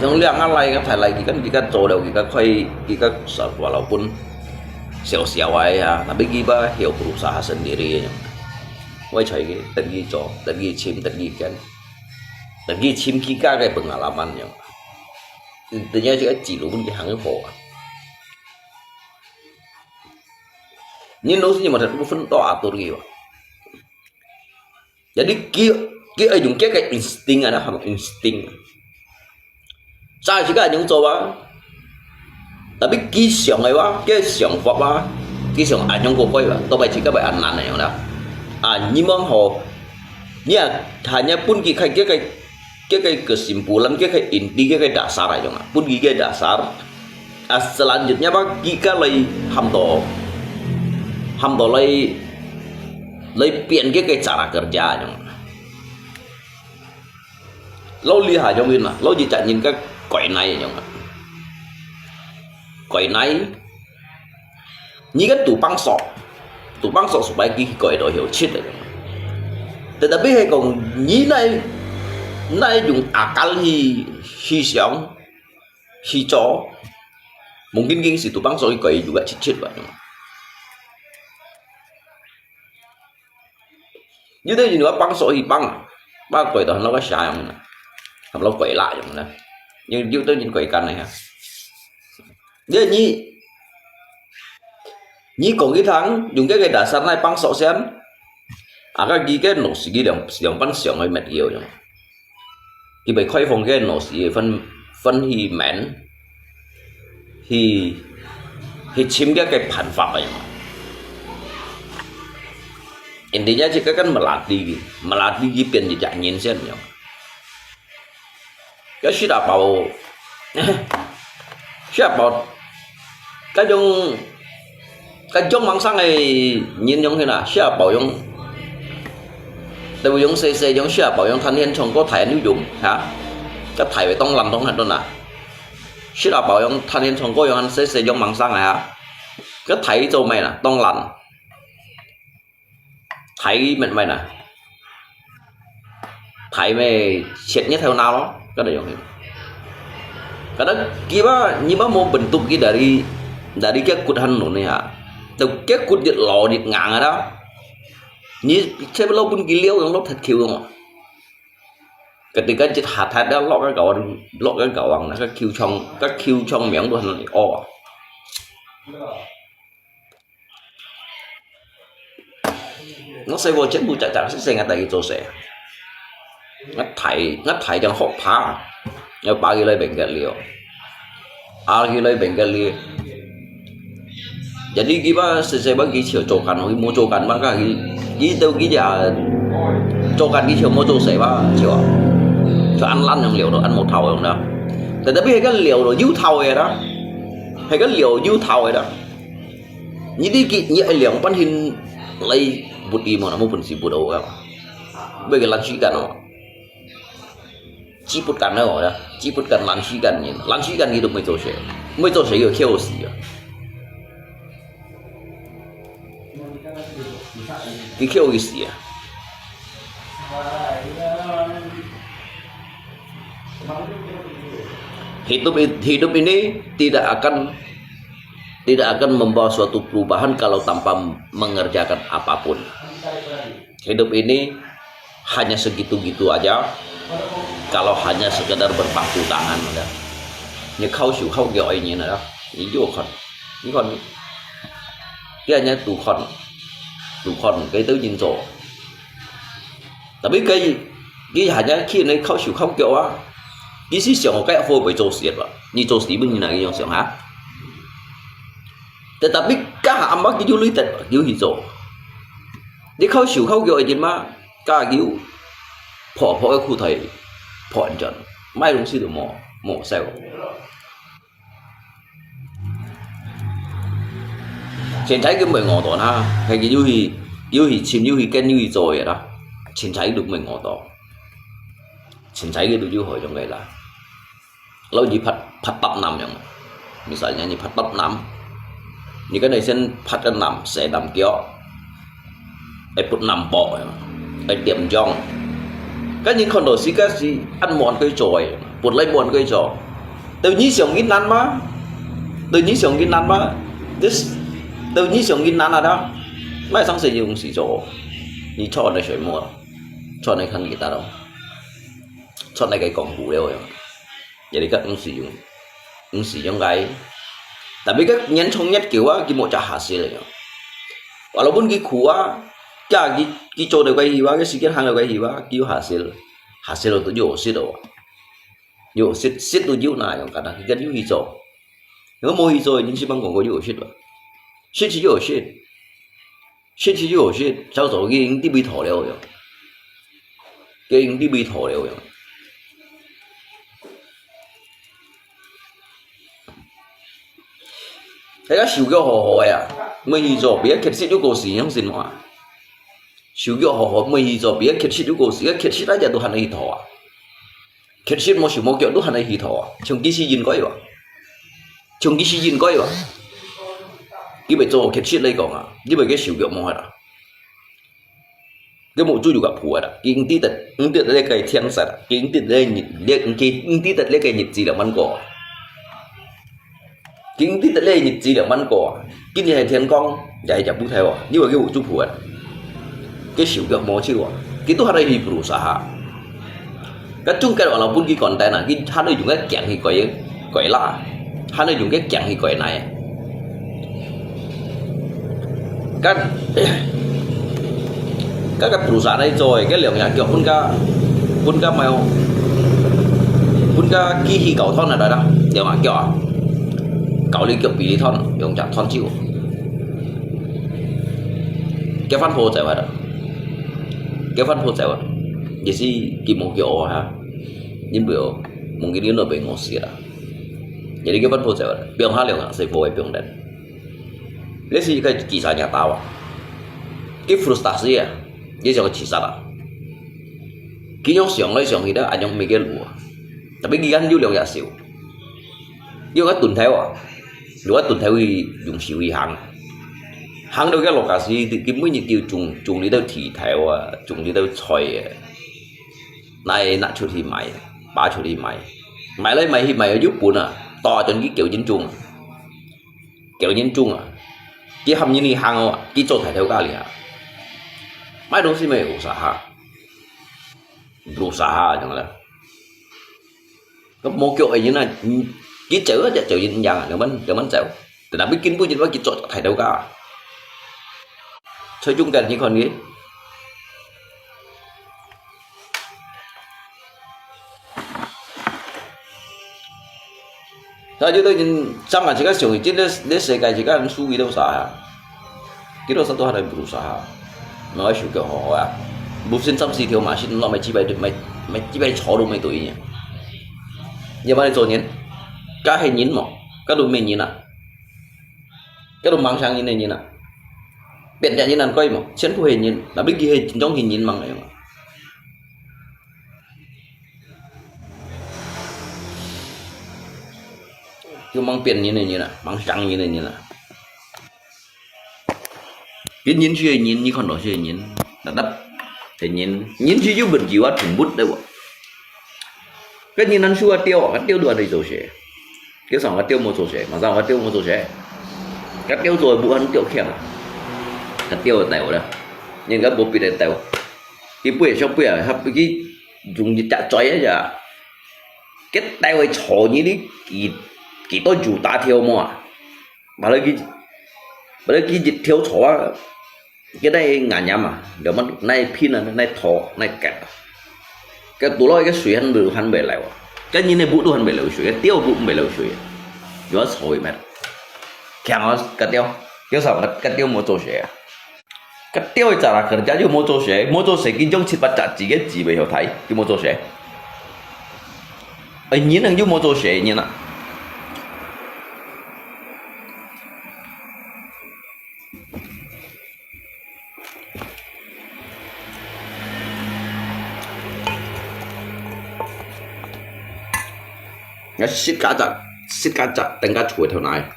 Trong liang ngã lai, ngã thái lai, kì kan, kì kan trổ đầu, kì kan khuây, kì kan sọt qua lầu pun. Siêu siêu ai ha, tapi kì ba hiểu berusaha sendiri. Wai choi kì, tật kì trổ, tật kì chim, tật kì kén. Tật kì chim kì ka cái pengalaman yong. Tự nhiên chỉ có chỉ lũ pun kì hàng cái phổ à. Nhìn lũ xí mà thật pun phân to à, tôi kì wa. Jadi kì, kì ai dùng cái, cái instinct à, nó hàm instinct. Sa chỉ cái dùng cho wa. Tapi kì siang ai wa, kì siang pháp wa, kì siang ai dùng có coi wa. Tao bai chỉ cái bai ăn năn này đó. À, nhìn mong hồ. Nhia, thà nhia pun kì khai cái, cái, cái, cái kesimpulan, cái, cái inti, cái, cái dasar ai dùng à. Pun kì cái dasar. À, selanjutnya apa, kì ka lai ham to, ham to lai, lai pian kì cái cara kerja yong. Lo li ha yong in à, lo ji chặt nhìn cái quầy này yong. Quầy này, nhìn cái tủ băng sọ, tủ băng sọ supaya kì quầy đó hiểu chết rồi. Tetapi hai kong nhìn này, này dùng akal hi, hi siang, hi cho. Mungkin kì si tủ băng sọ kì quầy juga chit chit wa. Yua tơ yin wa băng sọ hi băng, ba quầy đó nó có sai không nè, hàm lo quầy lại không nè. Nhưng yua tơ yin quầy căn này ha. Dia nhi, nhi kong kì thang, dùng cái, cái dasar này băng sọ sen. Aka kì cái nô sĩ kì liang, liang pan siang hơi mệt yêu yong. Kì bai khai phong cái nô sĩ phân, phân hi mẹn, hi, hi chim cái, cái phản pháp yong. Intinya chỉ cái căn melati kì, melati kì pian ji chả nhìn sen yong. Cái sĩ đã bảo, sĩ đã bảo, cái dùng, cái dùng mang sang này nhìn dùng thế nào, sĩ đã bảo dùng, tại vì dùng xe xe dùng sĩ đã bảo dùng thanh niên trong có thải anh dùng hả? Cái thải về tông lăn tông hạt đó nè. Sĩ đã bảo dùng thanh niên trong có dùng xe xe dùng mang sang này hả? Cái thải cho mày nè, tông lăn. Thái mệt mày nè. Thái mày chết nhất theo nào đó. Cái đó giống như. Cái đó kì ba, nhi ba mau bentuk kì dari, dari cái cột hăn nụ này hả. Từ cái cột giật lò giật ngang đó. Nhi chết lâu pun kì liêu giống lốc thật khiêu không ạ. Ketika一下台了，落个高昂，落个高昂，那个球场，个球场名都很哦。我細个全部隻隻係細个帶佢做事。我大，我大正學爬，我爬起來變个了。 啊，佢來變个哩。Jadi佢吧，細細吧，佢就做工，佢無做工嘛，佢，佢都佢呀，做工佢就無做事吧，就，就恁懶樣了咯，恁無頭樣啦。Tetapi係个了咯，有頭个啦，係个了有頭个啦。你，你，你愛兩半天來buddy無，無本事buddy哦，為个懶時間哦。 只不過哦，呀，只不過懶時間人，懶時間佢都毋會做事，毋會做事佢會瞟死啊！佢瞟佢死啊！Hidup, hidup ini tidak akan, tidak akan membawa suatu perubahan kalau tanpa mengerjakan apapun. Hidup ini hanya segitu-gitu aja, kalau hanya sekedar berpangku tangan aja. 你靠手靠腳个人啊，你就看，你看，佢恁樣都看，都看，佢都認做。Tapi佢，佢hanya去你靠手靠腳啊，佢係想該好會做事吧？你做事本人哪个樣想哈？Tetapi佢阿媽佢就累得，佢去做。 你靠手靠腳个人嘛，加油，破破个褲腿，破完轉，買東西都無，無使。凊彩佢毋會餓到啦，係佢又去，又去尋，又去揀，又去做个啦，凊彩佢都毋會餓到，凊彩佢都有好用个啦。 Lalu你拍，拍搭南樣，misalnya你拍搭南，你跟佢先拍个南，西南角，愛北南北，愛點鐘。該你看到時間係恁慢佢做个，本來慢佢做。到你想佢難嘛？到你想佢難嘛？Terus，到你想佢難啊，dah，買上先用時做，你坐那水磨，坐那看佢打咯，坐那个功夫了。 Jadi佢毋使用，毋使用該。Tapi佢年長越久啊，佢無隻下世了。Walaupun佢苦啊，佢，佢做到該去啊，佢時間行到該去啊，佢有下世，下世了都有食哦。有食，食都有那樣，可能佢有去做。如果無去做，一定係講過有食吧。食係有食， 食係有食，早早已經得味道了樣，已經得味道了樣。該个手腳好好个啊，毋去做，別个缺失又過死樣先嘛。手腳好好，毋去做，別个缺失又過死，个缺失那隻都還能去討啊。 缺失無手無腳都還能去討啊，像佢係應該哇，像佢係應該哇。佢會做缺失來講啊，佢會个手腳無啦。佢無注意个譜啦，佢應知得，應知得該个天色啦，佢應知得該日，佢應知得該个日子了，慢過啊。 今日的日子了，慢過啊！今日係天光，也係食不透啊！你話佢有祝福啊？佢手腳無手啊！佢都還在去berusaha。該中間話老本佢講單啊，佢還在用个強去改，改啦，還在用个強去改來。該，該个berusaha來做个，該兩隻腳分佢，分佢mau，分佢機器搞斷了來啦，兩隻腳啊！ 搞你腳比你斷，用隻斷手。佢番婆走啊，佢番婆走啊，也係佢無腳啊，因為哦，望佢你都被我死啦。也你佢番婆走啊，放下兩隻細婆个放人。你係个幾儕人打啊？佢frustasi啊，你想自殺啊？佢用想來想去，恁樣無个路啊！Tapi佢還有兩隻手。 用个鈍頭啊，用个鈍頭去用手去行。行到个落架時，佢每日都種，種裡頭地頭啊，種裡頭菜啊，拿，拿出去賣，拔出去賣，賣來賣去賣有本啊，大陣佢叫人種，叫人種啊，佢喊人去行哦，佢做大頭家哩啊，買東西無有啥哈。 Berusaha，知道嗎？該無腳个人啊，嗯，佢走啊，就走人贏啊，兩萬，兩萬走。Tapi根本就話佢做大頭家啊。最終間你看佢，他就等於上啊，這个上一屆，這，這世界這个人輸幾多少啊？幾多少都還來補啥啊？那个手腳好好啊，無先三四條嘛，先落買幾百，買，買幾百草都買對呢。要不然做人，該係人無？該都無人啊，該都網上人个人啊，變成人難怪無？全部係人，tapi佢係真正係人網个嘛。就網變人个人啊，網上人个人啊。 佢人就係人，你看到就係人，tetap係人，人就有問題啊，動物對無？該人恁輸啊，鳥啊，該鳥都還會做事。佢想該鳥無做事，嘛想該鳥無做事。該鳥做毋還鳥強啊，該鳥會鬥啦，人家無必要鬥。佢飛上飛啊，佢佢用一隻嘴啊，該鬥會吵你，你幾幾多九大條毛啊？ Padahal佢，padahal佢一條草啊，佢哪會硬硬啊，了嘛，哪會拼啊，哪會拖，哪會夾啊。佢堵落一個水還，還袂流啊。佢人个屋都還袂流水，佢鳥屋毋會流水啊。有啊，草會咩？強啊，該鳥，有啥，該鳥無做事啊。該鳥一隻啦，可能就無做事，無做事，佢種七八隻子个子袂曉大，就無做事。哎，人呢，就無做事，人啊。 𠊎食該隻，食該隻，等下出頭來。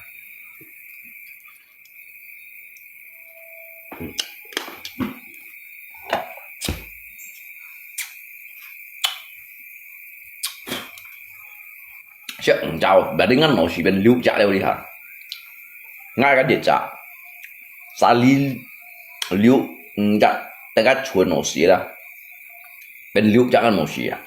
食五隻，別人个老師變六隻了哩哈。𠊎个一隻，三、四、六、五隻，大概全老師啦，變六隻个老師啊。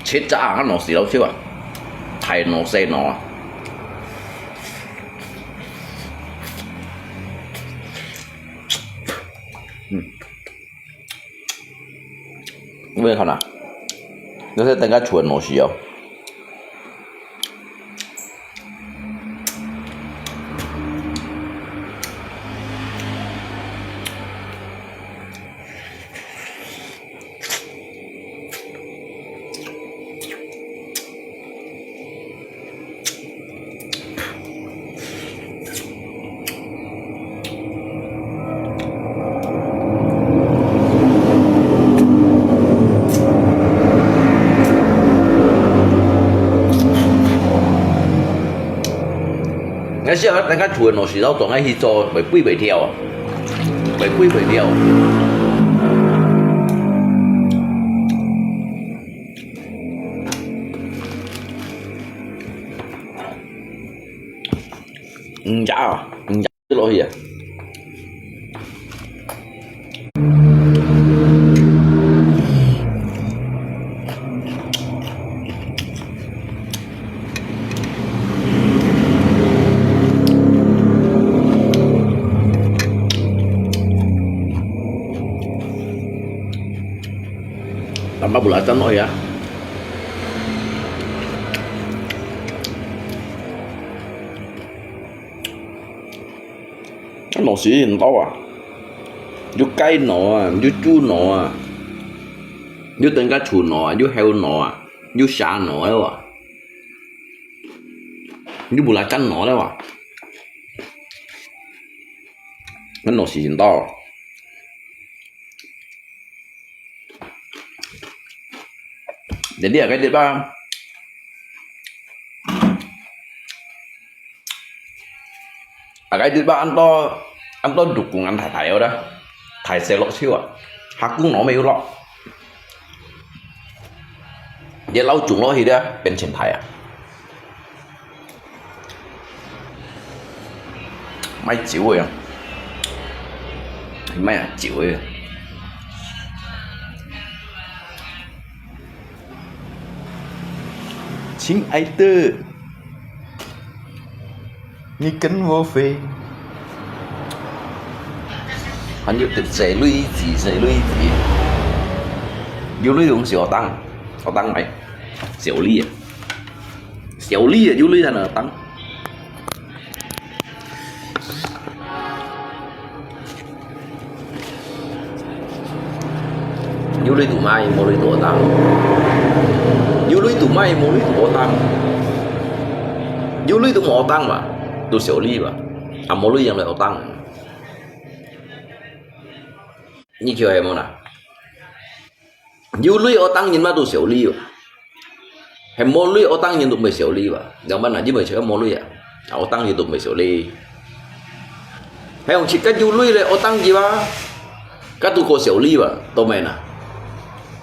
七隻啊，老師老少啊，大腦細腦啊。嗯。你有看啊？那是等下全老師哦。 𠊎想啊，等下出門咯，時到當愛去做，會飛袂跳啊，會飛袂跳。毋知啊，毋知落去啊。 Tambah belacan咯ya. Kan老師很多啊，有雞腦啊，有豬腦啊，有等下出腦啊，有猴腦啊，有蛇腦个哇。 你無來幹腦了哇？𠊎腦屎真大。Jadi啊，該地方，啊，該地方恁多，恁多六公恁大大个啦，大細落手啊，下公攞咩有落，也老重落去咧，變成大啊。賣酒个啊，賣啊酒个。親愛的，你跟我飛。還有細鐳子，細鐳子。有鐳用小當，小當買。小鐳啊，小鐳啊，有鐳在哪當？ 有鐳都買，無鐳都學當。有鐳都買，無鐳都學當。有鐳都無學當嘛，都小鐳嘛。啊，無鐳樣來學當。你就係無啦？有鐳學當人嘛都小鐳哦。 係無鐳，學當人都毋會小鐳吧？仰般啊？因為自家無鐳啊，啊，學當人都毋會小鐳。係用自家有鐳咧，學當人啊，該都過小鐳吧？都毋係啊？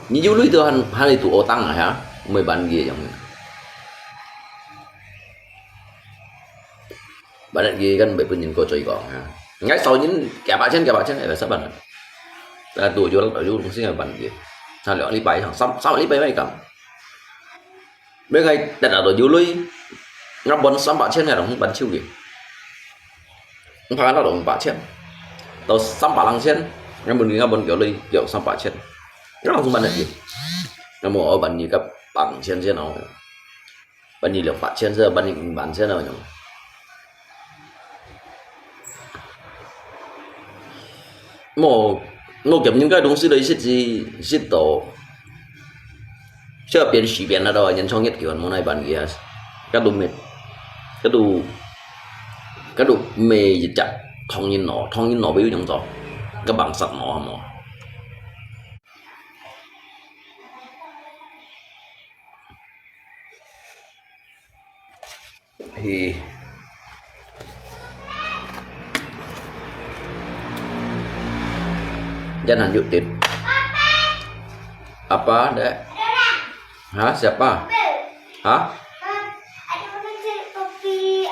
你有鐳都還，還係都學當啊，哈？毋會辦佢樣。 Banat佢kan會分人過追講哈。Ngai sau人幾百千、幾百千，哎，sabar。Nah，都有，有東西要辦佢。Nah，兩禮拜以上，三，三個禮拜乜敢。Ngai得到有鐳，ngai分三百千，ngai langsung辦手佢。Ngai拿到五百千，到三百零千，ngai分佢，ngai分佢鐳，有三百千，ngai langsung辦佢。Ngai無愛辦佢个百千千哦。 辦你兩百千先，辦你五萬先啊，恁樣。無，無兼人个東西來食之，食到，這邊時邊那个年初一叫人無奈辦佢啊，該都沒，該都，該都沒一隻唐人咯，唐人咯，比如講做，該bangsat咯，係無？ Hi. Jangan lanjutin. Apa, Dek? Hah, siapa? Hah? Ada orang cari kopi.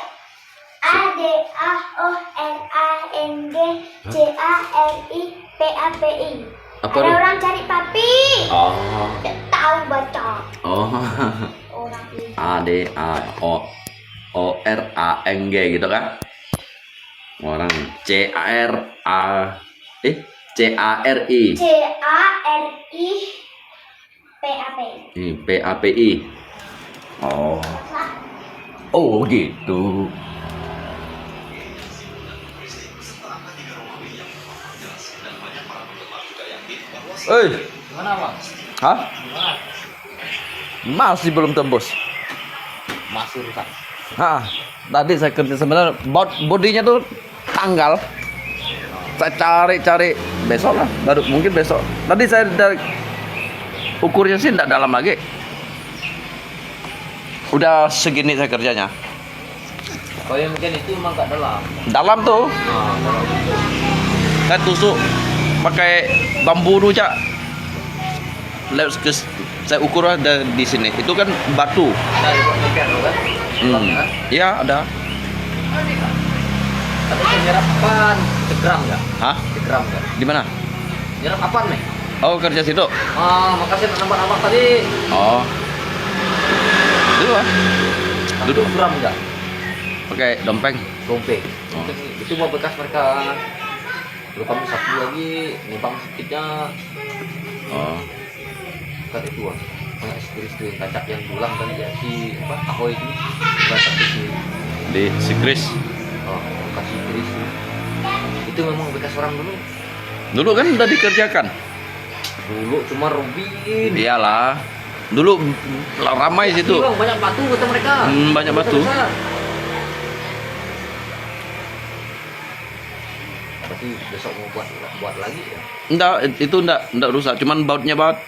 A D A O R A N G C A R I P A P I. Apa ada tu? Orang cari papi. Oh. Tak tahu baca. Oh. Orang ini. A D A O, O R A N G gitu kan? Orang C A R A, eh, C A R I. C A R I P A P I. Hmm, P A P I. Oh. Oh, gitu. Eh. Gimana, Bang? Hah? Gimana? Masih belum tembus. Masih rusak. Ha, tadi saya kerja sebenarnya bot-, bodinya tuh tanggal. Saya cari-cari besok lah, baru mungkin besok. Tadi saya dari ukurnya sih ndak dalam lagi. Udah segini saya kerjanya. Kalau yang macam itu memang kat dalam. Dalam tu. Ha, dalam. Saya tusuk pakai bambu tu, Cak. Lewat ke, saya ukur lah dari di sini. Itu kan batu. Ada yang buat macam tu kan? Hmm. Dalam kan? Ya, ada. Tapi penyerapan segram nggak? Hah? Segram nggak? Di mana? Nyerap apa nih? Oh, kerja situ? Ah, makasih nampak-nampak tadi. Oh. Dulu ah. Duduk. Suram nggak? Pakai dompeng. Dompeng. Oh. Itu, itu mau bekas mereka. Kalau kamu satu lagi, nebang sedikitnya. Oh. Bukan itu ah. Banyak si Chris tuh yang kacak yang dulang tadi ya, si apa? Ahoy itu. Bukan satu si. Di si Chris. Oh, bukan si Chris tuh. Itu memang bekas orang dulu. Dulu kan udah dikerjakan. Dulu cuma Robin. Iyalah. Dulu ramai situ. Tapi, Bang, banyak batu kata mereka. Hmm, banyak batu. Besar. Berarti besok mau buat, buat lagi ya? Ndak, itu ndak, ndak rusak. Cuman bautnya baut.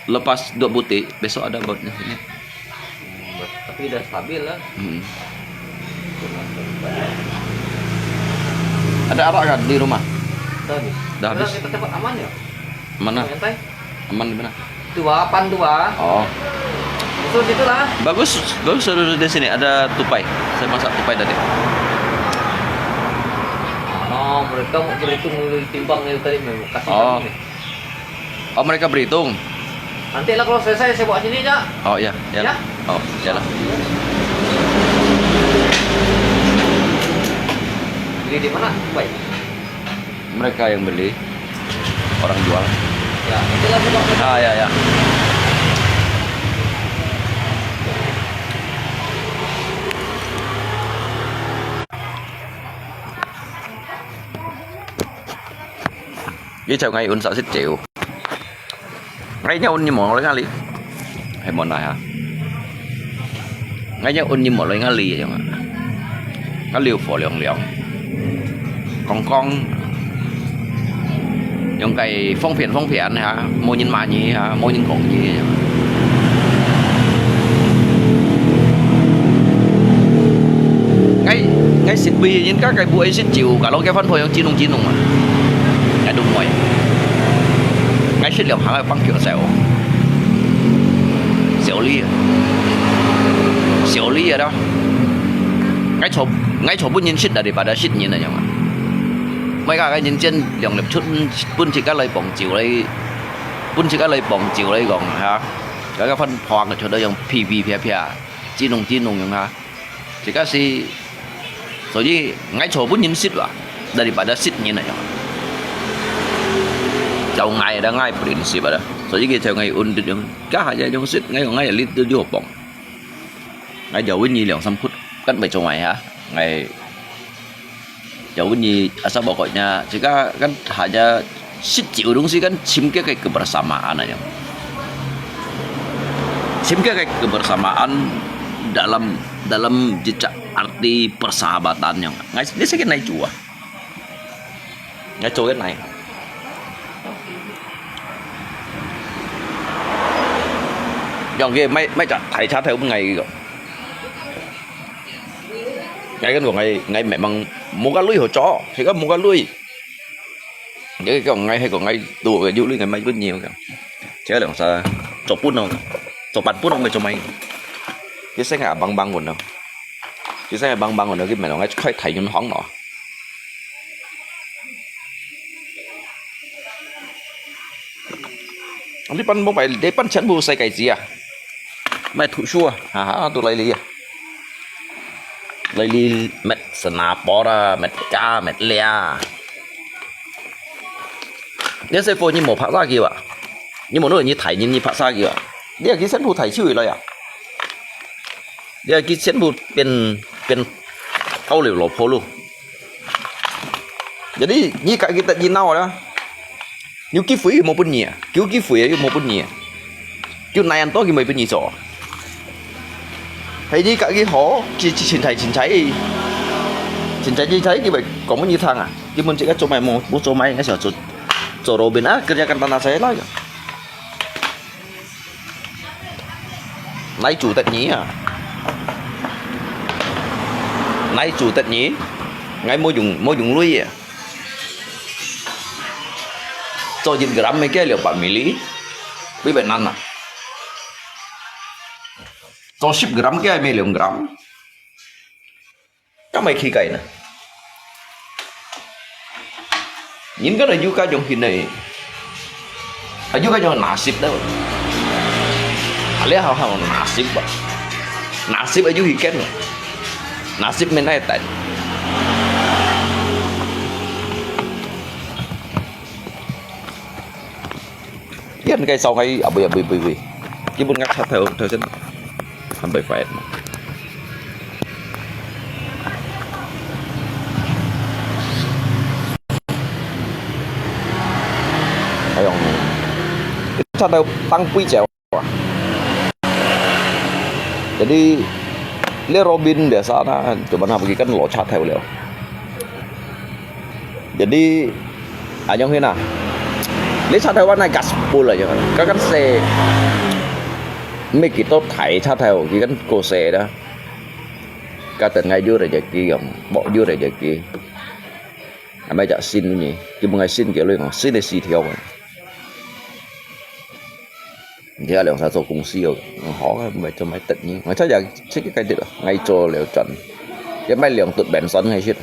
Lepas dua butik, besok ada bautnya sini. Hmm, tapi udah stabil lah. Hmm. Itulah. Ada arak kan di rumah? Tadi. Dah habis. Kita tempat aman ya? Mana? Santai. Aman di mana? Dua, pan dua. Oh. Masuk situ lah. Bagus, bagus ada di sini. Ada tupai. Saya masak tupai tadi. Oh, mereka mau berhitung timbang itu tadi memang kasih Oh. kami nih. Oh, mereka berhitung. Nanti lah kalau selesai saya bawa sini aja. Oh, iya, iya. Ya? Oh, iyalah. Beli di mana? Baik. Mereka yang beli, orang jual. Ya, nanti lah saya bawa. Ah, ya, ya. Ini jauh ngai un sa sit jauh. Ngai nyo un ni mo loi ngali. Hai mo nai ha. Ngai nyo un ni mo loi ngali yong. Ngali fo liong liong. Kong kong. Yong kai phong phian phong phian ha. Mo nyin ma nyi ha. Mo nyin kong nyi. Ngai, ngai sit bui yin ka kai bu ai sit jiu. Ka lo ke fan pho yong jinung jinung ma. Ngai du moi. Ngai sit liong ha bang kiu sao. Siau li. Siau li ya da. Ngai cho, ngai cho bun yin sit da di pada sit yin na yang. Mai ka ngai yin jen liong lep chut bun sit ka lai pong jiu lai. Bun sit ka lai pong jiu lai gong ha. Ka ka fan pho ka chut da yong pi pi pia pia. Jinung jinung yong ha. Jika si, so yi ngai cho bun yin sit wa. Dari pada sit yin na yang. Jauh ngai da ngai prinsip ada. So yi ke jauh ngai un dit yong. Ka ha ya yong sit ngai ngai lit dit yo pong. Ngai jauh win yi liang sam khut kan bai cho mai ha. Ngai jauh win yi asa bokoknya. Jika kan hanya sit jiu dong si kan chim ke ke kebersamaan aja. Chim ke ke kebersamaan dalam dalam jejak arti persahabatan yang. Ngai ni sakit nai jua. Ngai cho ke nai. Yang ke mai mai cha thai cha thai um ngai ko. Ngai kan ko ngai ngai memang muka lui ho cho. Sika muka lui. Jadi ko ngai he ko ngai tu ke yu lui ngai mai pun nyiu ke. Chia liang sa cho pun no. Cho pan pun no mai cho mai. Ke se ngai bang bang pun no. Ke se ngai bang bang pun no ke mai no ngai khai thai yun hong no. Ang di pan mo pai, di pan chen bu sai kai zia. Mai thu shua, ha ha, tu lai li. Lai li met sana pora, met ka, met lia. Ni se fo ni mo phak sa ki wa. Ni mo no ni thai ni ni phak sa ki wa. Ni ki sen hu thai chiu lai ya. Ni ki sen hu pen pen kau liu lo pho lu. Jadi ni ka ki tat ni nau la. Yo ki fui mo pun ni. Yo ki fui yo mo pun ni. Yo nai an to ki mo pun ni so. Hai ni ka ki ho, ki ki chin chai chin chai. Chin chai chin chai ki bai kong mo ni thang a. Ki mo cik a cho mai mo, mo cho mai ngai sa cho. Cho ro bin a, kerja kan tanah saya la ya. Nai chủ tịch nhí à? Nai chủ tịch nhí? Ngai mo yung mo yung lui à? Cho yin gram me ke liu pa mili. Bi bai nan à? Cho sip gram ke me liu gram. Ka mai khi kai na. Yin ka na yu ka jong hin nei. A yu ka jong nasib da. A le hao hao nasib ba. Nasib a yu hi ken. Nasib me nai tan. Yan kai sau kai abui abui bui bui. Ki bun ngak chat thau thau sen. Hâm bai fight. Ayong. Chat thau tăng bui chèo. Jadi le Robin biasa na, cuman hap ki kan lo chat thau leo. Jadi, anyong hina. Li sa Taiwan nai gaspol aja. Ka kan se me kito thai sa Taiwan ki kan ko se da. Ka ten ngai yu re je ki yong, bo yu re je ki. 買隻新个，基本个新个來講，新个四條个。而且兩儕做公司哦，嗯，好啊，毋係做買得呢，我才也自己解決咯，𠊎做了轉，也買兩噸便所个先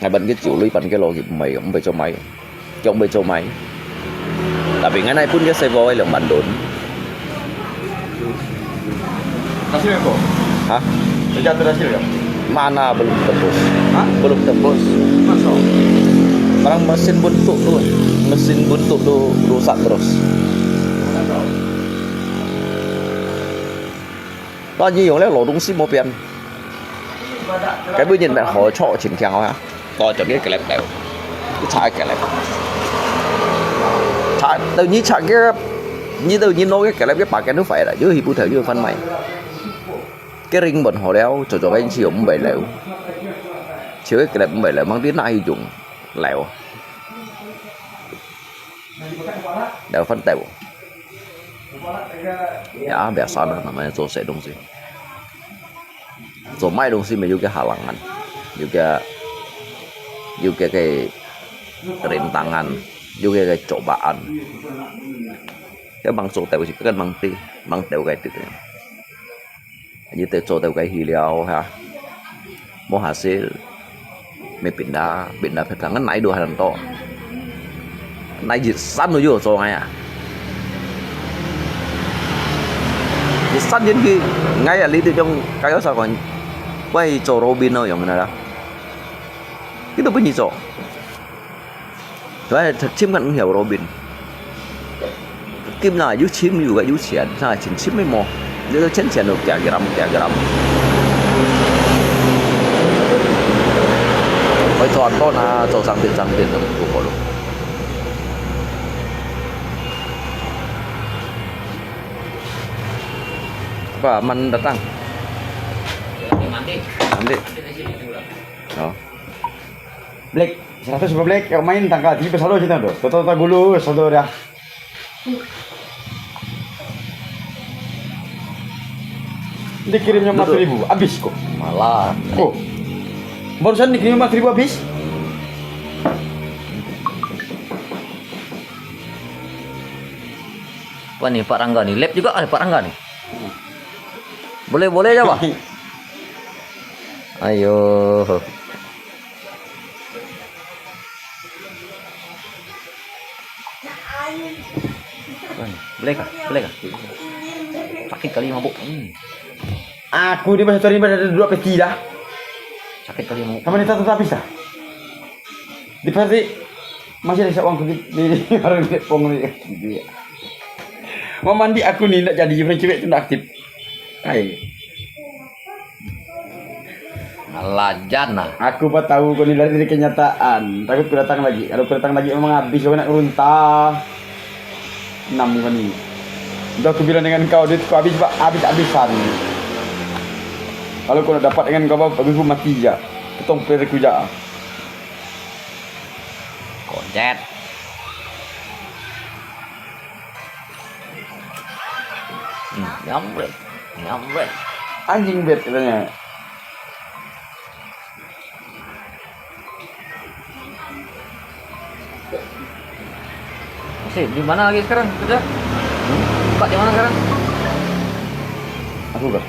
，𠊎分佢酒鐳，分佢落去，毋係，毋係做買。 Chọn bên châu Mai. Tapi ngan ai pun dia sewa ai leng mandun. Hasil ko? Hah? Kerja tu hasil ko? Mana belum tembus? Hah? Belum tembus. Masuk. Barang mesin buntuk tu, mesin buntuk tu rusak terus. Tao nyi yong leh lô dong si mo pian. Cái bữa nhìn bạn hỏi cho chính theo ha. Tao cho cái clip đâu. Cái cha cái clip. Cha tự nyi cha cái, nyi tự nyi nói cái clip cái bà cái nước phải là dưới hi bu theo dưới phân mày. Cái ring bọn họ leo, cho cho cái chi không bảy leo. Chiều cái clip không bảy leo, mang tiếng nai hi dùng leo. Leo phân tèo. Ya, biasa lah namanya做細東西。做麼个東西乜有個halangan，有個，有個，個rintangan，有個，個cobaan。Cái bằng做tèo gì，cái bằng tì，bằng tèo cái tì. Như tèo cho tèo cái hi liao ha. Mô hasil. Mê pindah, pindah pindah. Ngăn nãy đùa hàng to. Nãy dịch sẵn rồi vô cho ngay à. Dịch sẵn đến khi ngay à, lý tự trong cái đó sao còn quay cho Robin nó giống như này đó. Cái đó bớt gì cho. Rồi thật chim ngăn hiểu Robin. Kim là 有錢有个有錢，啥錢錢乜無，你都錢錢都幾gram幾gram。會賺到那做生意生意都不好咯。Apa man datang? Mandi. Mandi. Oh. Black, seratus ribu Black, kau main tanggal tiga puluh satu sini tu. Toto tak gulu, satu dah. Dikirim lima ratus ribu, habis kok. Malah. Kok. Barusan dikirim lima ratus ribu habis. Apa ni Pak Rangga ni? Lab juga ada Pak Rangga ni. Boleh, boleh je, Pak. Ayo. Boleh kah? Boleh kah? Sakit kali mabuk. Hmm. Aku di pasar Torimba ada dua peti dah. Sakit kali mabuk. Sama ni tak habis dah. Di pasar masih ada uang sedikit. Di orang pong ni. Mau mandi aku ni nak jadi, cuma cewek tu nak aktif. Hai. Ngalajan ah. Aku pa tahu kau ni lari dari kenyataan. Takut ku datang lagi. Kalau ku datang lagi memang habis kau nak runtah. Enam kau ni. Dah aku bilang dengan kau, duit kau habis, habis-habisan. Kalau kau nak dapat dengan kau, bagus pun mati je. Potong pera ku je. Koncet. Hmm, nyamret. Nyamret. Anjing bet katanya. Masih, di mana lagi sekarang kerja? Tempat di mana sekarang? Aku kah?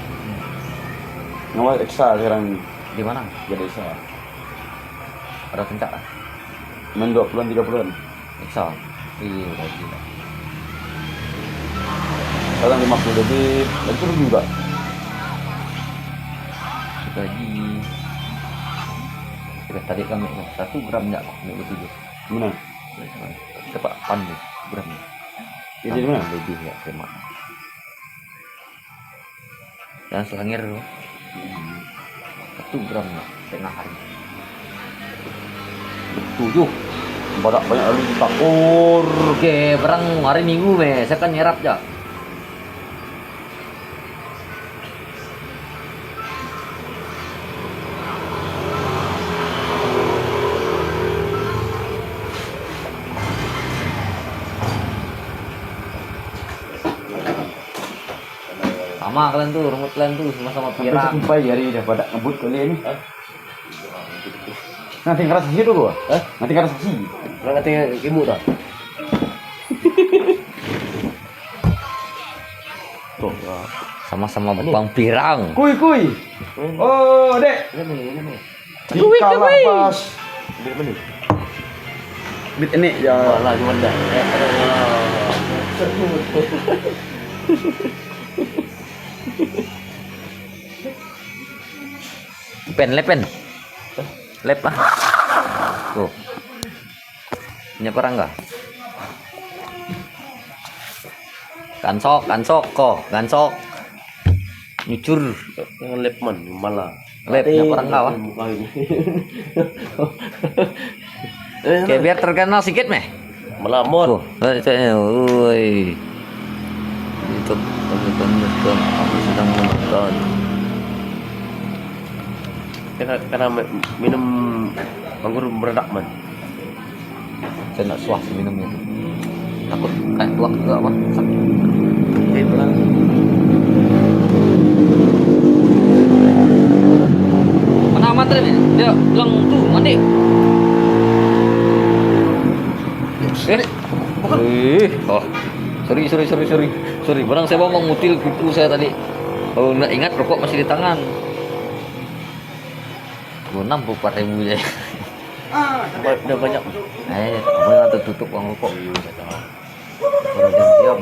Ngawal Eksa sekarang ni. Di mana? Jadi Eksa. Ada puncak lah. Main dua puluhan, tiga puluhan. Bisa. Iya, lagi lah. Kadang lima puluh lebih, dan turun juga. Gaji. Kita tarik kan, satu gram je, ambil betul je. Mana? Kita pak pan je, gram je. Ini di mana? Lebih ya, terima. Yang sehangir tu. Satu gram lah, tengah hari. Tujuh. Badak banyak lalu takor. Oke, barang hari Minggu meh, saya kan nyerap je. Sama kalian tu, rungut kalian tu sama-sama pirak. Sampai hari dah pada ngebut kali ni. Hah? Nanti ngerasa sih dulu. Hah? Nanti ngerasa sih. Nanti kamu dah. Tuh, sama-sama bang pirang. Kui, kui. Hmm. Oh, dek. Ini nih, ini nih. Kui, kui, kui. Pas. Duit mana? Duit ini ya. Malah cuma dah. Pen, lep, pen. Lep ah. Tuh. Nya parang ka? Gansok, gansok ko, gansok. Nyucur. Jangan lep man, malah. Lep, nya parang ka, wah. Muka ini. Oke, biar terkenal sikit meh. Malah mon. Tuh, eh, eh, oi. Itu, kami sedang menonton. Kena, kena minum anggur meledak man. Saya nggak suah sih minumnya. Takut kayak tuak juga apa. Sakit. Mana amat tadi? Dia bilang tu mandi. Eh, eh, oh, sorry, sorry, sorry, sorry, sorry. Barang saya mau mengutil kuku saya tadi. Oh, nggak ingat rokok masih di tangan. Gunam po pare mo eh. Ba-, dah banyak. Eh, ako na tututok ang rokok. Pero diam-diam.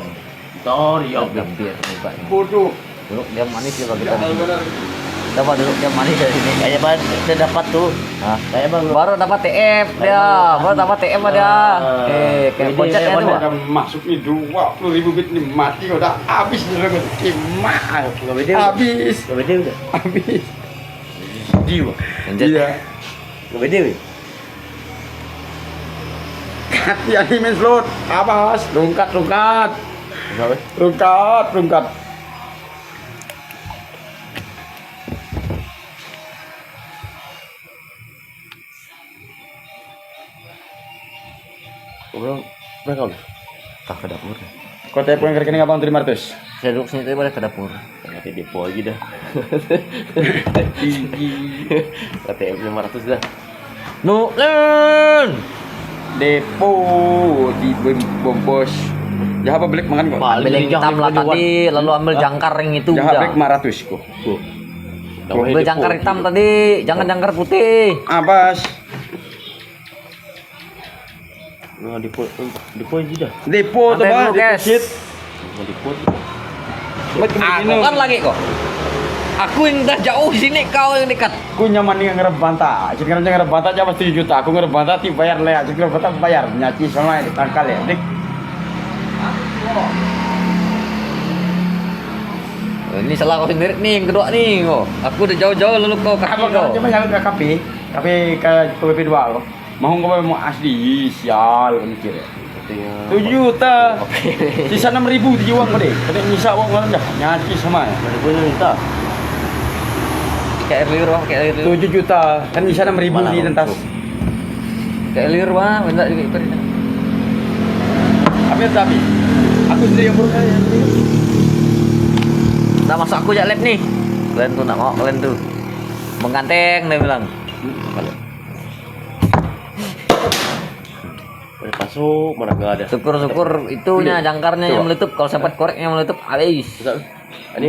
Sorry, ya. Diam-diam, diba? Bodoh. Duduk diam manis ya bagi tadi. Dapat duduk diam manis dari sini. Kayak apa? Saya dapat tuh. Hah? Kayak apa? Baru dapat T F dia. Baru dapat T F dia. Eh, kayak bocah ya tuh. Ada masuk ni dua puluh ribu bit ni mati kau dah habis ni. Habis. Habis. Habis. Dia. Iya. Nggak beda weh. Hati-hati main slot. Awas, rungkat, rungkat. Kenapa? Rungkat, rungkat. Orang, orang kau lah. Kah ke dapur. Kau telepon ke rekening abang tu lima ratus. Saya duduk sini tadi boleh ke dapur. Nanti depo lagi dah. Tinggi. Kata lima ratus dah. Nulen. Depo di bom-, bombos. Jaha apa belik makan kok? Ambil yang hitam lah tadi, lalu ambil jangkar yang itu. Jaha belik lima ratus kok. Ambil jangkar hitam tadi, jangan jangkar putih. Abas. Nah, depo, depo aja dah. Depo tu, Bang, deposit. Nah, depo tu. Aku kan lagi kok. Aku yang dah jauh sini, kau yang dekat. Ku nyaman dengan ngarap banta. Jadi ngarap, ngarap banta aja pasti juta. Aku ngarap banta ti bayar le. Jadi ngarap banta bayar. Nyaci sama ini tangkal ya, dik. Ini salah kau sendiri nih, yang kedua nih kok. Aku udah jauh-jauh lalu kau kaki kau. Coba yang ke kafe, kafe ke P P dua kok. Mahong kau mau asli, sial, kau mikir ya. Tujuh juta. Sisa enam ribu di uang kau deh. Kena nyisa uang kau dah. Nyaci sama ya. Mana boleh minta? Kayak air liur, kayak air liur. Tujuh juta, kan nyisa enam ribu di rentas. Kayak air liur, wah, minta juga iper. Tapi tapi, aku sendiri yang buruk ya. Dah masuk aku jak lab nih. Kalian tuh nak mau, kalian tuh. Mengganteng, dia bilang. Boleh masuk, mana nggak ada. Syukur-syukur itunya, jangkarnya yang meletup. Kalau sempat koreknya meletup, habis. Betul. Ini.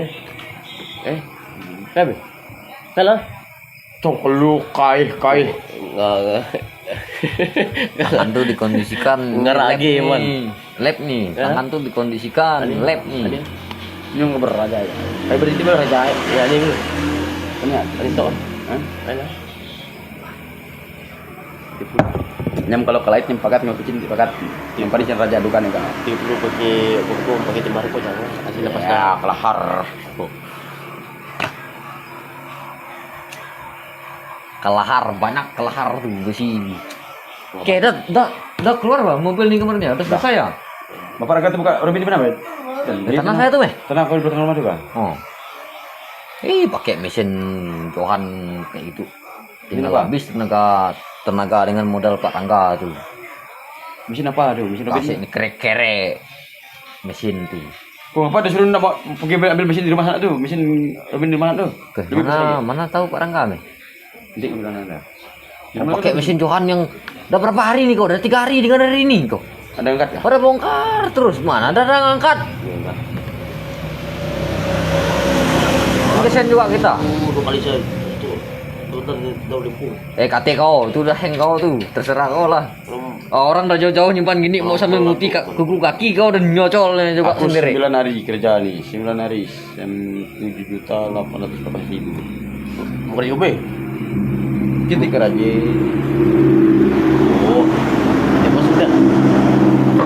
Eh. Kenapa? Salah. Tuh, lu kaih, kaih. Nggak, nggak. Tangan tuh dikondisikan. Ngerage, lab nih. Lab nih. Tangan tuh dikondisikan. Lab nih. Ini yang berat aja ya. Kayak berhenti berhenti aja. Ya, ini dulu. Ini, ini tuh. Hah? Ayo. Nyam kalau kalait nyam pakat, nyam picin pakat. Nyam panis nyam raja dukan ya kan. Tiup dulu pakai buku, pakai jembar kok jangan. Asli lepas. Ya, kalahar. Kalahar, banyak kalahar tuh besi. Oke, dah, dah, dah keluar, Bang, mobil nih kemarin ya? Udah selesai ya? Bapak Raga tuh buka rumah di mana, Bang? Di tanah saya tuh, meh. Tanah kau di belakang rumah tuh, Bang? Oh. Eh, pakai mesin Johan kayak itu. Tinggal habis tenaga, tenaga dengan modal Pak Rangga tuh. Mesin apa tuh? Mesin apa? Kasih ini kerek-kerek mesin tuh. Kok apa disuruh nak bawa, pergi ambil, ambil mesin di rumah sana tuh? Mesin Robin di rumah sana tuh? Mana, mana tahu Pak Rangga nih? Nanti bilang ada. Pakai mesin Johan yang dah berapa hari ni kau? Dah tiga hari dengan hari ni kau. Ada angkat kah? Pada bongkar terus. Mana ada orang angkat? Iya, angkat. Kasihan juga kita. Oh, dua kali saya. Itu. Itu dah, dah boleh pun. Eh, kata kau, itu dah hang kau tu. Terserah kau lah. Hmm. Oh, orang dah jauh-jauh nyimpan gini, mau sambil nguti ka-, kuku kaki kau dan nyocol juga. Aku sendiri. Sembilan hari kerja ni, sembilan hari. Yang tujuh juta lapan ratus delapan puluh ribu. Bukan Yobe. Kita kerja. Oh. Ya, maksudnya.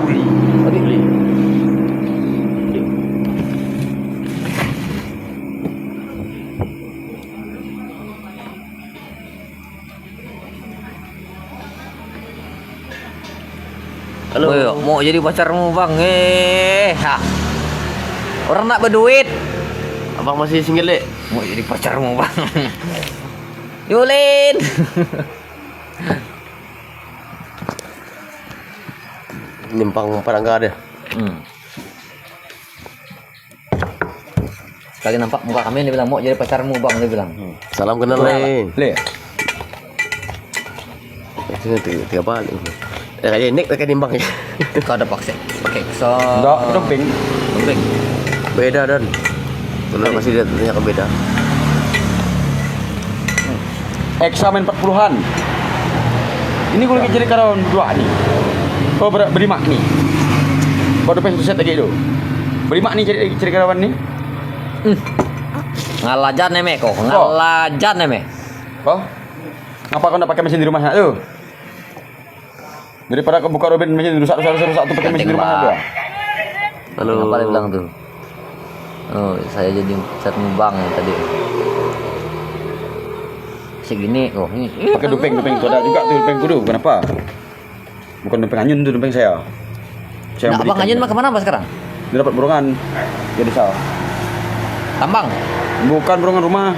Beli. Beli. Beli. Halo. Woi, mau jadi pacarmu, Bang. Eh, ha. Orang nak berduit. Abang masih single, Lek? Mau jadi pacarmu, Bang. Yulin. Nyimpang padang ka dia. Hmm. Sekali nampak muka kami, dia bilang, "Mau jadi pacarmu, Bang," dia bilang. Hmm. Salam kenal, Lek. Lek. Itu tiga, tiga balik. Eh, kayak Nick, kayak Nimbang ya. Kau ada paksa. Oke, so. Enggak, itu pink. Pink. Beda, Don. Kenapa sih dia ternyata beda? Eksa main empat puluhan. Ini aku lagi cari karyawan dua ni. Oh, ber-, berlima ni. Kau dapat satu set lagi tu. Berlima ni cari, cari karyawan ni. Hmm. Ngalajan ni, Mek, kau. Kau. Ngalajan ni, Mek. Kau? Ngapa kau nak pakai mesin di rumah tu? Daripada kau buka Robin mesin rusak, rusak, rusak, rusak tu pakai mesin rumah tu. Halo. Apa dia bilang tu? Oh, saya jadi cat mubang tadi. Segini kok. Pakai dupeng, dupeng tu ada juga tu, dupeng kudu. Kenapa? Bukan dupeng anyun tu, dupeng saya. Saya nak belikan. Abang anyun mah kemana, Pak, sekarang? Dia dapat burongan. Jadi salah. Tambang? Bukan burongan rumah.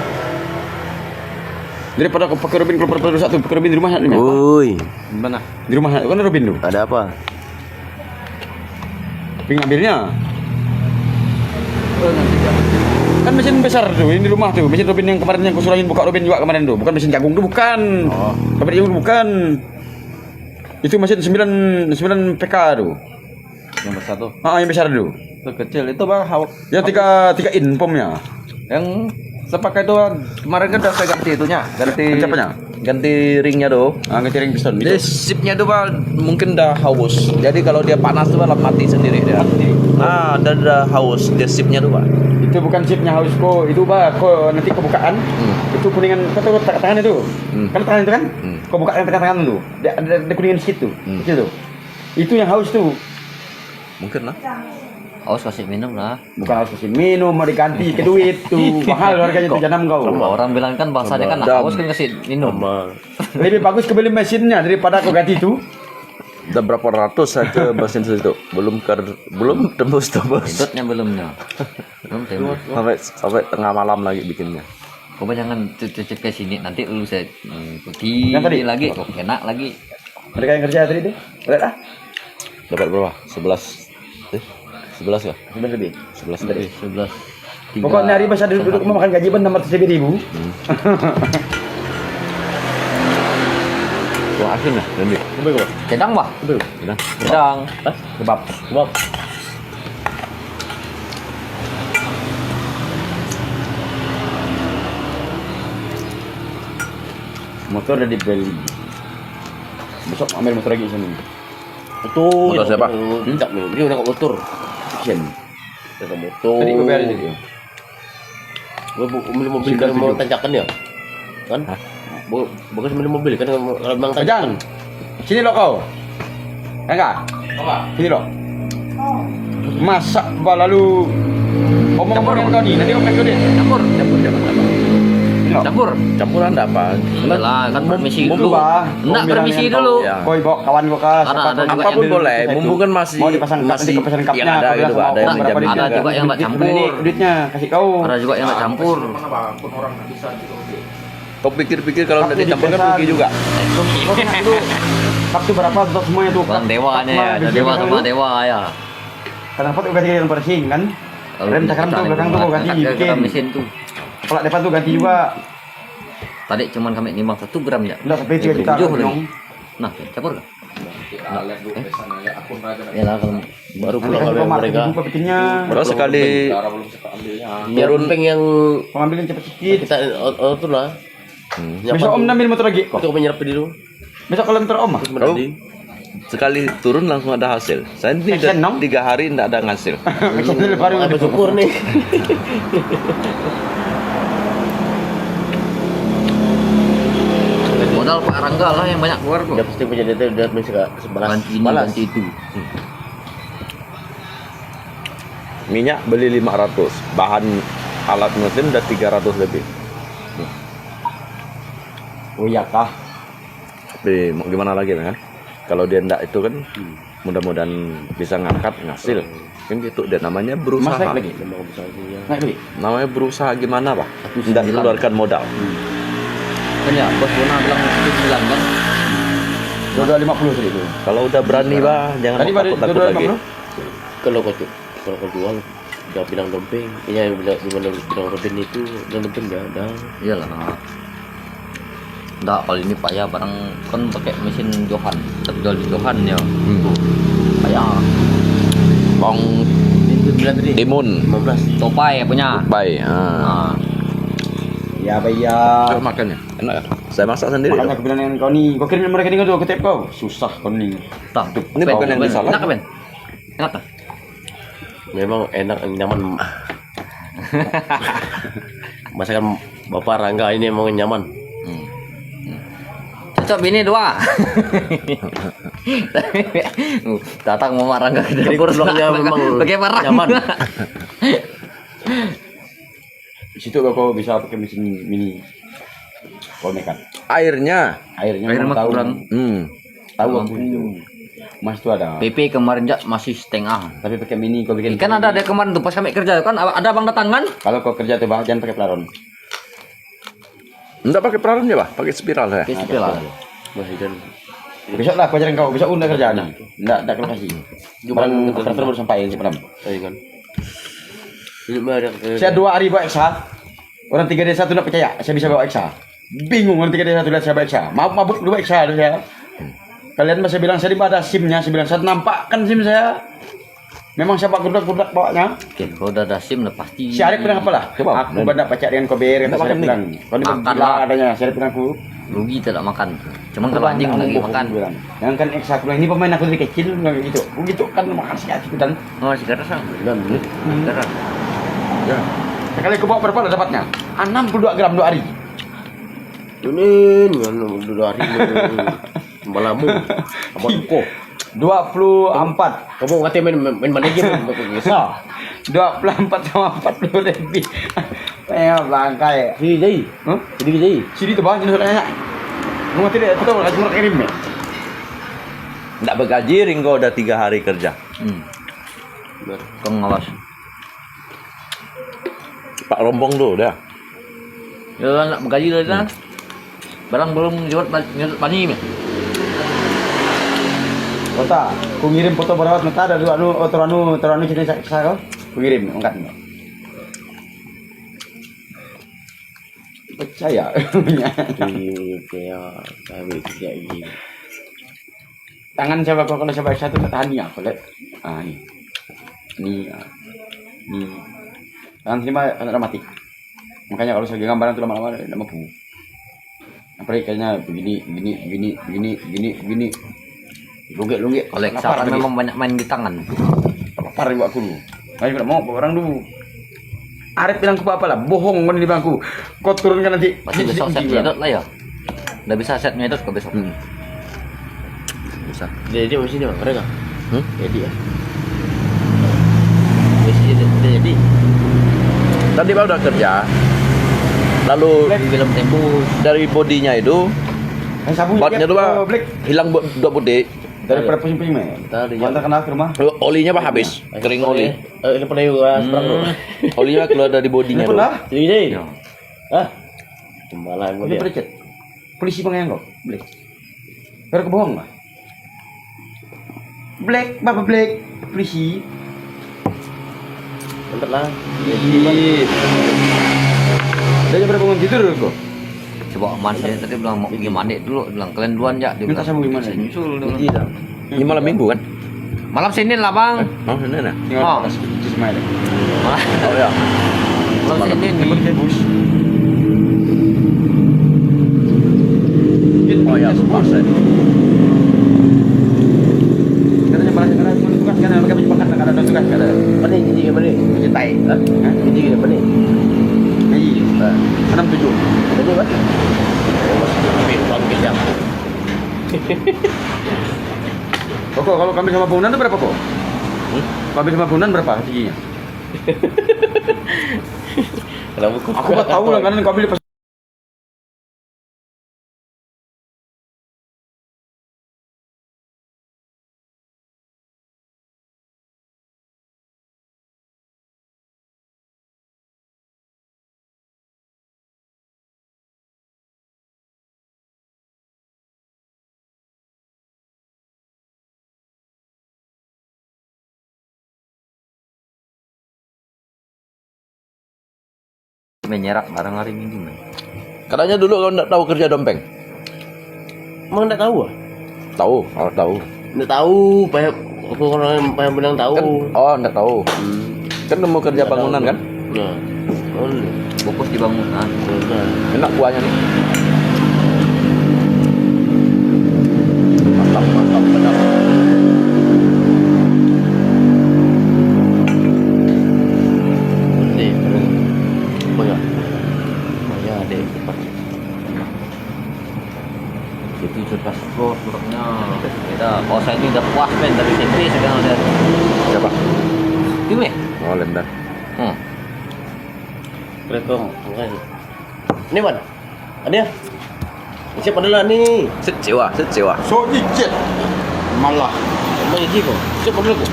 Daripada kau pakai Robin, kalau pada rusak tu, pakai Robin di rumah nak. Ui. Mana? Di rumah, kan Robin tu. Ada apa? Tapi ngambilnya. Kan mesin besar tu, yang di rumah tu. Mesin Robin yang kemarin yang kusuruhin buka Robin juga kemarin tu. Bukan mesin jagung tu, bukan. Oh. Pabrik jagung tu, bukan. Itu mesin sembilan, sembilan P K tu. Yang besar tu? Ah, yang besar tu. Itu kecil. Itu, Bang, hau-, yang tiga, tiga in pomnya. Yang saya pakai tu, kemarin kan dah saya ganti itunya. Ganti, ganti apanya? Ganti ringnya tu. Ah, ganti ring piston. Jadi, itu. Sipnya tu, Bang, mungkin dah haus. Jadi, kalau dia panas tu, Bang, mati sendiri dia. Mati. Ah, dah, dah haus. Dia sipnya tu, Bang. Itu bukan sipnya haus ko. Itu, Bang, ko nanti kebukaan. Hmm. Itu kuningan, kau tahu tak-, tangan itu? Hmm. Kan tangan itu kan? Hmm. Kau buka yang tengah-tengah tu. Dia ada, ada kuningan sikit tu. Hmm. Kecil tu. Itu yang haus tu. Mungkin lah. Haus kasih minum lah. Bukan haus kasih minum, mau diganti ke duit tu. Mahal harganya tu, janam kau. Orang bilang kan bahasanya kan haus kan kasih minum. Lebih bagus kau beli mesinnya daripada kau ganti tu. Udah berapa ratus saya ke mesin situ. Belum ker-, belum tembus-tembus. Hidupnya belumnya. Belum tembus. Sampai, sampai tengah malam lagi bikinnya. Kau jangan cek-, cek-, cek ke sini, nanti lu saya, hmm, pergi lagi. Yang tadi? Kau kena lagi. Mereka yang kerja tadi tu, lihat ah. Dapat berapa? Sebelas. Eh, sebelas ya? Sebelas lebih. Sebelas lebih. Sebelas. Pokoknya hari masa duduk rumah makan gaji pun enam ratus lebih ribu. Hmm. Wah, asin lah, lebih. Lebih kau. Kedang bah? Lebih. Kedang. Kedang. Hah? Kebab. Kebab. Motor dah dibeli. Besok ambil motor lagi sana. Motor. Motor siapa? Hmm? Tak, dia nak motor. Kesian. Dia nak motor. Tadi kau bayar dia. Mobil, mobil kan mau tanjakan dia. Kan? Hah? Bagus mobil kan kalau memang tanjakan. Sini lo kau. Angga. Apa? Sini lo. Masak balalu. Omong-omong kau ni, nanti omong kau ni. Campur, campur, campur, campur. Campur. Campuran tak apa. Iyalah, kan permisi dulu. Nak permisi dulu. Ya. Kau bawa kawan kau kah. Karena ada juga yang boleh. Mumpung kan masih, mau dipasang kap, nanti kau pasang kapnya, ada gitu, ada yang menjamin juga. Ada juga yang tak campur. Duitnya kasih kau. Ada juga yang tak campur. Kau pikir-pikir kalau nggak dicampurkan rugi juga. Kau pernah dulu, kap tu berapa, semuanya tu. Orang dewanya ya, ada dewa sama dewa ya. Kadang dapat ganti yang bersih kan. Rem cakram tu, belakang tu ganti, bikin. Mesin tu. Kepala depan tu ganti juga. Tadi cuman kami nimbang satu gram ya. Nggak sampai tiga juta tujuh kan, lagi. Nyong. Nah, campur kan? Nah, eh. Yalah, kalau baru pulang kami mereka. Jumpa bikinnya. Baru sekali turun. Yang penting yang pengambilan cepat sikit. Kita, oh, oh, tu lah. Hmm. Besok Om ambil motor lagi kok. Itu menyerap dulu. Besok kalau ntar Om ah. Terus menanti. Sekali turun langsung ada hasil. Saya ni tiga hari ndak ada ngasil. Kasihan, baru bersyukur ni. Modal Pak Rangga lah yang banyak keluar tu. Dia pasti punya data, dia mesti kat sebelas. Ganti ini, ganti itu. Minyak beli lima ratus, bahan alat mesin dah tiga ratus lebih. Oh, iya kah? Tapi mau gimana lagi, kan? Kalau dia ndak itu kan, mudah-mudahan bisa ngangkat, ngasil. Kan gitu, dia namanya berusaha. Mas naik lagi. Naik lagi. Namanya berusaha gimana, Pak? Ndak keluarkan modal. Kan ya, Bos Bona bilang satu sembilan kan? Dua dua lima puluh tadi tu. Kalau udah berani, Pak, jangan takut-takut lagi. Kalau kau tu, kalau kau jual, dah bilang dompeng. Iya, bilang, bilang, bilang dompeng itu, bilang dompeng dah, dah. Iyalah. Ndak, kalau ini payah barang kan pakai mesin Johan. Tapi kalau di Johan ya, hmm, payah. Kong timun. Lima belas. Topai punya. Topai, ah. Ah. Ya, apa ya? Coba makan ya. Enak ya? Saya masak sendiri. Makanya aku bilang dengan kau ni, kau kirim nomor rekening kau tu, aku tap kau. Susah kau ni. Tak. Ini bukan yang disalah. Enak kan? Enak tak? Memang enak, nyaman. Masakan Bapak Rangga ini memang nyaman. Hmm. Hmm. Cocok bini dua. Datang Mamak Rangga. Jadi, dapur, tuangnya memang pakai parang. Nyaman. Di situ kau bisa pakai mesin mini. Kau nekat. Airnya. Airnya. Air memang mah tahu. Kurang. Hmm. Tahu aku itu. Mas tu ada. P P kemarin jak masih setengah. Tapi pakai mini kau bikin. Kan ada, ada kemarin tu pas kami kerja kan, ada abang datang kan? Kalau kau kerja tu, bah, jangan pakai pelaron. Ndak pakai pelaron ya, bah? Pakai spiral ya? Pakai spiral. Masih kan. Besok lah aku ajarin kau. Besok aku ndak kerja ni. Ndak, ndak ke lokasi. Barang operator baru sampai si Padam. Iya kan. Ini mah ada. Saya dua hari bawa eksa. Orang tiga desa tu ndak percaya, saya bisa bawa eksa. Bingung orang tiga desa tu lihat saya bawa eksa. Mabuk-mabuk dulu bawa eksa tu saya. Kalian masih bilang saya di mana ada simnya, saya bilang saya nampakkan sim saya. Memang siapa gurdak-gurdak bawanya? Oke, kalau udah ada sim, udah pasti. Si Arif bilang apa lah? Coba. Aku banyak pacak dengan kau beres, si Arif bilang. Kau ni gila adanya, si Arif bilang aku. Rugi tak makan. Cuman kalau anjing lagi makan. Jangan kan eksa aku bilang, ini pemain aku dari kecil, bilang gitu. Begitu kan makasih ya, gitu kan. Oh, sekarang sama. Bilang, hmm. Sekarang. Ya. Sekali aku bawa berapa lah dapatnya? Enam puluh dua gram dua hari. Ini, enam puluh dua hari. Malamu. Apa kok? Dua puluh empat. Kamu kata main, main, main mana game? Main, main, main. Dua puluh empat sama empat puluh lebih. Eh, bangkai. Sini jadi. Hah? Sini jadi. Sini tu bang, jenis orang nak. Rumah tidak tahu lagi murah kirim ya. Ndak bergaji, Ringo udah tiga hari kerja. Hmm. Kau ngawas. Pak Rombong tu dah. Ya, nak bergaji dah dah. Hmm. Barang belum nyulut, nyulut pani ni. Kota, ku ngirim foto berawat mata dari anu, oh, teranu, teranu sini sa, sa, kau. Ku ngirim, angkat. Percaya. Iya, iya, iya. Kami tidak ini. Tangan siapa kok, kalau siapa satu tak tahan ni apa, lihat. Ah, ni. Ni, ah. Ni. Tangan sini mah anak mati. Makanya kalau saya gambaran tu lama-lama ndak mampu. Apalagi kayaknya begini, begini, begini, begini, begini, begini. Lunggik-lunggik. Kalau lapar eksa kan lagi. Memang banyak main di tangan. Lapar juga aku dulu. Ayo, ndak mau bawa orang dulu. Arif bilang ku apa lah? Bohong kau ni bilang ku. Kau turunkan nanti. Pasti besok saya nyedot lah ya. Ndak bisa set nyedot ke besok? Hmm. Bisa. Dia, dia masih di mana? Mereka? Hmm? Jadi ya. Masih dia, dia jadi. Tadi baru dah kerja. Lalu Black. Film tembus. Dari bodinya itu, eh, sabu batnya dia, tu, Pak, oh, Black. Hilang bu-, dua butir. Dari pada pusing-pusing, eh. Tadi. Mantap, kenal ke rumah? Olinya, Pak, habis. Eh, kering oli. Eh, ini pernah juga, hmm. Olinya keluar dari bodinya tu. Pernah? Sini, sini. Ya. Hah? Malah ini dia. Polisi pengayang kok, Black. Baru kebohong lah. Black, Bapak Black, polisi. Mantap lah. Ih. Dia daripada bangun tidur kok. Wah, Mas saya tadi bilang mau pergi mandi dulu, bilang kalian duluan ya, dia bilang. Minta sama gimana? Senyum dulu. Ini dah. Ini malam minggu kan? Malam Senin lah, Bang. Eh, malam Senin ya? Tinggal Oh. Atas, di mana? Oh ya. Malam Senin ni. Ikut ke bus. Oh ya, bus. Katanya malam sekarang cuma tugas kan, mereka punya pakan tak ada tugas kan. Mana ini, mana? Ini tai. Hah? Ini mana? Ini. Enam tujuh. Tadi apa? Pokok kalau kambing sama bangunan tu berapa kok? Hmm? Kambing sama bangunan berapa rezekinya? Kenapa kau Aku tak tahu lah, kan kambing lepas Menyerak barang hari Minggu, man. Katanya dulu kau ndak tahu kerja dompeng. Emang ndak tahu ah? Tahu, oh, tahu. Ndak tahu, payah, aku orang payah bilang tahu. Kan, oh, ndak tahu. Hmm. Kan nemu kerja bangunan, kan? Nah, boleh. Fokus di bangunan. Benar. Enak kuahnya nih. Mantap, mantap, benar. Boleh, boleh. Banyak. Banyak deh. Jadi cerdas bos buruknya. Beda. Kalau saya ini udah puas, men, dari T V sekarang udah. Siapa? Itu, men. Oh, Lemdan. Hmm. Kira kau, makanya. Ini mana? Ada? Siapa dulu ni? Sejauh ah, sejauh ah. So, ijit. Malah. Mai di ko. Siapa dulu ko?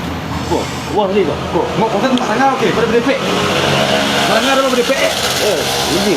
Ko. Wah, di ko. Ko. Mau konten tak sangat, okey. Pada berdepek. Sangat ada berdepek. Eh, ini.